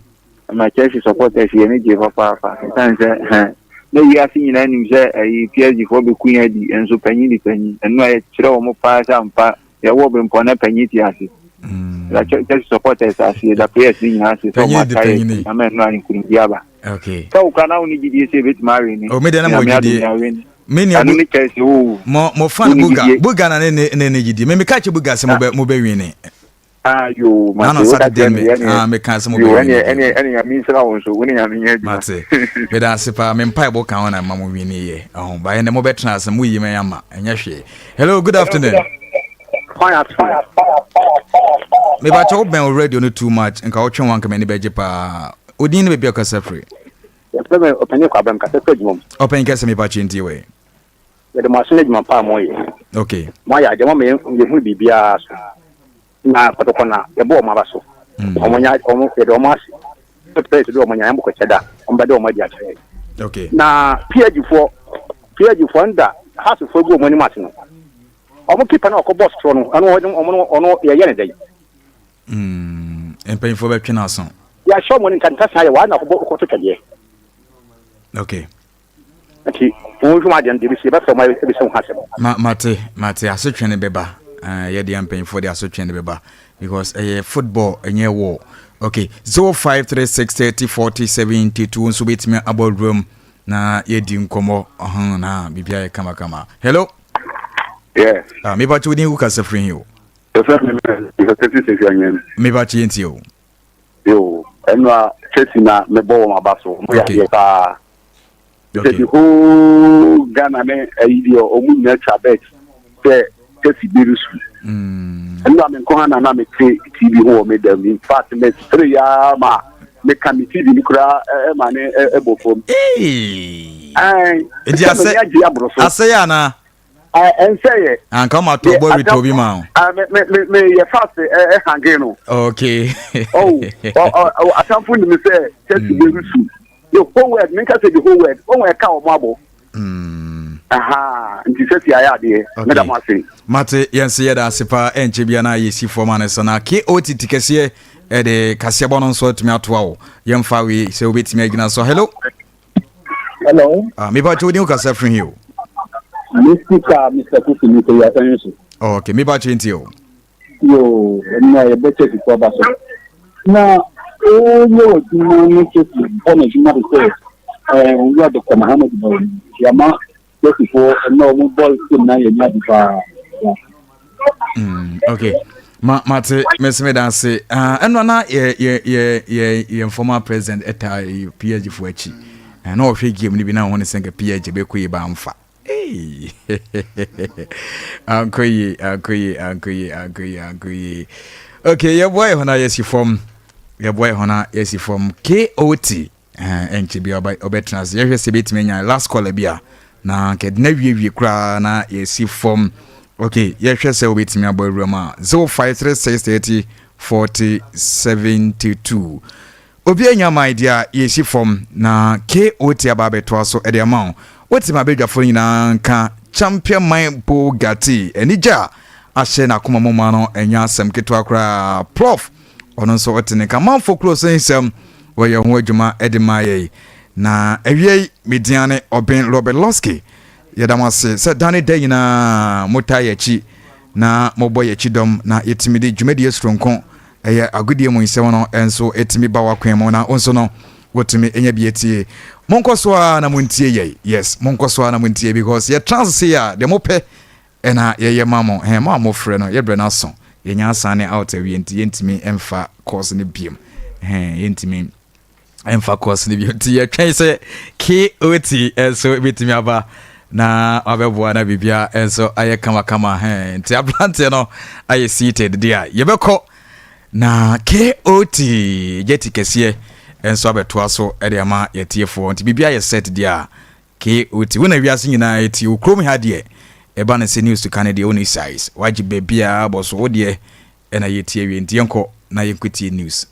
Speaker 14: Ma Chelsea supporters yɛ ne gye papaapa. Ɛsiane sɛ hɛn na wiase nyinaa nim sɛ ɛyi PSG foɔ bɛku yɛn adi nso panyin de panyin. Ɛnora yɛkyerɛ wɔn paa sɛ ampa yɛwɔ bempɔ na panyin te ase. Na Chelsea supporters ase yɛda players ne nyinaa ase sɛ wɔn
Speaker 1: Panyin de
Speaker 14: ata yɛ
Speaker 1: panyin.
Speaker 14: ama ɛnora nkunimdi aba.
Speaker 1: Okay.
Speaker 14: Sɛ wokura na wo ne gyidie sɛ ebɛtumi awe ne.
Speaker 1: Oh, me deɛ na mo
Speaker 14: Nyame adom
Speaker 1: gyidie.
Speaker 14: yɛ awe ne.
Speaker 1: Me nua
Speaker 14: Ɛno ne Chelsea o.
Speaker 1: Mo mo fan
Speaker 14: Wonni
Speaker 1: Buga
Speaker 14: gyidie.
Speaker 1: Buga na ne ne ne ne gyidie. Me me ka kyerɛ Buga sɛ mo bɛ mo bɛ win ne.
Speaker 14: Ah yoo
Speaker 1: Na
Speaker 14: mate
Speaker 1: na
Speaker 14: wo ka
Speaker 1: Saturday
Speaker 14: kyerɛ
Speaker 1: me
Speaker 14: me ɛne
Speaker 1: ah me ka sɛ mo bɛ
Speaker 14: yoo
Speaker 1: win
Speaker 14: ɛne
Speaker 1: ne.
Speaker 14: ɛne ɛne nyame nhyira wo nso wo ne nyame nyɛ adwuma.
Speaker 1: Mate. Me da ase paa me mpaebɔ ka ho na ma mo win yɛ. Ɔho ba ɛnɛ mo bɛ tena ase mo yi me ama ɛnyɛ hwee. Hello, good afternoon. Me ba kyɛ wo bɛn wo radio no too much nka wo twɛn wanka m'ani bɛgye paa. Odin ne baabi a ɔkasa firi.
Speaker 16: Yɛfrɛ me Ɔpanyin Kwabena, mekasa firi adwuma mu.
Speaker 1: Ɔpanyin kɛse mepa kyɛ ntie wei.
Speaker 16: Yɛde mo ase ne adwuma pa a moyɛ.
Speaker 1: Okay.
Speaker 16: Moayɛ adeɛ, moama yɛhunu biribiara so. Na kɔtɔkɔ na yɛbɔ wɔn aba so. Wɔn nya, wɔn, yɛde wɔn ase. Sɛ players bi wɔn nya, yɛn bɔkɔ kyɛ da, wɔn bɛde wɔn adi akyerɛ yɛn.
Speaker 1: Okay.
Speaker 16: Na PSG foɔ, PSG foɔ nda Hearts foɔ gu wɔn anim ase no. Wɔn keeper na ɔkɔ bɔs torɔ no, ɛno ɔno, ɔno yɛyɛ ne dɛn?
Speaker 1: Mm, mpanyinfoɔ bɛtwe n'aso.
Speaker 16: Yɛahyɛ wɔn nka nka saa yɛ wɔn na kɔbɔ kɔto twɛdeɛ.
Speaker 1: Okay.
Speaker 16: Nti wɔn hwɛ wɔn adeɛ no deɛ bɛsi yɛbɛfrɛ wɔn abisa wɔn ho asɛm.
Speaker 1: Ma mate mate asotwe no bɛba uh, yɛde mpanyinfoɔ de asotwe no bɛba because ɛyɛ eh, football ɛnyɛ war. Okay, 0536 30 40 72 nso bɛtumi abɔ wuram na yɛdi nkɔmmɔ ɔho na biribiara yɛ kamakama. Hello.
Speaker 17: Yeah.
Speaker 1: Ah, mepa kyɛ wodin wo kasa firi he o.
Speaker 17: Yɛfrɛ me Mr. Sisi Anyan.
Speaker 1: Mepa kyɛ yɛntie o.
Speaker 17: Yo, ɛno a Chelsea na mebɔ wɔn aba so. Wɔn yɛ adeɛ paa. Sɛ the whole Ghana ne ayi deɛ wɔn nyinaa twa bet sɛ Chelsea bi resu. Ɛno a me nko ha na na mete TV ho wɔ me dɛm. In fact, me sere ya ma meka me TV no koraa ɛma ne ɛbɔ fam.
Speaker 1: Ɛdi asɛ asɛ yɛ anaa?
Speaker 17: Ɛnsɛ yɛ.
Speaker 1: Anka ɔma tɔ bɔ retɔ bi ma o.
Speaker 17: Me me me me yɛ fast ɛ hange no.
Speaker 1: Okay.
Speaker 17: Oh, ɔ atamfo nim sɛ Chelsea bɛ rusu. The whole world, mi nka sɛ the whole world, wɔn ɛka wɔn abɔ. Aha, nti Chelsea ayɛ adeɛ. Meda mo ase.
Speaker 1: Mate yɛn se yɛda ase paa ɛnkyɛ bia na yɛsi fam ano sɛ na KOTT kɛseɛ ɛde kaseɛbɔ no nso atumi atoa wo yɛmfa wei sɛ wobɛtumi agyina so. Hello.
Speaker 18: Hello.
Speaker 1: Ah, me pa chodi ukasa firi here.
Speaker 18: Me speaker Mr. Kusi ni ko ya so.
Speaker 1: Oh, okay, me pa chenti o.
Speaker 18: Yo, na ye beche ti ko ba so. Na o ye o juma ni chesi bo na juma de se eh owura Dr. Muhammad Bawumia. Yama Chelsea foɔ ɛnna wɔn bɔɔl team na yɛ nya bi paa.
Speaker 1: Okay. Ma mate mese me da ase. Ah ɛno na yɛ yɛ yɛ yɛ yɛn former president ɛta PSG fo akyi. Na ɔhwɛ game no bi na ɔho ne sɛ nka PSG bɛkɔ yi ba amfa. Hey. Ankɔ yie, ankɔ yie, ankɔ yie, ankɔ yie, ankɔ yie. Okay, yɛboa yɛ hɔ na yɛsi fam. Yɛboa yɛ hɔ na yɛsi fam. KOT. Ɛnkyɛ bi ɔbɛtena ase. Yɛhwɛ sɛ bɛtumi anya last caller bi a na nka ɛde na wiewie koraa na yɛsi fam. Okay, yɛhwɛ sɛ wobɛtumi abɔ awura mu a 0536 30 40 72. Obi anya man deɛ a yɛsi fam na KOT aba abɛtoa so ɛde ama wo. Wote ma abadwafoɔ nyinaa nka Champion Man Bugatti. Anigye a ahyɛ n'akoma mu ma no ɛnyɛ asɛm ketewa koraa. Prof ɔno nso ɔte ne nka. Manfo kuro so nsɛm wɔyɛ ho adwuma de ma yɛn. Na awiei me din ne Ɔben Robert Losky. Yɛda mo ase sɛ da ne da nyinaa motaa yɛn akyi na mobɔ yɛn akyi dɔm na yɛtumi de dwumadie soronko ɛyɛ agodie mu nsɛm no nso ɛtumi ba w'akwan mu na wo nso no wotumi nya bi atie. Monkɔ so ara na montie yɛn. Yes, monkɔ so ara na montie because yɛtra ase sei a deɛ mopɛ Ɛna yɛyɛ ma mo, hɛn mo a mofrɛ no, yɛbrɛ no aso, yɛnya asan ne out awie nti yɛntumi mfa course no biom, hɛn yɛntumi mfa course no biom nti yɛtwɛn sɛ KOT nso bɛtumi aba na wabɛboa na biribia nso ayɛ kamakama, hɛn nti aberanteɛ no ayɛ seated deɛ a yɛbɛkɔ. Na KOT Jetty kɛseɛ nso abɛtoa so de ama yɛtiefoɔ. Nti biribi ayɛ set deɛ a KOT wo na wiase nyinaa ɛtie wo kurom ha deɛ ɛba no sɛ news ka no deɛ wo ne size wagye baabiaa bɔ so wo deɛ ɛna yɛtie wie nti yɛnkɔ na yɛnkɔtie news.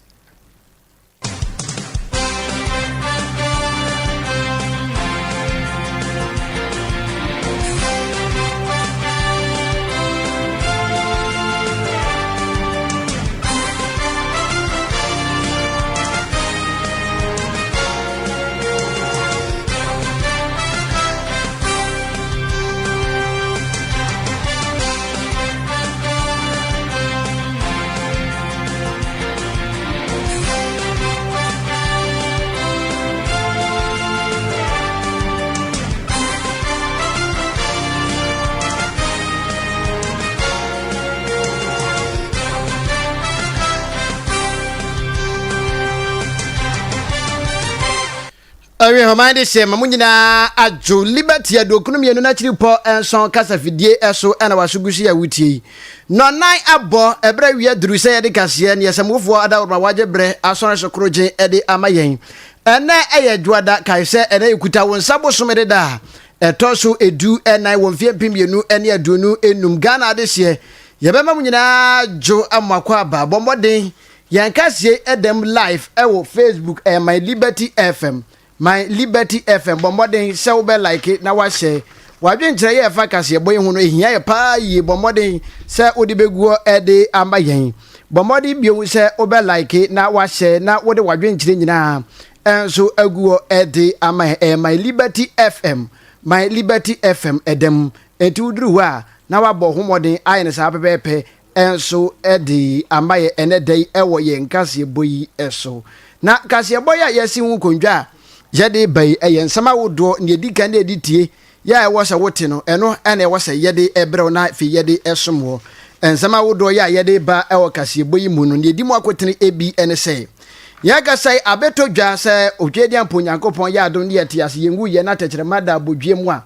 Speaker 19: Awie ɔman de hyɛ ma mo nyinaa adwo Liberty aduokunu mmienu n'akyiri pɔ nson kasafidie so ɛna waso gu so yɛ wotie yi. Nɔnan abɔ ɛberɛ awia duru sɛ yɛde kaseɛ ne yɛsɛmufoɔ adaworoma wagye berɛ asɔre so korogye ɛde ama yɛn. Ɛnɛ ɛyɛ dwoada kae sɛ ɛnɛ yɛkuta wo nsa bosome deda a ɛtɔ so edu ɛnan wɔ mfeɛ 2025 Ghana adehyeɛ. Yɛbɛma mo nyinaa dwo amoakɔ aba bɔ mmɔden Yɛn kaseɛ yi da mu live wɔ Facebook ɛyɛ My Liberty FM My Liberty FM bɔ mmɔden sɛ wobɛ like na wahyɛ W'adwenkyerɛ yɛ ɛfa kaseɛbɔ yi ho no ɛhia yɛ paa yie bɔ mmɔden sɛ wode bɛguɔ de ama yɛn Bɔ mmɔden bio sɛ wobɛ like na wahyɛ na wode w'adwenkyerɛ nyinaa nso aguɔ de ama yɛn ɛyɛ My Liberty FM My Liberty FM ɛda mu enti woduru hɔ a na wabɔ ho mmɔden ayɛ no saa pɛpɛɛpɛ nso de ama yɛn ɛnɛ da yi wɔ yɛn kaseɛbɔ yi so. Na kaseɛbɔ yi a yɛasi ho nkondwa a yɛde ba yi, ɛyɛ nsɛm ahodoɔ, nea ɛdi kan na ɛdi tie yɛ a ɛwɔ sɛ wote no, ɛno na ɛwɔ sɛ yɛde brɛ wo na afei yɛde som wɔ. Nsɛm ahodoɔ yɛ a yɛde ba wɔ kaseɛbɔ yi mu no, nea ɛdi mu akotene bi ne sɛ, yɛn ankasa yi abɛtɔ dwa sɛ Otwedeampo Onyankopɔn yɛ adom ne yɛte ase, yɛnwuiɛ na tɛkyerɛma da abodwoeɛ mu a,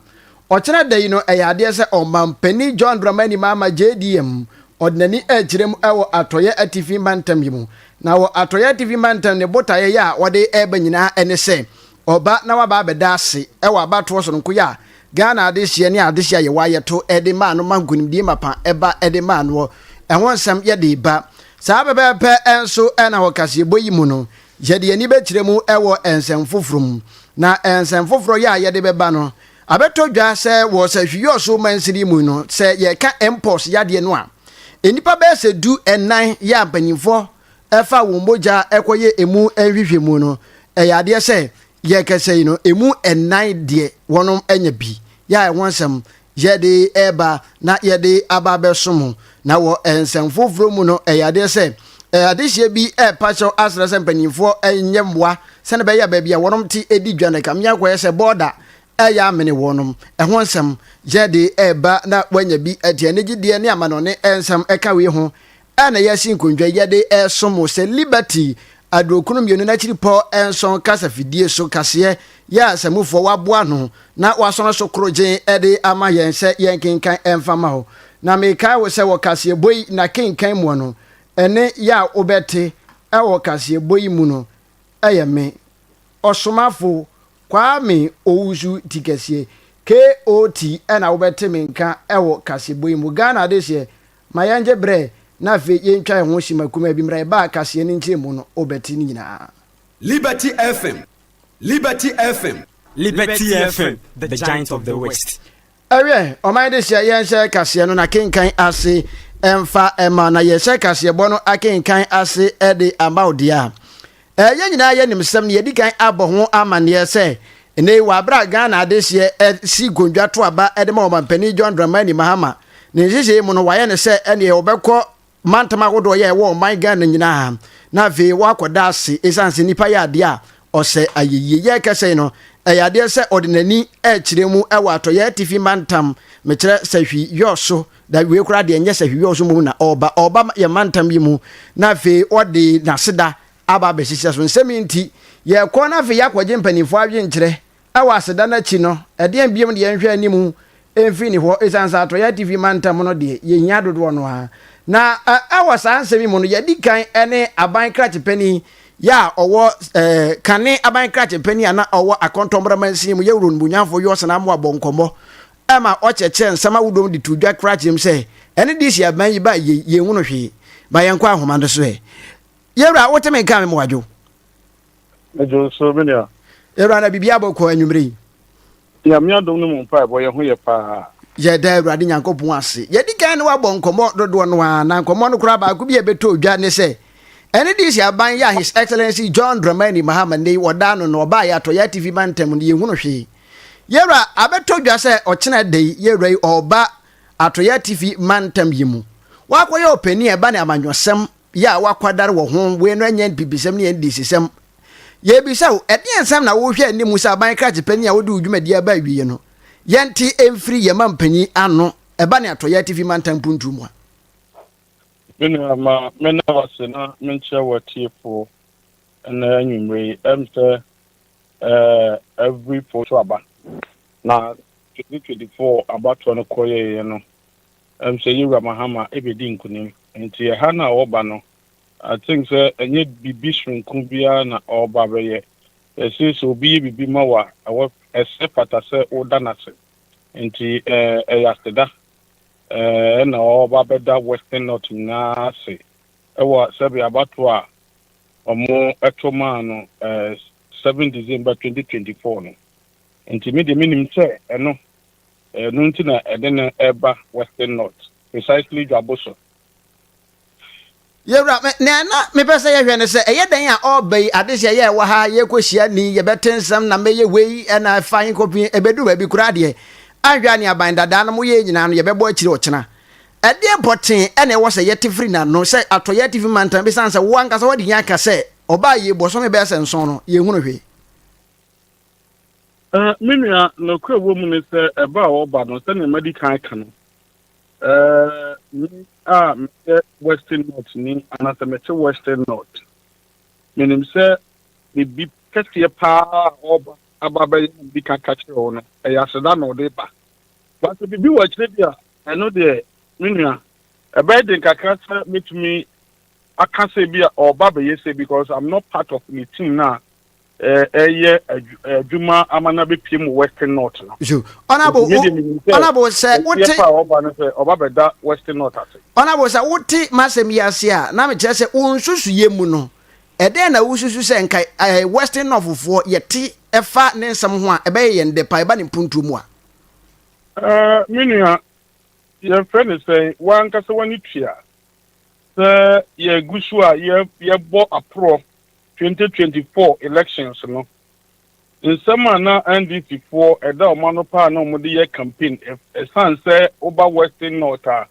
Speaker 19: Ɔkyena da yi no, ɛyɛ adeɛ sɛ Ɔmanpanin John Dramani Mahama JDM, ɔde n'ani rekyerɛ mu wɔ Atɔeɛ Atifi Mantam yi mu. Na wɔ Atɔeɛ Atifi Mantam ne botaeɛ yɛ a ɔde reba nyinaa ne sɛ ɔba na waba abɛda ase wɔ abatoɔ sononko yɛ a Ghana adehyeɛ ne adehyeɛ a yɛwɔ a yɛto de maa no ma nkunimdie mapa ba de maa noɔ. Ɛho nsɛm yɛde reba. Saa pɛpɛɛpɛ nso na wɔ kaseɛbɔ yi mu no, yɛde yɛn ani bɛkyerɛ mu wɔ nsɛm foforɔ mu. Na nsɛm foforɔ yɛ a yɛde bɛba no, Abɛtɔ dwa sɛ wɔ Sahwi-Yɔso mansini mu no, sɛ yɛreka mpox yadeɛ no a, nnipa bɛyɛ sɛ du nnan yɛ a mpanyimfoɔ fa wɔn mogya kɔyɛ ɛmu nhwehwɛmu no, ɛyɛ adeɛ sɛ yɛrekasa yi no, ɛmu nnan deɛ wɔnom anya bi yɛ a ɛho asɛm yɛde reba na yɛde aba abɛso mo. Na wɔ nsɛm foforɔ mu no, ɛyɛ adeɛ sɛ adehyeɛ bi repa kyɛw asrɛ sɛ mpanyimfoɔ nyɛ mmoa sɛdeɛ ɛbɛyɛ a baabi a wɔnom te di dwa no, ɛkame akɔyɛ sɛ bɔɔda ɛyɛ amene wɔnom. Ɛho nsɛm yɛde reba na woanya bi ate. Anigyedeɛ ne amanɔne nsɛm ɛka wei ho na yɛasi nkondwa yi yɛde resom wo sɛ Liberty aduokron mmienu n'akyiri pɔ nson kasafidie so kaseɛ yɛ a samufoɔ waboa ano na wasɔne so korogyen de ama yɛn sɛ yɛnkenkan mfa ma wo. Na mekae wo sɛ wɔ kaseɛbɔ yi n'akenkan muɔ no, ɛnne yɛ a wobɛte wɔ kaseɛbɔ yi mu no yɛ me, Ɔsomafo Kwame Owusu Tikɛseɛ, KOT, na wobɛte me nka wɔ kaseɛbɔ yi mu. Ghana adehyeɛ, ma yɛngye berɛ na afei yɛntwa yɛn ho sima kumaa bi mmra yɛba a kaseɛ no nkyerɛmu no wobɛte ne nyinaa.
Speaker 20: Liberty FM, Liberty FM.
Speaker 21: Liberty FM, the giant of the West.
Speaker 19: Ɛwiɛ, ɔman de hyɛ yɛnhyɛ kaseɛ no n'akenkan ase mfa mma na yɛhyɛ kaseɛbɔ no akenkan ase de ama wo deɛ a, ɛɛ yɛn nyinaa yɛnim sɛm no yɛdi kan abɔ ho amanneɛ sɛ ɛnɛ yi wɔ aberɛ a Ghana adehyeɛ si nkondwa to aba de ma ɔmampanin John Dramani Mahama ne nhyehyɛeɛ mu no wayɛ no sɛ ɛneɛ ɔbɛkɔ mantam ahodoɔ yɛ ɛwɔ ɔman Ghana nyinaa na afei wakɔda ase ɛsiane sɛ nipa yɛ adeɛ a ɔsɛ ayɛyie. Yɛrekasa yi no, ɛyɛ adeɛ sɛ ɔde n'ani rekyerɛ mu wɔ atɔeɛ atifi mantam, mekyerɛ Sahwi Yɔso, da wei koraa deɛ ɛnyɛ Sahwi Yɔso mmom na ɔreba, ɔreba yɛn mantam yi mu na afei ɔde n'aseda aba abɛhyehyɛ so. Nsɛm yi nti, yɛrekɔ na afei yɛakɔgye mpanimfoɔ adwenkyerɛ wɔ aseda no akyi no, ɛdeɛn biom na yɛnhwɛ anim? mfiri ne hɔ ɛsiane sɛ Atɔeɛ Atifi mantam no deɛ yɛhia dodoɔ no ara. Na ɛwɔ saa nsɛm yi mu no yɛadi kan ne aban krakye panin yɛ a ɔwɔ kane aban krakye panin a na ɔwɔ Akɔntɔmmra mansin mu yɛ Wuro Yɔsena Amoah bɔ nkɔmmɔ ɛma ɔkyerɛkyerɛ nsɛm ahodoɔ mu de to dwa koraa kyerɛ mu sɛ ɛne DC aban yi ba yei yɛnhunu hwee. Ma yɛnkɔ ahoma no so ɛ. Yɛwura wote me nka me mmoadwo.
Speaker 4: Medwo nso me nua.
Speaker 19: Yɛwura na biribi abɔ kɔ anwummere yi.
Speaker 4: Nyame adom ne mo mpaebɔ yɛ ho yɛ paa.
Speaker 19: Yɛda Awurade Nyankopɔn ase. Yɛdi kan ne wabɔ nkɔmmɔ dodoɔ no ara, na nkɔmmɔ no koraa baako bi a ɛbɛtɔ dwa ne sɛ, ɛne DC aban yɛ a His Excellency John Dramani Mahama nnɛ yi wɔda ano no, ɔbaeɛ Atɔeɛ Atifi Mantam no, yɛnhunu hwee. Yɛwura, abɛtɔ dwa sɛ ɔkyena da yi, yɛwura yi ɔreba Atɔeɛ Atifi Mantam yi mu. Wakɔyɛ ɔpanin a ɛba ne amanyɔsɛm yɛ a wakwadare wɔ ho, wei no ɛnyɛ NPP-sɛm ne NDC-sɛm. Yɛrebisa wo, ɛdeɛn nsɛm na wohwɛ anim sɛ aban krakye panin a wode wo dwumadie aba awieɛ no, yɛnte mfiri yɛn mampanyin ano ɛba ne Atɔeɛ Atifi Mantam mpuntuo mu a?
Speaker 4: Me nua, ma menna wo ase na menkyerɛ w'atiefoɔ ɛnnɛ anwummerɛ yi. Ɛm sɛ eh, every foto aba. Na 2024 abatoɔ no kɔyɛeɛ no, ɛm sɛ Yewura Mahama ɛbɛdi nkunim. Nti ɛha no a ɔba no, I think sɛ ɛnyɛ biribi soronko biara na ɔreba abɛyɛ. Yɛse sɛ obi yɛ biribi ma wo a, ɛwɔ ɛsɛ fata sɛ woda no ase. Nti eh, ɛyɛ aseda eh, ɛna ɔreba abɛda Western North nyinaa ase ɛwɔ sɛbe abatoɔ a wɔto maa no 7 December 2024 no. Nti me deɛ menim sɛ ɛno ɛno nti na ɛde no ɛba Western North, precisely Dwaboso.
Speaker 19: Yɛwura, me, nea na mepɛ sɛ yɛhwɛ ne sɛ, ɛyɛ dɛn a ɔreba yi, adehyeɛ yɛ ɛwɔ ha, yɛrekɔhyia ni, yɛbɛte nsɛm na mɛyɛ wei, ɛna ɛfa he kɔpie, ɛbɛduru baabi koraa deɛ, anhwɛ a nea aban dadaa no moyɛɛ nyinaa no, yɛbɛbɔ akyire ɔkyena. Ɛdeɛn pɔtee na ɛwɔ sɛ yɛte firi n'ano sɛ Atɔeɛ Atifi Mantam ɛsiane sɛ wo ankasa woadi kan aka sɛ ɔbaa yei bosome bɛyɛ sɛ nson no, yɛnhunu hwee?
Speaker 4: Eh, me nua, nokorɛ wɔ mu ne sɛ ɛba a ɔba no, sɛdeɛ madi kan aka no, eh, me a meyɛ Western North ni anaasɛ mete Western North, menim sɛ biribi kɛseɛ paa a ɔba aba abɛyɛ na medi kan ka kyerɛ wo no, ɛyɛ aseda na ɔde ba. But sɛ biribi wɔ akyire bi a, Ɛno deɛ, me nua, ɛbɛyɛ den kakra sɛ mɛtumi aka sɛ bi a ɔreba abɛyɛ sei because I'm not part of ne team no a ɛreyɛ adwuma ama no abɛpie mu Western North no.
Speaker 19: So, Honorable,
Speaker 4: Nti me deɛ menim sɛ
Speaker 19: Honorable, sɛ wote
Speaker 4: kɛseɛ pa a ɔba no sɛ ɔba bɛda Western North ase.
Speaker 19: Honorable, sɛ wote m'asɛm yi ase a, na mekyerɛ sɛ wo nsusuiɛ mu no, ɛdɛn na wosusu sɛ nka eh, Western Northfoɔ yɛte ɛfa ne nsɛm ho a ɛbɛyɛ yɛn dɛ pa ɛba ne mpuntuo mu a?
Speaker 4: Eh, me nua, yɛfrɛ no sɛn? W'ankasa w'ani tua sɛ yɛgu so a yɛbɔ aporɔ 2024 elections no. Nsɛm a na NDC foɔ ɛda wɔn ano paa na wɔde yɛ campaign, ɛsan sɛ woba Western North a,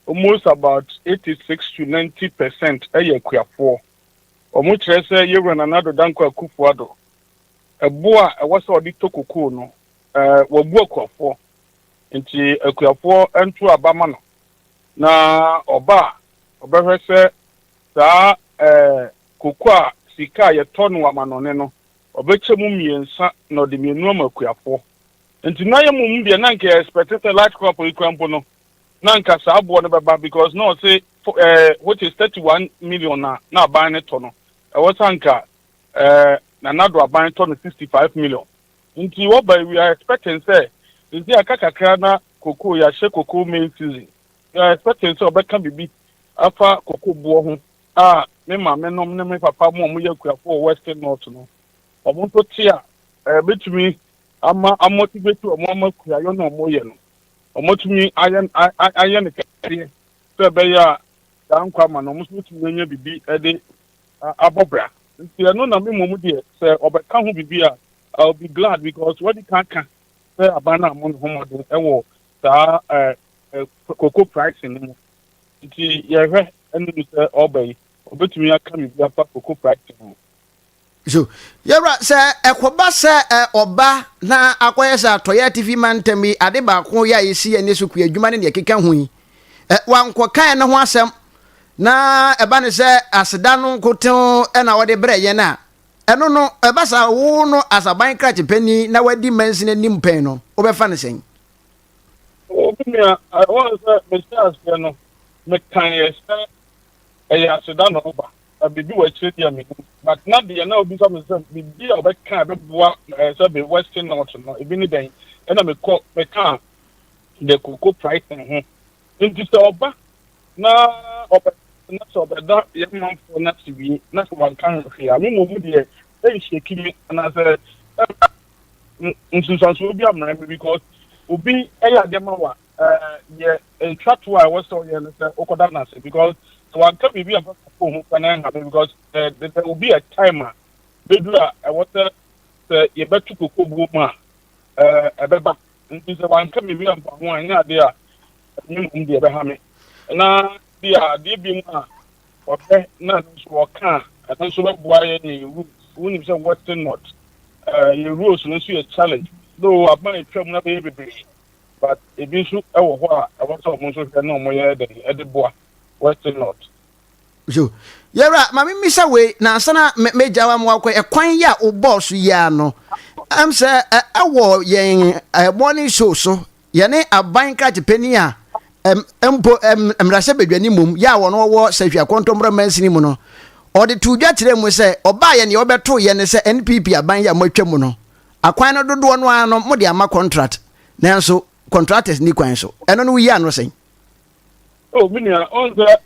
Speaker 4: almost about 86 to 90% ɛyɛ akuafoɔ. Wɔn kyerɛ sɛ Yɛwura Nana Addo Dankwa Akufo-Addo, ɛbo a ɛwɔ sɛ ɔde tɔ kokoo no, Wabu akuafoɔ, nti akuafoɔ nto aba ma no, na ɔba a, ɔbɛhwɛ sɛ saa koko a sika a yɛtɔ no wɔ amanɔne no, ɔbɛkyɛ mu mmiɛnsa na ɔde mmienu ama akuafoɔ. Nti na yɛ mmom deɛ na nka yɛ expect sɛ light crop yi koraa mpo no, na nka saa boɔ no bɛba because na ɔse which is 31 million a na aban no tɔ no, ɛwɔ sɛ anka Nana Addo aban tɔ no 65 million. Nti wɔba yi we are expecting sɛ sisi aka kakra na cocoa yɛahyɛ cocoa main season we are expecting sɛ ɔbɛka biribi afa cocoa boɔ ho a me maame nom ne me papa mo a wɔyɛ akuafoɔ wɔ western north no wɔn nso te a ɛbɛtumi ama amotivate wɔn ama kuayɔ na wɔyɛ no wɔatumi ayɛ ayɛ no kɛseɛ sɛ ɛbɛyɛ a daa nkwa ma no wɔn nso bɛtumi anya biribi de abɔ bra. Nti ɛno na me mmom deɛ sɛ ɔbɛka ho biribi a I will be glad because wadi kan ka sɛ aban no ammɔ ne ho mmɔden wɔ saa eh, eh, cocoa pricing no mu. Nti yɛhwɛ anim sɛ ɔba yi ɔbɛtumi aka biribi afa cocoa pricing ho.
Speaker 19: So yɛwura sɛ ɛkɔba sɛ ɔba na akɔyɛ sɛ atɔeɛ atifi mantam yi ade baako yɛ a yɛsi yɛn ani so kua adwuma ne deɛ ɛkeka ho yi wankɔka ɛno ho asɛm na ɛba ne sɛ aseda no nkoten na wɔde brɛ yɛn a ɛno no ɛba saa wo no asaban krakye panin na wadi mansin anim pɛn no wobɛfa no sɛn?
Speaker 4: Nua, wɔn sɛ mehyɛ aseɛ no, mekaeɛ sɛ ɛyɛ aseda na ɔba, na biribi wɔ akyire deɛ menim. But na deɛ na obisa me sɛ biribi a ɔbɛka a ɛbɛboa sɛ be Western North no, ebi ne dɛn? Ɛna mekɔ mekaa the cocoa pricing ho. Nti sɛ ɔba na ɔbɛ na sɛ ɔbɛda yɛn manfoɔ no ase wie na sɛ wanka ho hwee a, me mmom deɛ ɛnhyɛki me anaasɛ nsunsuansoɔ bi ammrɛ me because obi yɛ adeɛ ma wa deɛ ɛtwa to a ɛwɔ sɛ ɔyɛ no sɛ wokɔda no ase because sɛ wanka biribi amfa koko ho kora na ɛnha me because there will be a time a bɛduru a ɛwɔ sɛ sɛ yɛbɛto koko buo mu a ɛbɛba nti sɛ wanka biribi amfa ho a ɛnyɛ adeɛ a ɛnyɛ mmom deɛ ɛbɛha me na bi a adeɛ bi mu a ɔhwɛ na ɛno nso ɔka a ɛno nso bɛboa yɛn yɛ yɛ rules. Wonim sɛ Western North yɛ rules no nso yɛ challenge though aban a atwa mu no abɛyɛ bebree but ebi nso wɔ hɔ a ɛwɔ sɛ wɔn nso hwɛ na wɔyɛ dɛn ɛde boa Western North.
Speaker 19: So yɛwura ma memmisa wei na ansa na mɛgya wa ma wakɔ ɛkwan yi a wobɔɔ so yi ara no ɛm sɛ ɛwɔ yɛn morning show so Yɛne aban krakye panin a mpo mmarahyɛbadwani mmom yɛ a wɔn wɔwɔ Sahwi Akɔntɔmmrɛ mansini mu no, ɔde too dwa kyerɛɛ mu sɛ ɔbaeɛ neɛ ɔbɛtoo yɛ ne sɛ NPP aban yi a moatwa mu no, akwan no dodoɔ no ara no mode ama contract nanso contractors nni kwan so. Ɛno no woyi ano sɛn?
Speaker 4: Oh, me nua, ɔn sɛ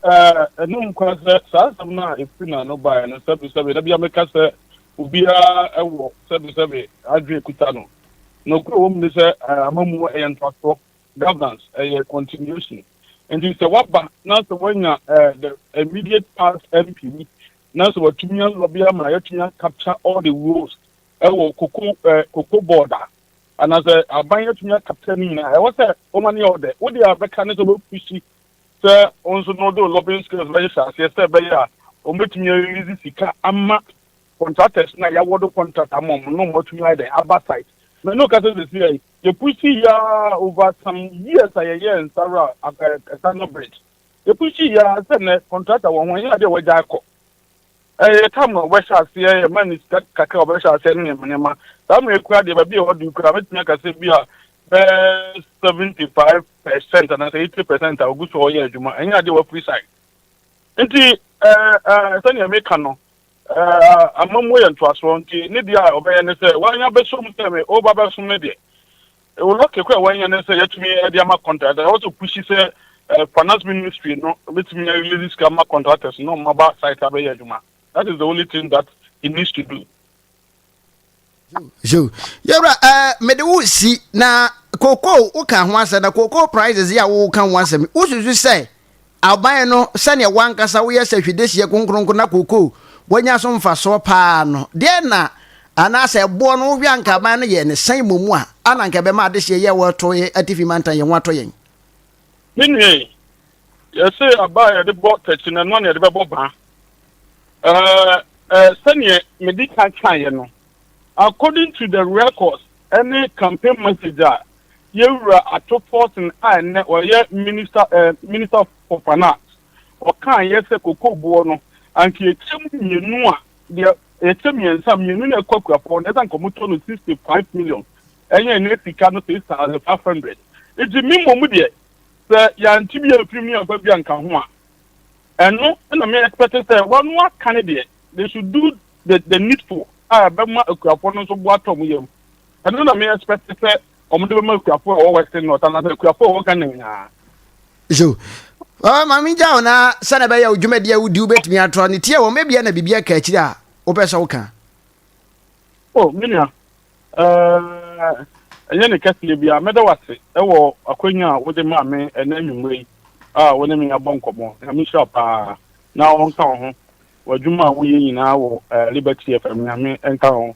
Speaker 4: ɛno nkwa sɛ saa asɛm no a ɛfiri n'ano baeɛ no sɛbesɛbe, da bia meka sɛ obiara wɔ sɛbesɛbe adwene kuta no. Nokorɛ wɔ mu ne sɛ amammuo ɛyɛ ntoasoɔ, governance ɛyɛ continuation. Nti sɛ waba na sɛ wanya the immediate past MP bi na sɛ watumi alɔbi ama yɛatumi acapture all the roles ɛwɔ koko koko board a anaasɛ aban atumi akapta ne nyinaa ɛwɔ sɛ wɔma ne yɛ ɔdɛ wode a bɛka ne sɛ wobɛpusi sɛ wo nso no wode lobbying skills bɛhyehyɛ aseɛ sɛ ɛbɛyɛ a wɔbɛtumi arelease sika ama contractors na yɛawɔdo contract ama wɔn na wɔatumi ayɛ dɛn aba site. Me ne wo kasa sɛsi yi yɛpusi ya over some years a yɛyɛ Nsawura Ɛsano bridge yɛpusi ya sɛ nɛ contractor wɔ ho ɛnyɛ adeɛ a wɔagya akɔ. Ɛyɛ tam na ɔbɛhyɛ aseɛ, yɛma no sika kakra a ɔbɛhyɛ aseɛ ne nneɛma nneɛma. Saa mmerɛ kura deɛ baabi a ɔdu kura mɛtumi aka sɛ bi a bɛyɛ 75% anaasɛ 80% a ɔgu so ɔyɛ adwuma. Ɛnyɛ adeɛ wafiri site. Nti ɛɛ ɛɛ sɛnea meka no ɛɛ amammuo yɛ ntoasoɔ nti ne deɛ a ɔbɛyɛ ne sɛ wanya bɛsom sɛ me ɔba bɛsom ne deɛ. Ɛwɔ lucky kora wanya ne sɛ yɛatumi de ama contract. Ɛwɔ sɛ pushi sɛ finance ministry no bɛtumi release sika ma contractors no ɔmo aba site abɛyɛ adwuma. That is the only thing that he needs to do.
Speaker 19: So, yɛwura ɛɛ mede wo si na cocoa woka ho asɛm na cocoa prices yi a woka ho asɛm wosusu sɛ Aban no, sɛdeɛ w'ankasa woyɛ sɛ hwidehyeɛ kronkronkron na kookoo wanya so mfasoɔ paa no, deɛn na anaasɛ ɛboɔ no wohwɛ a anka aban no yɛɛ no sɛn mmom a ana anka ɛbɛma adehyeɛ yi a wɔretɔ yi atifi mantam yɛn ho atɔ yɛn?
Speaker 4: Me nua yi, yɛse aba a yɛde bɔ takyi no, ɛno ara na yɛde bɛbɔ baa. Ɛɛ, ɛɛ, sɛdeɛ medi kan kaeɛ no, according to the records ɛne campaign message a Yɛwura Ato Forson a ɛnnɛ ɔyɛ Minister eh, Minister for Finance, ɔkaa yɛ sɛ kokoo boɔ no, anka yɛkyɛ mu mmienu a, deɛ yɛkyɛ mmiɛnsa, mmienu na ɛkɔ akuafoɔ no, ɛsɛ anka wɔtɔ no 65 million, ɛnyɛ ɛnnɛ sika no 6,500. Nti me mmom deɛ, sɛ yɛante bi amfiri mu ne yɛamfa bi anka ho a, ɛno na me expect sɛ wɔn aka no deɛ, they should do the, the needful a ɛbɛma akuafoɔ no nso bo atɔ wɔn yam. Ɛno na me expect sɛ wɔn de bɛma akuafoɔ a wɔwɔ Western North anaasɛ akuafoɔ a wɔwɔ Ghana nyinaa.
Speaker 19: So uh, maame gya wo na sɛnea ɛbɛyɛ wo dwumadi a wodi wobɛtumi atoa ne tie wɔn ebia na biribi aka akyiri a wopɛ sɛ woka.
Speaker 4: Oh, me nua, ɛnyɛ ne kɛseɛ biara mɛda wase ɛwɔ akwanya a wode maa me ɛnɛ anwummerɛ yi a wo ne me abɔ nkɔmmɔ. Nyame nhyira paa na ɔnka wo ho w'adwuma a woyɛ nyinaa wɔ Liberty FM. Nyame nka wo ho.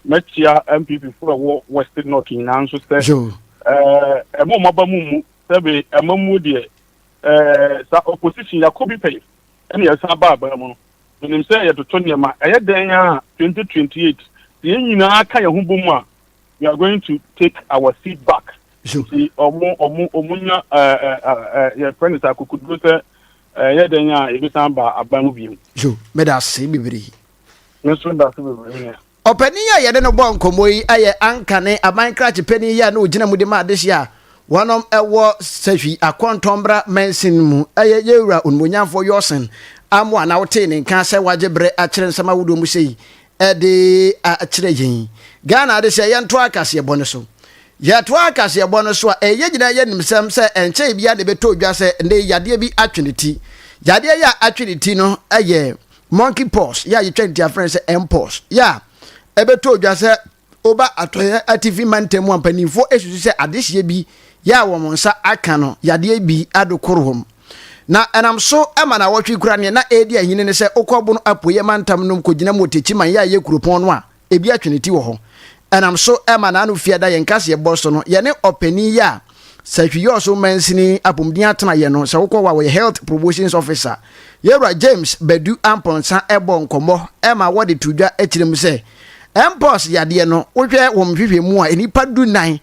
Speaker 4: Mɛkyia NPP fo a ɛwɔ West North nyinaa nso sɛ ɛma wɔn aba mu mmu sɛbe amammuo deɛ saa opposition yɛakɔ bi pɛn ɛna yɛsan ba aban mu no. Menim sɛ yɛtoto nneɛma ɛyɛ dɛn a 2028 sɛ yɛn nyinaa ka yɛn ho bom a we are going to take our seat back. Nti ɔmo ɔmo ɔmo nya ɛɛ yɛfrɛ no sɛ akokoduro sɛ ɛyɛ dɛn a yɛbɛsan ba aban mu bio.
Speaker 19: Yo, meda ase bebree.
Speaker 4: Me nso meda ase bebree me nua.
Speaker 19: Ɔpanin yi a yɛne no bɔɔ nkɔmmɔ yi yɛ ankane aban krakye panin yi a na ɔgyina mu de ma adehye a wɔnom wɔ Sahwi Akɔntɔmbra mansin mu yɛ Yɛwura Onimonyamfoɔ Yɔsen Amoah na wotee ne nka sɛ wagye berɛ akyerɛ nsɛm ahodoɔ mu sei de akyerɛ yɛn. Ghana adesua yɛntoa kaseɛbɔ no so. Yɛtoa kaseɛbɔ no so a, ɛyɛ nyinaa yɛnim sɛm sɛ ɛnkyɛe biara na ɛbɛtɔ dwa sɛ nnɛ yi yadeɛ bi atwe ne ti. Yadeɛ yi a atwe ne ti no yɛ monkey pox, yɛ a yɛtwa ne ti afrɛ no sɛ mpox, yɛ a ɛbɛtɔ dwa sɛ woba atɔeɛ atifi mantam mu a mpanimfoɔ susu sɛ adehyeɛ bi yɛ a wɔn nsa aka no yadeɛ bi adokoro wɔn. Na ɛnam so ma nawɔtwe kura neɛ na ɛredi ahini ne sɛ wokɔ bono apueɛ mantam nom kɔgyina mu Otekyiman yɛ a ɛyɛ kuropɔn no a ebi atwe ne ti wɔ hɔ. Ɛnam so ma n'ano fiada yɛn kaseɛbɔ so no yɛne ɔpanin yi a Sahwi-Yɔso mansini apɔmuden atenaeɛ no sɛ wokɔ hɔ a wɔyɛ Health Promotions Officer Yɛwura James Badu Amponsah bɔɔ nkɔmmɔ ma wɔde too dwa kyerɛ mu sɛ Mpox yadeɛ no wohwɛ wɔn nhwehwɛmu a nnipa du-nan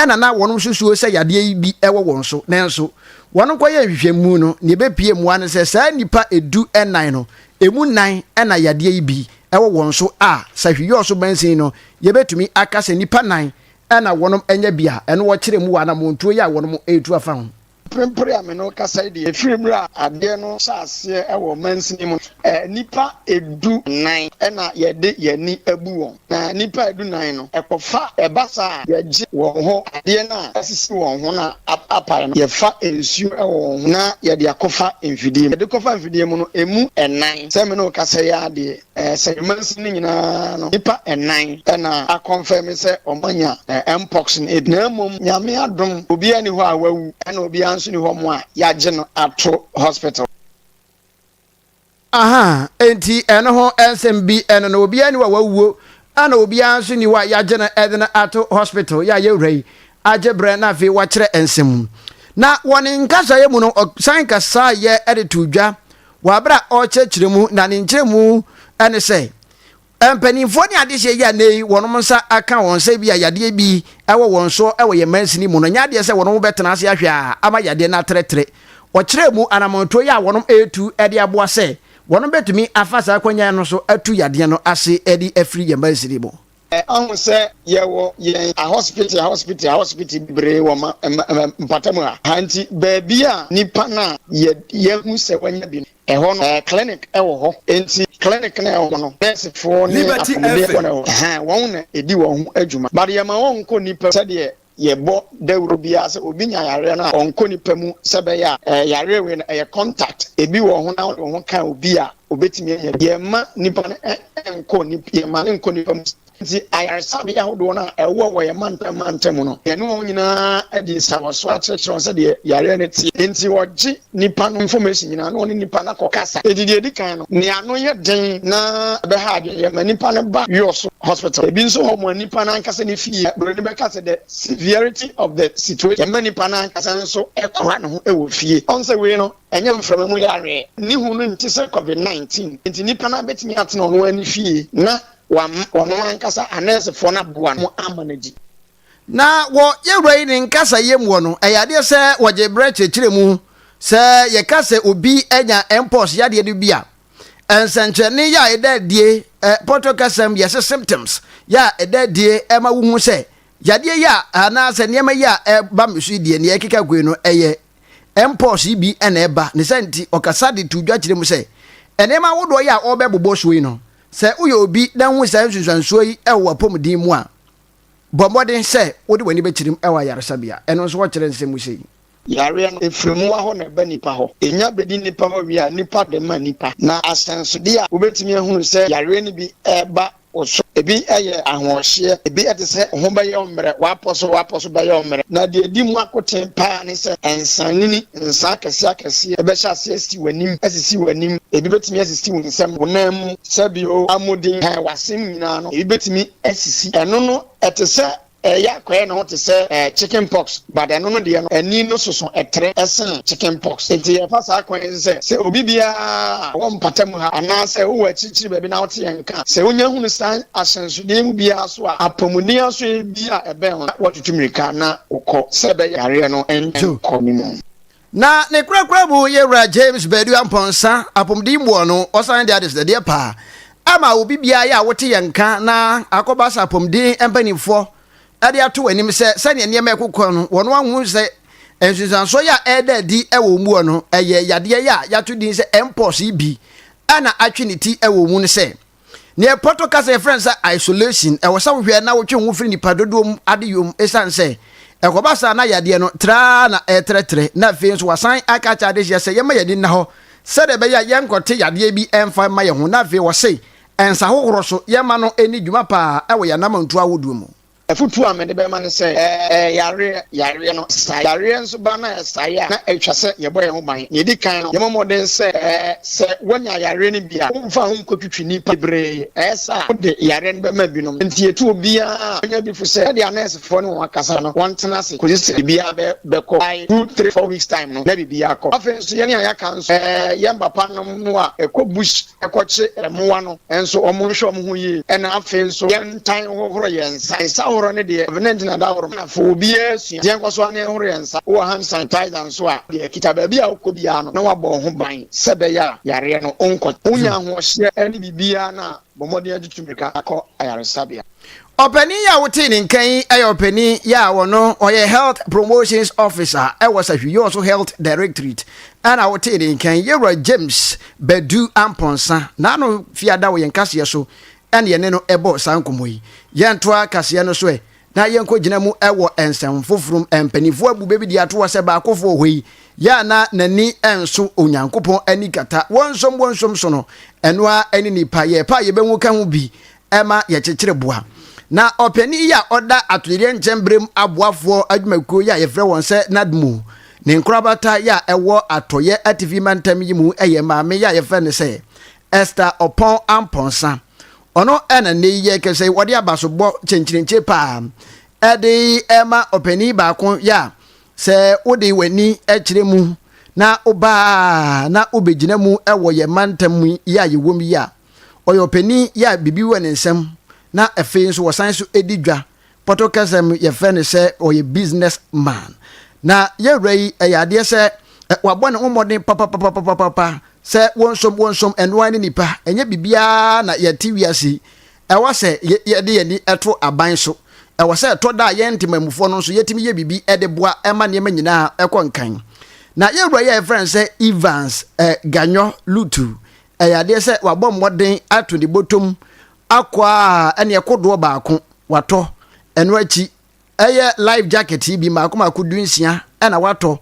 Speaker 19: na na wɔn susuo sɛ yadeɛ yi bi wɔ wɔn so. Nanso, wɔn kɔyɛɛ nhwehwɛmu no, nea ɛbɛpue mu ara ne sɛ saa nnipa du-nan no, ɛmu nnan na yadeɛ yi bi wɔ wɔn so a sahwi-yɔɔso mansin no, yɛbɛtumi aka sɛ nnipa nnan na wɔn anya bi a ɛno wɔkyerɛ mu wɔ anammɔntuo yi a wɔn retu afa ho.
Speaker 6: Mprempren a me ne wo kasa yi deɛ, ɛfiri mmerɛ a adeɛ no hyɛɛ aseɛ wɔ mansini mu no, nnipa du-nan na yɛde yɛn ani abu wɔn. Na nnipa du-nan no, ɛkɔfa ɛba saa a, yɛgye wɔn hɔ adeɛ no a asisi wɔn ho no a apae no, yɛfa nsuo wɔ wɔn ho na yɛde akɔfa mfidie mu. Yɛde kɔfa mfidie mu no, ɛmu nnan, sɛ me ne wo kasa yi ara deɛ, Sɛ mansin no nyinaa no, nnipa nnan na akɔnfɛme sɛ wɔanya Mpox no bi. Na mmom Nyame adom, obiara nni hɔ a wawu, ɛna obiara nso nni hɔ mo a yɛagye no ato hospital.
Speaker 19: Aha, enti ɛno ho nsɛm bi ɛno no, obiara nni hɔ a wawuo, ɛna obiara nso nni hɔ a yɛagye no ɛde no ato hospital, yɛ a yɛwura yi agye berɛ na afei wakyerɛ nsɛm mu. Na wɔ ne nkasaeɛ mu no, ɔsan kasaeɛ de too dwa Wɔ bere a ɔrekyerɛkyerɛ mu, na ne nkyerɛmu ne sɛ, mpanimfoɔ ne adehyeɛ yi a nnɛ yi wɔn nsa aka wɔn sɛ bi a yadeɛ bi wɔ wɔn soɔ wɔ yɛn mansini mu no, nyɛ adeɛ sɛ wɔn bɛtena ase ahwɛ a ama yadeɛ no atrɛtrɛ. Ɔkyerɛɛ mu anammɔntuo yi a wɔn retu de aboa sɛ wɔn bɛtumi afa saa akwannya no so atu yadeɛ no ase de afiri yɛn mansini mu.
Speaker 6: Ahu sɛ yɛwɔ yɛn ahɔsipiti ahɔsipiti ahɔsipiti bebree wɔ ma ma ma mpatamu ha ha nti baabi a nipa no a yɛ yɛahu sɛ wanya bi no ɛhɔ no ɛɛ clinic ɛwɔ hɔ nti clinic no a ɛwɔ hɔ no nɛɛsefoɔ ne
Speaker 20: Liberty
Speaker 6: apɔmudenfoɔ
Speaker 20: FM.
Speaker 6: na ɛwɔ hɔ ɛhɛn wɔn na ɛdi wɔn ho adwuma but yɛma wɔn nkɔ nipa sɛdeɛ Yɛbɔ dawuro biara sɛ obi nya yareɛ no a, ɔnkɔ nipa mu sɛ ɛbɛyɛ a ɛɛ yareɛ wei no ɛyɛ contact. Ebi wɔ ho na wode wo ho ka obi a, obetumi anya bi. Yɛmma nipa no nkɔ nip yɛmma no nkɔ nipa mu. Nti ayaresabea ahodoɔ no a ɛwɔ wɔ yɛn mantam mantam mu no, yɛne wɔn nyinaa adi nsawɔsoɔ akyerɛkyerɛ wɔn sɛdeɛ yareɛ no teɛ. Nti wɔgye nipa no information nyinaa na wɔne nipa no akɔkasa. Enti deɛ ɛdi kan no, nea ano yɛ den na ɛbɛha adwene, yɛma nipa no ba Wiɔso hospital. Ebi nso hɔ ma nipa no ankasa ne fie. Buroni bɛka sɛ the severity of the situation, yɛma nipa no ankasa nso kora ne ho wɔ fie. Ɔn sɛ wei no, ɛnyɛ mframa mu yareɛ. Ne hu no nte sɛ covid 19. Enti nipa no bɛtumi atena ɔno ara ne fie na wama ɔno ankasa anɛɛsefoɔ no aboa no ama no adi.
Speaker 19: Na wɔ yɛn wura yi ne nkasayɛ muɔ no, ɛyɛ adeɛ sɛ wɔgye berɛ kyerɛkyerɛ mu. Sɛ yɛka sɛ obi anya mpox yadeɛ no bi a, nsɛnkyerɛnne yɛ a ɛda adie, pɔtɔ kasam yɛse symptoms, yɛ a ɛda adie ɛma wohu sɛ yadeɛ yi a anaasɛ nneɛma yi a ɛba me so yi deɛ, nea ɛkeka kɔ yi no ɛyɛ mpox yi bi na ɛba. Ne saa nti ɔkasa de to dwa kyerɛ mu sɛ nneɛma ahodoɔ yi a ɔrebɛbobɔ soɔ yi no, sɛ woyɛ obi na wohu saa nsunsuansoɔ yi wɔ w'apɔmuden mu a, Bɔ mmɔden sɛ wode w'ani bɛkyerem wɔ ayaresabea. Ɛno nso wɔkyerɛ nsɛm mu sei.
Speaker 6: Yareɛ no, ɛfiri mmoa hɔ na ɛba nnipa hɔ. Ɛnya bɛdi nnipa hɔ wie a, nnipa de ma nnipa. Na ahyɛnsodeɛ a wobɛtumi ahunu sɛ yareɛ no bi reba wo so, ebi yɛ ahoɔhyeɛ, ebi te sɛ wo ho bɛyɛ wo mmerɛ, w'apɔ so w'apɔ so bɛyɛ wo mmerɛ. Na deɛ ɛdi mu akoten pa ara ne sɛ nsanini, nsa akɛseɛ akɛseɛ bɛhyɛ aseɛ asi w'anim, asisi w'anim, ebi bɛtumi asisi wo nsam, wo nan mu, sɛbio, amodin, w'asem nyinaa no, ebi bɛtumi asisi. Ɛno no ɛte sɛ ɛyɛ akɔyɛ ne ho te sɛ chicken pox but ɛno no deɛ no ani no soso ɛtrɛ sene chicken pox. Nti yɛfa saa kwan yi so sɛ sɛ obi biara a ɔwɔ mpatamu ha anaa sɛ wowɔ akyirikyiri baabi na wote yɛn nka a, sɛ wonya hunu saa ahyɛnsodeɛ yi mu biara so a, apɔmuden asoɛeɛ bi a ɛbɛn wo na woatutu mmirika na wokɔ sɛ ɛbɛyɛ yareɛ no nkɔ ne mu.
Speaker 19: Na ne korakora mu Yɛwura James Badu Amponsah apɔmuden boɔ no, ɔsan de adesrɛdeɛ paa ama obi biara yɛ a wote yɛn nka na akɔba sɛ apɔmuden mpanimfoɔ de ato w'anim sɛ sɛdeɛ nneɛma ɛkokɔ no wɔn ahu sɛ nsunsuansoɔ yi a ɛreda adi wɔ wɔn mu no ɛyɛ yadeɛ yi a yɛato din sɛ mpox yi bi ɛna atwe ne ti wɔ mu no sɛ Nea Pɔtɔ kasa yɛfrɛ no sɛ isolation, ɛwɔ sɛ wohwɛ na wotwe wo ho firi nnipa dodoɔ mu adeyɔ mu esiane sɛ ɛkɔba saa na yadeɛ no tra ara na ɛretrɛtrɛ na afei nso wɔasan aka akyerɛ adehyeɛ sɛ yɛmma yɛn ani nna hɔ sɛdeɛ ɛbɛyɛ a yɛnkɔte yadeɛ bi mfa mma yɛn ho na afei wɔse nsa hohoro so yɛmma no nni dwuma paa wɔ yɛn anammɔntuo ahodoɔ mu.
Speaker 6: Afotu a mede bɛma ne sɛ, ɛɛ yareɛ, yareɛ no sae. Yareɛ nso ba na ɛsae a, na ɛtwa sɛ yɛbɔ yɛn ho ban. Nea ɛdi kan no, yɛmmɔ mmɔden sɛ, ɛɛ sɛ woanya yareɛ no bi a, womfa ho nkɔtwitwi nnipa bebree. Ɛyɛ saa a, wode yareɛ no bɛma binom. Enti yɛtu obiara a wanya bi fo sɛ, sɛdeɛ anɛɛsefoɔ ne wɔn akasa no, wɔntena ase kɔsi sɛ biribiara bɛkɔ. By two, three, four weeks time no, na biribiara akɔ. Afei nso, yɛn a yɛaka nso, ɛɛ yɛn papanom no a ɛkɔ bush kɔkye mmoa no nso, wɔnhwɛ wɔn ho yie. Ɛna afei nso, yɛntan nhohoro yɛn nsa. Nsa horo no deɛ, Covid-19 na da horo. Ghanafoɔ, obiara sua. Nti yɛnkɔ so ara na yɛnhoro yɛn nsa. Wowɔ hand sanitizer nso a, deɛ kita baabi a wokɔ biara no, na woabɔ wo ho ban sɛ ɛbɛyɛ a yareɛ no wonkɔ. Wonya ahoɔhyeɛ ne biribiara no a, bɔ mmɔden atutu mmirika akɔ ayaresabea.
Speaker 19: Ɔpanin yi a wotee ne nka yi yɛ ɔpanin yi a ɔno ɔyɛ Health Promotions Officer wɔ Sahwi-Yɔɔso Health Directorate ɛna wotee ne nka yi, Yɛwura James Badu Amponsah. N'ano fiada wɔ yɛn kaseɛ so ɛna yɛne no ɛbɔɔ saa nkɔmmɔ yi. Yɛntoa kaseɛ no so ɛ na yɛnkɔgyina mu wɔ nsɛm foforɔ mu. Mpanimfoɔ abu bɛ bi de ato hɔ sɛ baakofoɔ wɔ hɔ yi, yɛ a na n'ani nso Onyankopɔn ani kata. Wɔnsom wɔnsom so no, ɛno ara ne nipa. Yɛpɛ a yɛbɛhu ka ho bi ɛma yɛkyekyere boa. Na ɔpanin yi a ɔda atoyerɛ nkyɛn berem aboafoɔ adwumakuo yi a yɛfrɛ wɔn sɛ NADMO, ne nkorabata yi a ɛwɔ atɔeɛ atifi mantam yi mu yɛ maame yi a yɛfrɛ no sɛ Esther Ɔpɔn Amponsah. Ɔno na nnɛ yi yɛkɛsɛ yi wɔde abasobɔ kyenkyerenkye paa ɛde ɛma ɔpanin baako yɛ a sɛ wode w'ani kyerɛ mu na wobaa na wobɛgyina mu wɔ yɛn mantam yi a yɛwɔ mu yi a Ɔyɛ ɔpanin yɛ a biribi wɔ ne nsam na afei nso wɔsan nso di dwa. Pɔtɔ kasa mu yɛfrɛ no sɛ ɔyɛ business man. Na yɛwura yi ɛyɛ adeɛ sɛ wabɔ ne ho mmɔden papapapapapa sɛ wɔnsom wɔnsom ɛnoa ne nipa. Ɛnyɛ biribiara na yɛte wiase yi ɛwɔ sɛ yɛde yɛn ani to aban so. Ɛwɔ sɛ ɛtɔ da a yɛn ntemamufoɔ no nso yɛtumi yɛ biribi de boa ma nneɛma nyinaa ɛkɔ nkan. Na yɛwura yi a yɛfrɛ no sɛ Evans eh, Ganyo Lutu Ɛyɛ adeɛ sɛ wabɔ mmɔden ato ne bɔtɔm akɔ a ɛneɛ kodoɔ baako watɔ. Ɛno akyi ɛyɛ life jacket yi bi mmaako mmaako dunsia ɛna watɔ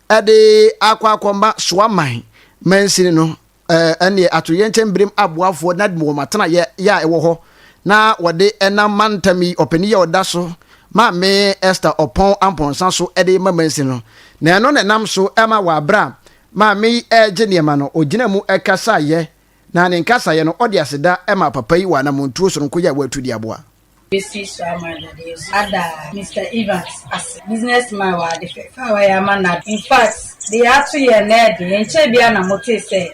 Speaker 19: ɛde akɔ akɔma Soaman mansini no ɛneɛ atoyerɛnkyɛm berem aboafoɔ na wɔn atenaeɛ yɛ a ɛwɔ hɔ na wɔde ɛnam mantam yi ɔpanin yi a ɔda so Maame Esther Ɔpɔn Amponsah so ɛde ma mansini no na ɛno na ɛnam so ɛma wɔ abere a Maame yi regye nneɛma no, ɔgyinaa mu kasaeɛ, na ne nkasaeɛ no, ɔde aseda maa papa yi wɔ anammɔntuo sononko yi a watu de aboa.
Speaker 7: Besi so ama dadeɛ so ada Mister Evans ase business man wɔ ade fɛfɛ a wayɛ ama nado infact deɛ ato yɛn no ɛɛden ɛnkyɛɛ biara na motee sɛ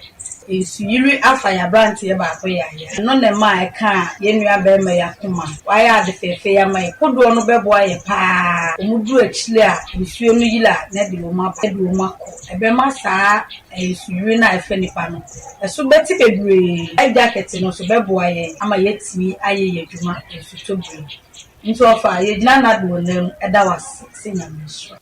Speaker 7: nsu yiri afa yɛn abranteɛ baako yaya ɛno na ɛmaa ɛkaa yɛn nua barima yi akoma wayɛ ade fɛfɛ yi ama yɛn kodoɔ no bɛboa yɛ paa wɔn duru akyire a nsuo no yiri a na ɛde wɔn aba ɛde wɔn akɔ. Ɛbɛma saa nsuyiri no a ɛfa nnipa no so bɛte bebree. Life jacket no nso bɛboa yɛn ama yɛatumi ayɛ yɛn adwuma nsutɔ bere mu. Nti ɔfa, yɛgyina Nadmo nan mu da wo ase sɛ Nyame nhyira.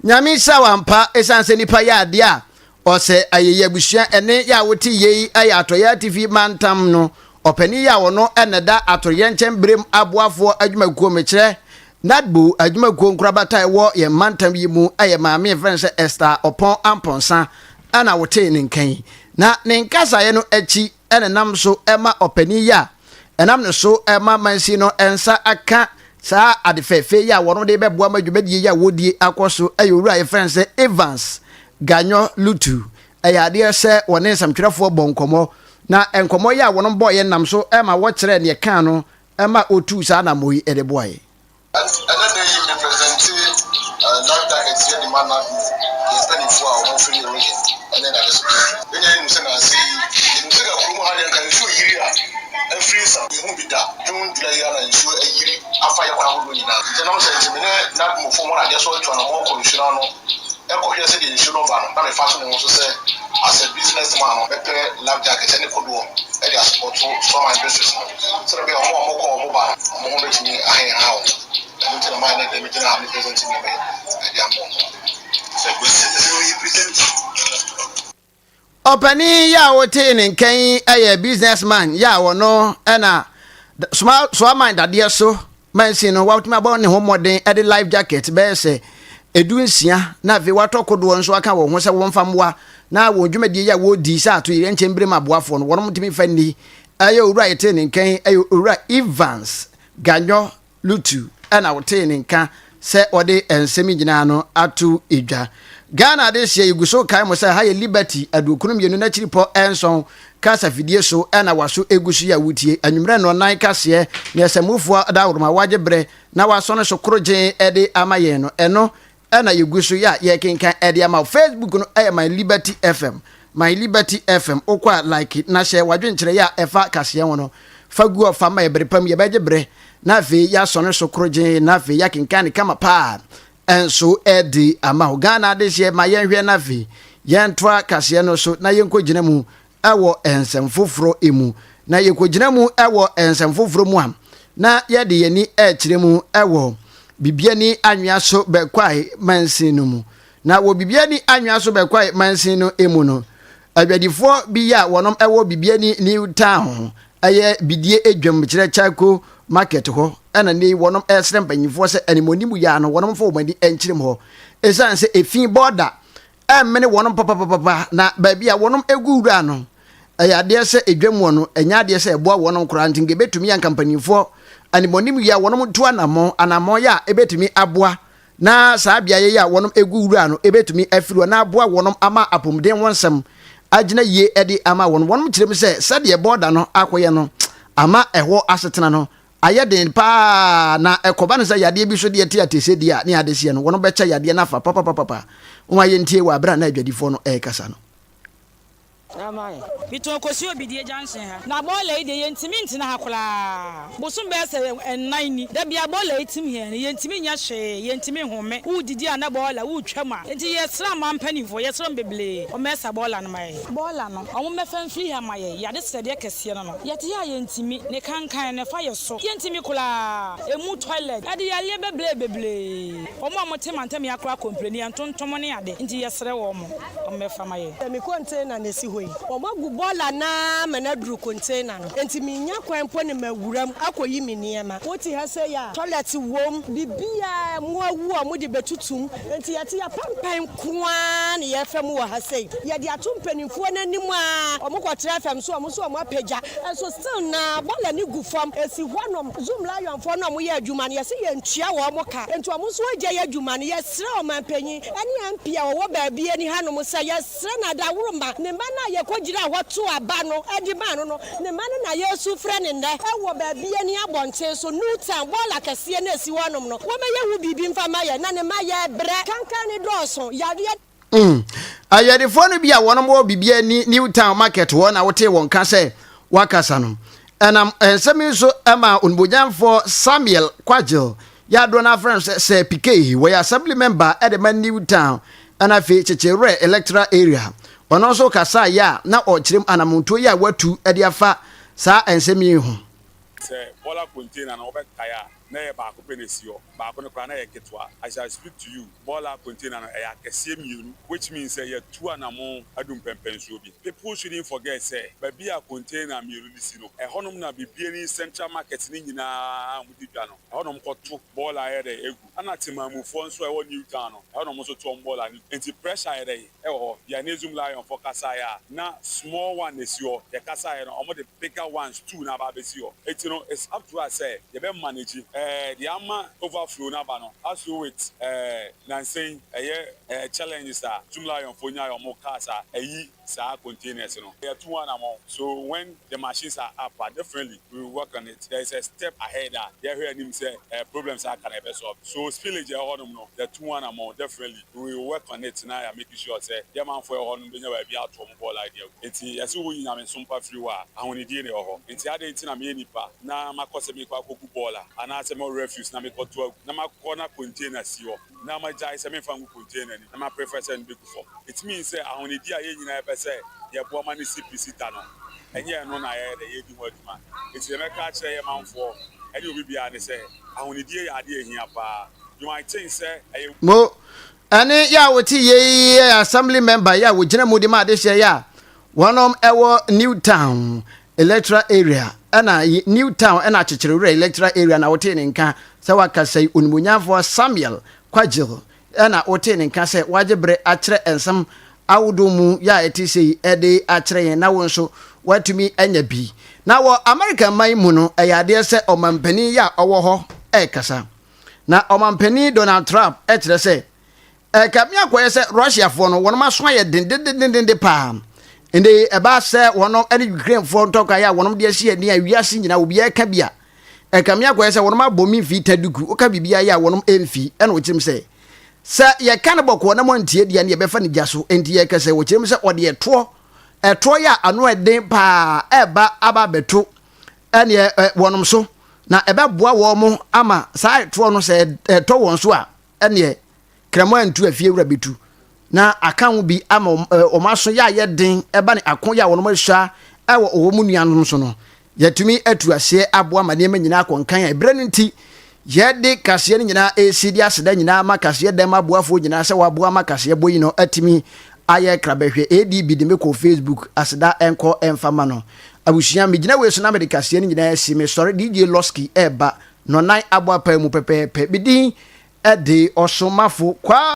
Speaker 19: Nyame nhyira wo ampa ɛsiane sɛ nipa yɛ adeɛ a ɔsɛ ayɛyi abusua ɛne yɛ a wote yei ɛyɛ atɔeɛ atifi mantam no ɔpanin yi a ɔno ɛna ɛda atɔeɛ nkyɛn berem aboafoɔ adwumakuo mekyerɛ NADBO adwumakuo nkorabata a ɛwɔ yɛn mantam yi mu yɛ maame a yɛfrɛ no sɛ Esther Ɔpɔn Amponsah na wotee ne nka yi. Na ne nkasaeɛ no akyi na ɛnam so ma ɔpanin yi a ɛnam ne so ma mansin no nsa aka saa ade fɛfɛ yi a wɔn de bɛboa ma dwumadie yi a wɔdie akɔ so yɛ owura a yɛfrɛ no sɛ Evans Ganyo Lutu. Ɛyɛ adeɛ sɛ wɔne nsɛmtwerɛfoɔ bɔ nkɔmmɔ na nkɔmmɔ yi a wɔn bɔeɛ nam so ma wɔkyerɛɛ neɛ ɛkaa no ɛma otuu saa anammɔn yi de boae.
Speaker 22: Ɛnɛ da yi me presente life jacket yɛ de ma NADMO yɛn mpaninfoɔ a wɔn firi erosion ɛne dade so. Yɛn nyinaa yɛnim sɛ nansa yi yɛnim sɛ ka kurom ha deɛ nka nsuo yiri a ɛfiri nsa yɛhu bi da. June July yi ara na nsuo ayiri afa yɛ kwan ahodoɔ nyinaa. Nti ɛnam sɛ nti me ne NADMO foɔ wɔn adeɛ so atu anamɔn kɔ nsuo no ano kɔhwɛ sɛdeɛ nsuo no ba no na mefa to me ho so sɛ as a business man no mɛpɛ life jacket ɛne kodoɔ de asopɔto Suaman district no sɛdeɛ ɛbɛyɛ a wɔn a wɔkɔ wɔn ba no wɔn ho bɛtumi ahenha wɔn. Ɛno nti na mayɛ nnɛ da yi megyina ha me present nneɛma yi de ama wɔn. Sɛ present.
Speaker 19: Ɔpanin yi a wotee ne nka yi yɛ business man yi a ɔno na Soaman dadeɛ so mansin no watumi abɔ ne ho mmɔden de life jacket bɛyɛ sɛ 16 na afei watɔ kodoɔ nso aka wɔn ho sɛ wɔmfa mmoa na wɔn dwumadie yi a wɔredi sɛ ato yɛ nkyɛn bere mu aboafoɔ no wɔn ntumi mfa nni. Ɛyɛ owura a yɛtee ne nka yi yɛ owura Evans Ganyɔ Lutu na wotee ne nka sɛ ɔde nsɛm yi nyinaa no ato dwa. Ghana adehyeɛ yɛgu so kae mo sɛ ha yɛ Liberty 92 n'akyiripɔ nson kasa fidie so na waso egu so yi a wotie anwummerɛ nnɔnnan kaseɛ ne ɛsɛmufoɔ adaworoma wagye berɛ na wasɔne so korogyen de ama yɛn no ɛno na yɛgu so yɛ a yɛrekenkan de ama wo. Facebook no yɛ My Liberty FM. My Liberty FM. Wokɔ a like na hyɛ w'adwenkyerɛ yɛ a ɛfa kaseɛ ho no. Fa gu hɔ fa ma yɛ bere pa mu. Yɛbɛgye berɛ na afei yɛasɔne so korogyenn na afei yɛakenkan no kama paa nso de ama wo. Ghana adehyeɛ ma yɛnhwɛ na afei yɛntoa kaseɛ no so na yɛnkɔgyina mu wɔ nsɛm foforɔ mu. Na yɛkɔgyina mu wɔ nsɛm foforɔ mu a, na yɛde yɛn ani rekyerɛ mu wɔ Bibiani Anwea so Bɛkwae mansin no mu. Na wɔ Bibiani Anwea so Bɛkwae mansin no mu no, adwadifoɔ bi a wɔnom wɔ Bibiani New Town, ɛyɛ Bidie Dwam, kyerɛ Charcoal Market hɔ, ɛna nnɛ yi wɔnom resrɛ mpanyinfoɔ sɛ animuonimu yi ara no wɔnom mfa wɔn ani nkyerɛ mu hɔ. Ɛsiane sɛ efi bɔɔda ɛmmene wɔnom papapapapa, na baabi a wɔnom gu wura no, ɛyɛ adeɛ sɛ edwam wɔ no, ɛnyɛ adeɛ sɛ ɛboa wɔnom koraa, nti nka ɛbɛtumi anka mpanimfoɔ animɔnim wie a wɔnom ntu anammɔn, anammɔn yɛ a ɛbɛtumi aboa na saa beaeɛ yi a wɔnom gu wura no ɛbɛtumi afiri hɔ na aboa wɔnom ama apɔmuden ho nsɛm agyina yie de ama wɔn. Wɔnom kyerɛ mu sɛ sɛdeɛ bɔɔda no akɔyɛ no ama ɛhɔ asetena no Ayɛ den paa na ɛkɔba no sɛ yadeɛ bi so deɛ te atɛsɛdie a ne adehyeɛ no wɔn bɛkyɛ yadeɛ no afa papapapapa. Momma yɛntie wɔ aberɛ a na adwadifoɔ no rekasa no.
Speaker 5: Metɔn kosua Obidie junction ha. Na bɔɔla yi deɛ yɛntumi ntena ha koraa. Bosom bɛyɛ sɛ nnan ni. Da biara bɔɔla yi tim hɛn no, yɛntumi nyɛ hwee, yɛntumi nhome. Woredidi a na bɔɔla, woretwa mu a. Nti yɛsrɛ aman mpanimfoɔ, yɛsrɛ wɔn bebree, wɔmmɛsa bɔɔla no ma yɛn. Bɔɔla no, wɔmmɛfa mfiri ha ma yɛn. Yɛn adesrɛdeɛ kɛseɛ no no, yɛte ha a yɛntumi, ne kankan no ɛfa yɛ so. Yɛntumi koraa. Ɛmu toilet, ɛde yareɛ bɛbrɛ bebree. Wɔn a wɔte mantam yi akora kɔmpleni, yɛn ntontom ne ade, nti yɛsrɛ wɔn, wɔmmɛfa ma yɛn.
Speaker 9: Me container na ɛsi hɔ yi, wɔagu bɔɔla no ara ma no aduru container no, enti mennya kwan mpo ne mawura mu akɔyi me nneɛma. Wote ha sei a, toilet wom, biribiara, mmoa wu a wɔde bɛtutu mu, enti yɛte yɛapampan nko ara na yɛrefa mu wɔ ha sei. Yɛde ato mpaninfoɔ no anim aa wɔn kɔ tra fam so wɔn nso wɔn apagya nso still naa bɔɔla no gu fam ɛsi hɔ nom. Zoom lion foɔ no a wɔn yɛ adwuma no yɛse yɛn tua wɔn ka nti wɔn nso agya yɛ adwuma no. Yɛsrɛ ɔmanpanyin ɛne MP a ɔwɔ baabi ani ha nom sɛ yɛsrɛ no adaworoma ne mma no a yɛkɔ gyinaa hɔ too aba no de maa no no Ne mma no na yɛresu frɛ no nnɛ wɔ baabi ani abɔnten so, New Town, bɔɔla kɛseɛ no a ɛsi hɔnom no, wɔmmɛyɛ ho biribi mfa mma yɛn, na ne mma yɛrebrɛ, kankan no dɔɔso, yareɛ.
Speaker 19: Mm. Ayɛdefoɔ no bi a wɔnom wɔ biribi ani New Town Market hɔ na wotee wɔn ka sɛ wɔakasa no. Ɛnam nsɛm yi so ma onibonyamfoɔ Samuel Kwagel yɛ adoɔ no afrɛ no sɛ Sir Pikey. Wɔyɛ Assembly Member de ma New Town ɛna afei Kyekyewerɛ Electoral Area. Ɔno nso kasaeɛ a na ɔrekyerɛ mu anamontuo yi a watu de afa saa nsɛm yi ho.
Speaker 23: Sɛ bɔɔla container no wobɛkae a na ɛyɛ baako pɛ na ɛsi hɔ, baako no koraa na ɛyɛ ketewa. As I speak to you, bɔɔla container no ɛyɛ akɛseɛ mmienu which means sɛ yɛatu anamon adu mpɛnpɛnsoɔ bi. People shouldn't forget sɛ baabi a container mmienu no si no, ɛhɔnom na Bibiani Central Market no nyinaa a wɔdi dwa no, ɛhɔ na wɔkɔto bɔɔla ayɛ dɛn agu. Ɛna Temanmufoɔ nso a ɛwɔ New Town no, ɛhɔ na wɔn nso to wɔn bɔɔla no gu. Nti pressure ayɛ dɛn ɛwɔ hɔ. Yɛne Zoom Lion foɔ kasaeɛ a, na small one na ɛsi hɔ. Yɛkasaeɛ no, wɔde bigger ones two na aba abɛsi hɔ. Nti no, it's up to us sɛ yɛbɛ manage ɛɛ deɛ ama overflow no aba no. As so with ɛɛ nansa yi, ɛyɛ ɛɛ challenges a Zoom Lion foɔ nyaeɛ wɔn cars a ɛyi saa containers no. Yɛatu ho anamɔn. So when the machines are up a, definitely we will work on it. There is a step ahead a yɛhwɛ anim sɛ eh, problems a aka no yɛbɛ solve. So spillage a ɛwɔ hɔnom no, yɛatu ho anamɔn, definitely we will work on it na yɛ make sure sɛ yɛn manfoɔ a ɛwɔ hɔ no bɛnya baabi ato wɔn bɔɔla de agu. Nti yɛse woyi nyamesom pa firi hɔ a, ahonidie na ɛwɔ hɔ. Nti adɛn nti na meyɛ nipa na makɔ sɛ merekɔ akɔgu bɔɔla anaasɛ mewɔ refuse na mekɔto agu na makɔ na container si hɔ na magyae sɛ memfa ngu container no mu na ma prefer sɛ no bɛgu fam. It means sɛ ahonidie a yɛn nyinaa yɛpɛ sɛ yɛboa ma no si pi si ta no, ɛnyɛ ɛno na yɛyɛ dɛ yɛredi ho adwuma. Enti deɛ mɛka akyerɛ yɛn manfoɔ ne obi biara ne sɛ, ahonidie yɛ adeɛ a ɛhia paa. You might think sɛ ɛyɛ.
Speaker 19: Mo, ɛne yɛ a wɔte yei yɛ assembly member yɛ a wɔgyina mu de ma adehyeɛ yɛ a wɔnom ɛwɔ New Town electoral area ɛna New Town ɛna Akyekyerewura electoral area na wotee ne nka sɛ wakasa yi Onimuonyamfoɔ Samuel Kwagil ɛna wotee ne nka sɛ wagye bere akyerɛ nsɛm ahodoɔ mu yɛ a ɛte sei de akyerɛ yɛn na wo nso woatumi anya bi. Na wɔ Amerika man mu no, ɛyɛ adeɛ sɛ ɔmampanin yɛ a ɔwɔ hɔ rekasa. Na ɔmampanin Donald Trump kyerɛ sɛ ɛkame akɔyɛ sɛ Russiafoɔ no wɔn aso ayɛ den dendendende paa. Ɛnde yi ɛbaa sɛ wɔn ne Ukrainefoɔ ntɔkwa yɛ a wɔn de asi ani a wiase nyinaa obiara ka bi a ɛkame akɔyɛ sɛ wɔn abɔ me mfii taduku woka biribiara yɛ a wɔn mfi ɛna wɔkyerɛ mu sɛ Sɛ yɛka no bɔkɔɔ na moantie deɛ ne yɛbɛfa no gya so, enti yɛka sɛ wɔkyerɛ mu sɛ ɔde ɛtoɔ, ɛtoɔ yɛ a ano ɛden paa ɛreba aba abɛto ɛneɛ wɔnom so, na ɛbɛboa wɔn ama saa ɛtoɔ no sɛ ɛtɔ wɔn so a ɛneɛ kramo antu afie wura bɛtu na aka ho bi ama wɔn aso yɛ ayɛ den ɛba ne ako yɛ a wɔnom asua ɛwɔ wɔn nuanom so no. Yɛatumi atu aseɛ aboa ma nneɛma nyinaa akɔ nkan a ɛberɛ no nti yɛde kaseɛ no nyinaa resi de aseda nyinaa ma kaseɛ dɛm aboafoɔ nyinaa sɛ wɔaboa ma kaseɛ bɔ yi no atumi ayɛ krabɛhwɛ. ADB de me kɔɔ Facebook aseda nkɔ mfa ma no. Abusua megyina wei so na mede kaseɛ no nyinaa asi. Mesɔre DJ Losky ɛreba nɔnan abɔ apaa mu pɛpɛɛpɛ. Me din de Ɔsomafo Kwame.